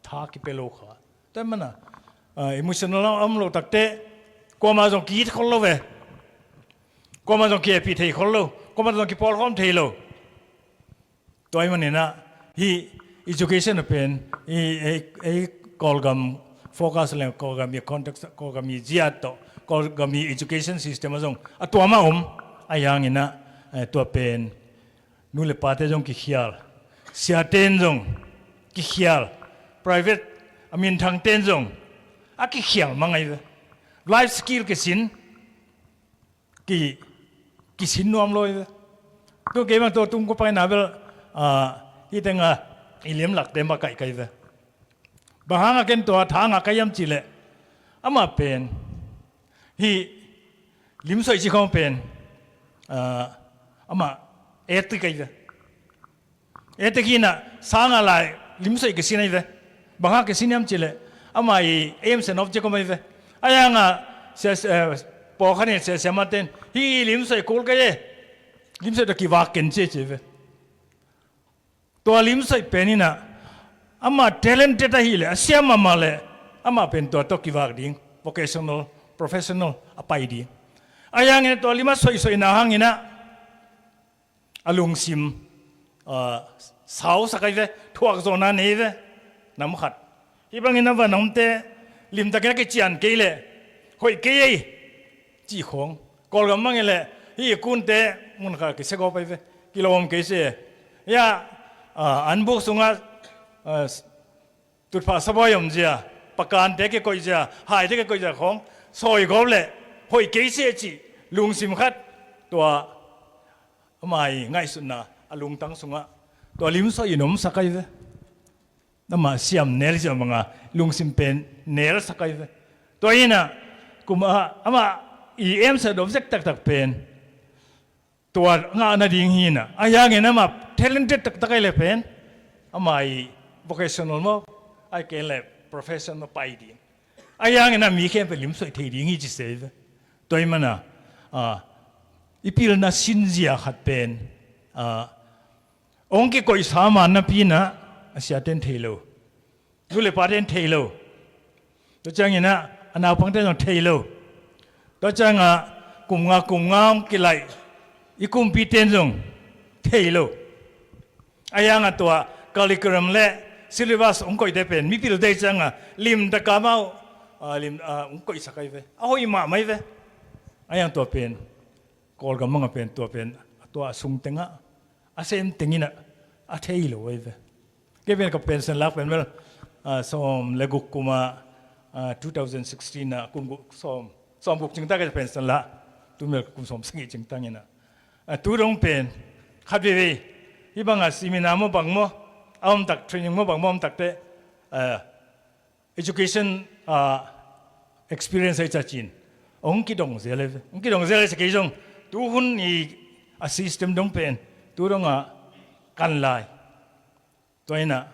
tha kipia lo kha. Tua ahih manin ah, ah, emotional lam om lo takte, kuamah zong ki-it khol lo ve. Kuamah zong kihehpih thei khol lo. Kuamah zong kipawlkhawm thei lo. Tua ahih manin ah, hih education a pen, hih, hih, hih Kawlgam focus leng, Kawlgam i context, Kawlgam i zia tawh, Kawlgam i education system ah zong a tuam a om. Ahih hangin ah, eh, tua pen nu le pate zong kikhial, siate'n zong kikhial, private a minthangte'n zong a kikhial mang ahi ve. Life skill kisin, ki, kisin nuam lo ahi ve. Tu kei bang tua tung kua paina bel, ah, hih teng ah, i limlakte makaih kai ve. Bang hanga ken tua tha ngah kai hiam cih leh, amah pen hih limsoih cih khawng pen, ah, amah addict kai ve. Addict hi-in ah sang a lai limsoih kisin ahi ve. Bang hang kisin hiam cih leh, amah i aims and object om ahi ve. Ahi hangin sia, eh, pawlkhat in, sia, siamate in, hih limsoih kul kai e, limsoih tawh kivak ken ci, ci ve. Tua limsoih pen in ah, amah talented ahih leh, a siam mahmah leh, amah pen tua tawh kivak ding, vocational, professional a pai ding. Ahi hangin tua lim a soihsoihna hangin ah, a lungsim, ah, sausak ahi ve, thuakzawhna nei ve, nam khat. Hih bangin a van omte, limtakin a kician kei leh, hoih kei ei, cih khawng. Kawlgam bangin leh, hih i kunte, mun khat kisia gawp ahi ve, kilawm kei se. Hiah, ah, an buk sungah, ah, tutphah sabuai om zia, pakante kikoih zia, haite kikoih zia khawng, sawi gawp leh, hoih kei se cih, lungsim khat, tua, amah i ngaihsutna, a lungtang sungah, tua limsoih in omsak ahi ve. Amah siam nel siam banga, lungsim pen nelsak ahi ve. Tua hi-in ah, kum a, amah i aims and object taktak pen, tua ngah nading hi-in ah. Ahi hangin amah talented taktak ahih leh pen, amah i vocational maw, ahih kei leh professional pai ding. Ahi hangin ah mi khempeuh limsoih thei ding hi ci se ve. Tua ahih manin ah, ah, i pilna sinzia khat pen, ah, hong kikoihsa man napi-in ah, a siate in thei lo. Nu le pate in thei lo. Tua ciangin ah, a naupangte in zong thei lo. Tua ciangah, kum nga, kum nga hong kilaih, i kumpite in zong thei lo. Ahi hangah tua curriculum le syllabus hong koihte pen, mipilte ciangah, limtak a amau, ah, lim, ah, hong koihsak ahi ve. A hoih mahmah ahi ve. Ahi hang tua pen, Kawlgam bangah pen, tua pen, tua a sung tengah, a sem tengin ah, a thei lo ahi ve. Kei pen ka pension lak pen bel, ah, sawm le guk kum ah, ah, two thousand sixteen ah, kum guk sawm, sawm guk cingtak ka pension la. Tu bel kum sawm sagih cingtak in ah. Ah, tu dong pen, khat veivei, hih bangah seminar maw bang maw, a om tak training maw bang maw om tak teh, ah, education, ah, experience ahi ciangin hong kidong zel ahi ve. Hong kidong zel ahi ciang kei zong, tu hun i a system dong pen, tu dongah kan lai. Tua hi-in ah,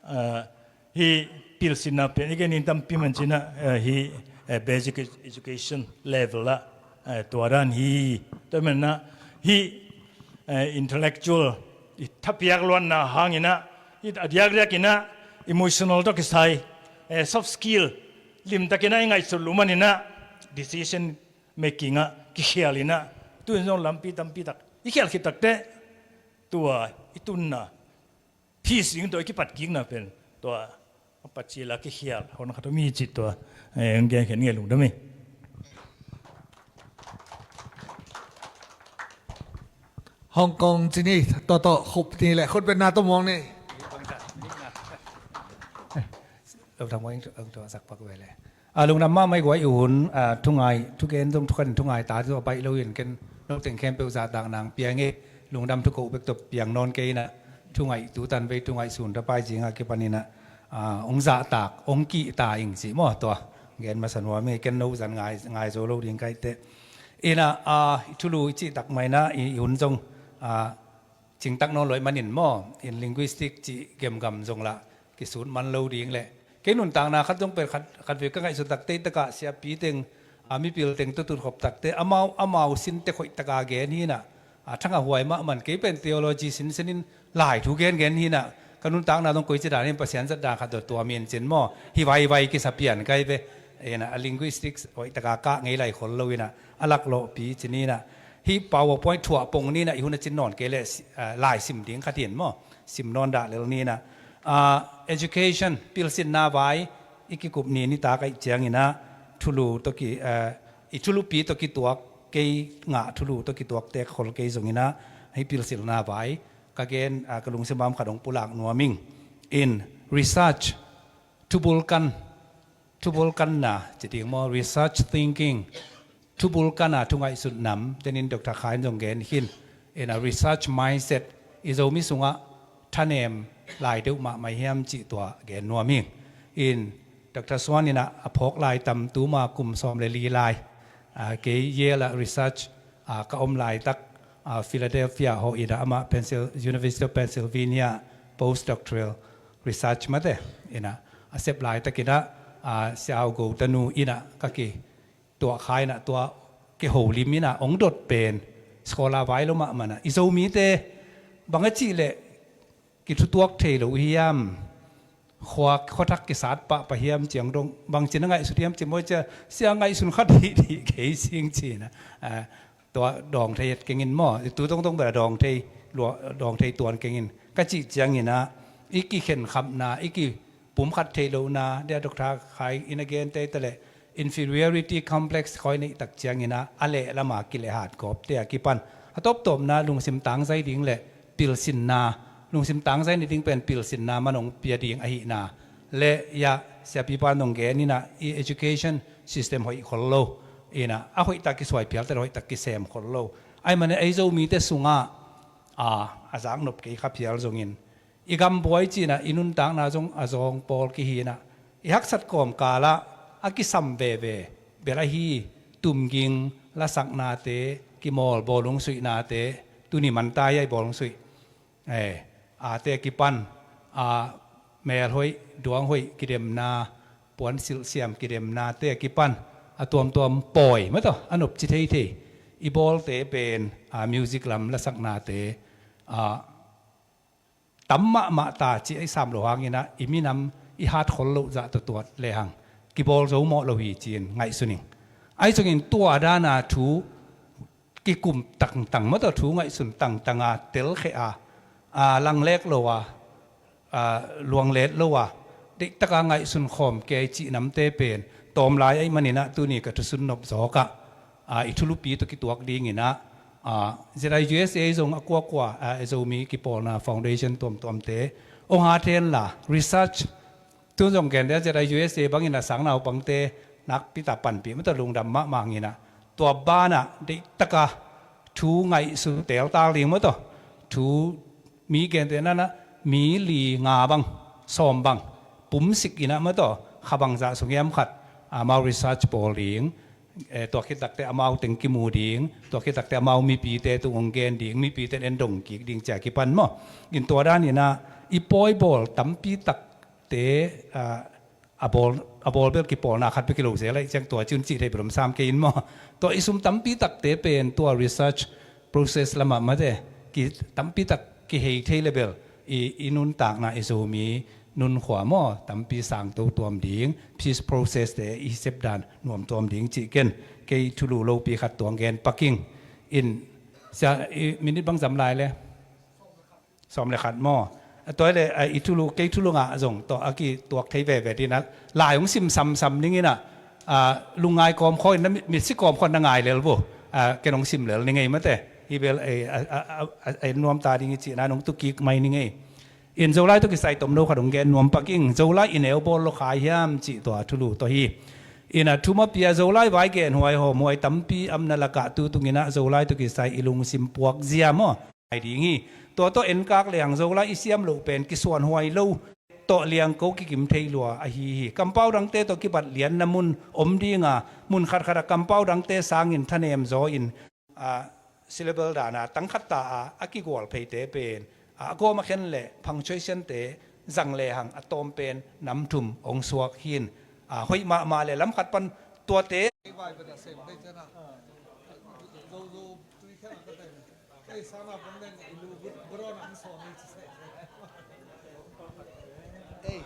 ah, hih pilsinna pen, i gen in tampi man ci-in ah, ah, hih, eh, basic ed-, education level ah, eh, tua dan hi. Tua ahih manin ah, hih, eh, intellectual, i thapiak luatna hangin ah, hih a diakdiakin ah, emotional tawh kisai, eh, soft skill, limtakin ah i ngaihsut loh manin ah, decision making ah kikhial in ah, tu-in zong lampi tampi tak i khial khit tak teh, tua i tunna, peace ding tua i kipat kikna pen, tua a pat cil a kikhial hon khat om hi ci tua, eh, hong gen khen nge lungdam hi. Hong Kong ci ni, tua tawh khup ni leh khut betna tawh muang ni. Lo thang muang ing, ing tua sak pak ve le. A, lungdam mahmah i guai uh hun, a, thungai, thugen zong thukhat in thungai ta zong a baih lo in ken noteng khempeuh zahtak nang piang e, lungdam thukoh bek tawh piang nawn kei in ah, thungaih tu tan vei thungaih sun thapai zing a kipan in ah, a, hong zahtak, hong kihta ing cih maw tua. Gen masa nuam e, ken no zan ngai, ngai zo lo ding ka hih teh. In ah, a, i thulu i cih tak mai in ah, i, i hun zong, a, cingtak nawn lo ahih manin maw, in linguistic cih gemgam zong lah kisut man lo ding leh. Kei nuntakna khat zong pen khat, khat vei ka ngaihsut tak teh, takah siapi teng, a, mipil teng tawh tutkhop tak teh, amau, amau sin tek hoih taka gen hi in ah, a, thangah huai mahmah in kei pen theology sinsen in lai thu gengen hi in ah, ka nuntakna zong koici dan in Pasian zat dan khat tawh tua min cin maw, hi vaivai kisa pian ka hi ve. In ah, a linguistics hoih taka kah ngei lai khol lo in ah, a laklawhpi ci ni in ah, hih PowerPoint thuah pong ni in ah, i hun a cin nawn kei leh, si-, a, lai sim ding khat hi in maw, sim nawn dah lel ni in ah. A, education, pilsinna vai, i kikup ni nitak ahih ciangin ah, thulu tawh ki, a, i thulupi tawh kituak, kei ngah thulu tawh kituak tek khol kei zongin ah, hih pilsinna vai, ka gen, a, ka lungsim a om khat hong pulak nuam ing. In research, thubulkan, thubulkanna ci ding maw, research thinking, thubulkan a thungaihsut nam, tenin Doctor Khai in zong gen khin. In a research mindset, i Zomi sungah thanem, lai deuh mahmah hiam cih tua gen nuam hi. In Doctor Suan in ah a phawk lai tam, tuma kum sawm le li lai, ah, kei Yale ah research, ah, ka om laitak, ah, Philadelphia hawh in ah amah Pencil-, University of Pennsylvania postdoctoral research mate in ah a sep laitak in ah, ah, Siau Go Tanu in ah ka kituah kha in ah tua kiho lim in ah ong dot pen scholar vai lo mahmah in ah i Zomite bang a cih leh kithutuak thei lo hiam, khua khuathak kisat pahpah hiam ciang dong bangci na ngaihsut hiam ci maw cia, sia ngaihsun khat hih hih kei sing ci in ah, ah, tua dawng thei het keng in maw, tu tongtong bel a dawng thei lua, dawng thei tuan keng in ka cih ciang in ah i kikhenkhapna, i kipumkhat theih lohna, dia Doctor Khai in a gen tei ta leh inferiority complex khawi neih tak ciang in ah a lehlam a kilehhat gawpte a kipan a tawptawpna lungsim tangzai ding le pilsinna, lungsim tangzai ni ding pen pilsinna man ong pia ding ahihna le, ya, siapipa nong gen in ah i education system hoih khol lo in ah, a hoih tak kisuai phial ta, hoih tak kisem khol lo. Ahih manin ei Zomite sungah, a, a zaknop kei kha phial zongin i gambuai ci in ah i nuntakna zong a zawng pawl kihi in ah i haksat kawmkal ah a kisam veve bel ahi, tumging lasaknate, kimawl bawlung suihnate, tuni mantai ai bawlung suih, eh, ate a kipan, a, mel hoih, duang hoih kidemna, puan silh siam kidemnate a kipan a tuamtuam pawi mataw a nopci theithei i bawlte pen, a, music lam lasaknate, a, tam mahmah ta ci a i sam lo hang in ah i minam i hat khol loh zah tawh tuat lehang kibawl zo mawh lo hi ci in ngaihsun ing. Ahi zongin tua dan a thu kikum tangtang mataw, thu ngaihsun tangtang a telkhia, a, langlek lo a, a, luanglet lo a, deihtak a ngaihsun khawm kei cih namte pen tawm lai ahih manin ah tuni ka thusun nop zawk ah, a, i thulupi tawh kituak ding in ah, a, Z I U S A zong a kuakua, a, Zomi Kipawlna Foundation tuamtuamte ong hat hen la, research, tun zong gen dia Z I U S A bangin a sang naupangte nakpi tak panpih mataw, lungdam mahmah ing in ah, tua ban ah deihtak a thu ngaihsun teltal ding mataw, thu mi gente nan ah mi li nga bang, sawm bang pumsik in ah mataw, kha bang zah sung hiam khat amau research bawl ding, eh, tua khit takteh amau teng kimu ding, tua khit takteh amau mipite tung ong gen ding, mipite en dong kik ding ci a kipan maw. In tua dan in ah i pawi bawl tampi takte, ah, a bawl, a bawl bel kipawlna khat bek kilo zel ahih ciang tua cih un cih theih bel om sam kei in maw. Tua i sum tampi takte pen tua research process lamah mate, ki tampi tak kihei thei le bel i, i nuntakna i Zomi nunkhua maw tampi sangto tuam ding, peace process te i sep dan nuam tuam ding cih ken kei thulu lopi khat tuang gen pak ing. In sia, i minute bang zam lai le? Sawm le khat maw? A tua le, a, i thulu, kei thulu ngah zong tawh a kituak thei veve ding a, lai hong sim samsam ning in ah, a, lungngai kawm khawi na, mit, mitsi kawm khawi na ngai lel vo. A, ken hong sim lel ning ei mate. Hi bel, e, a, a, a, a, a nuam ta ding i cihna nong tukik mai ning ei. In Zolai tawh kisai tomno khat hong gen nuam pak ing, Zolai i neu bawl lo khai hiam cih tua thulu tawh hi. In a thuma pia Zolai vai genhuai hawmhuai tampi amna lakah tu tung in ah Zolai tawh kisai i lungsim puak zia maw? Ai ding hi. Tua tawh enkak lehang Zolai i siam loh pen kisuanhuai lo tawh liangko kikim thei lua ahi hi. Kampau dangte tawh kibat lianna mun om ding a, mun khatkhat a kampau dangte sangin thanem zaw in, a, syllable dan a tangkhat ta a, a kigual pheite pen, a, a gawm a khen le punctuation te zang lehang a tawm pen nam thum hong suak hi in, a, hoih mahmah le lam khat pan tuate. Ei, sana pun den ilu bud, buron ang suami cise. Ei,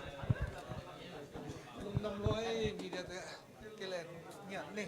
lungdam lua ei, media te kilen ngiat ni.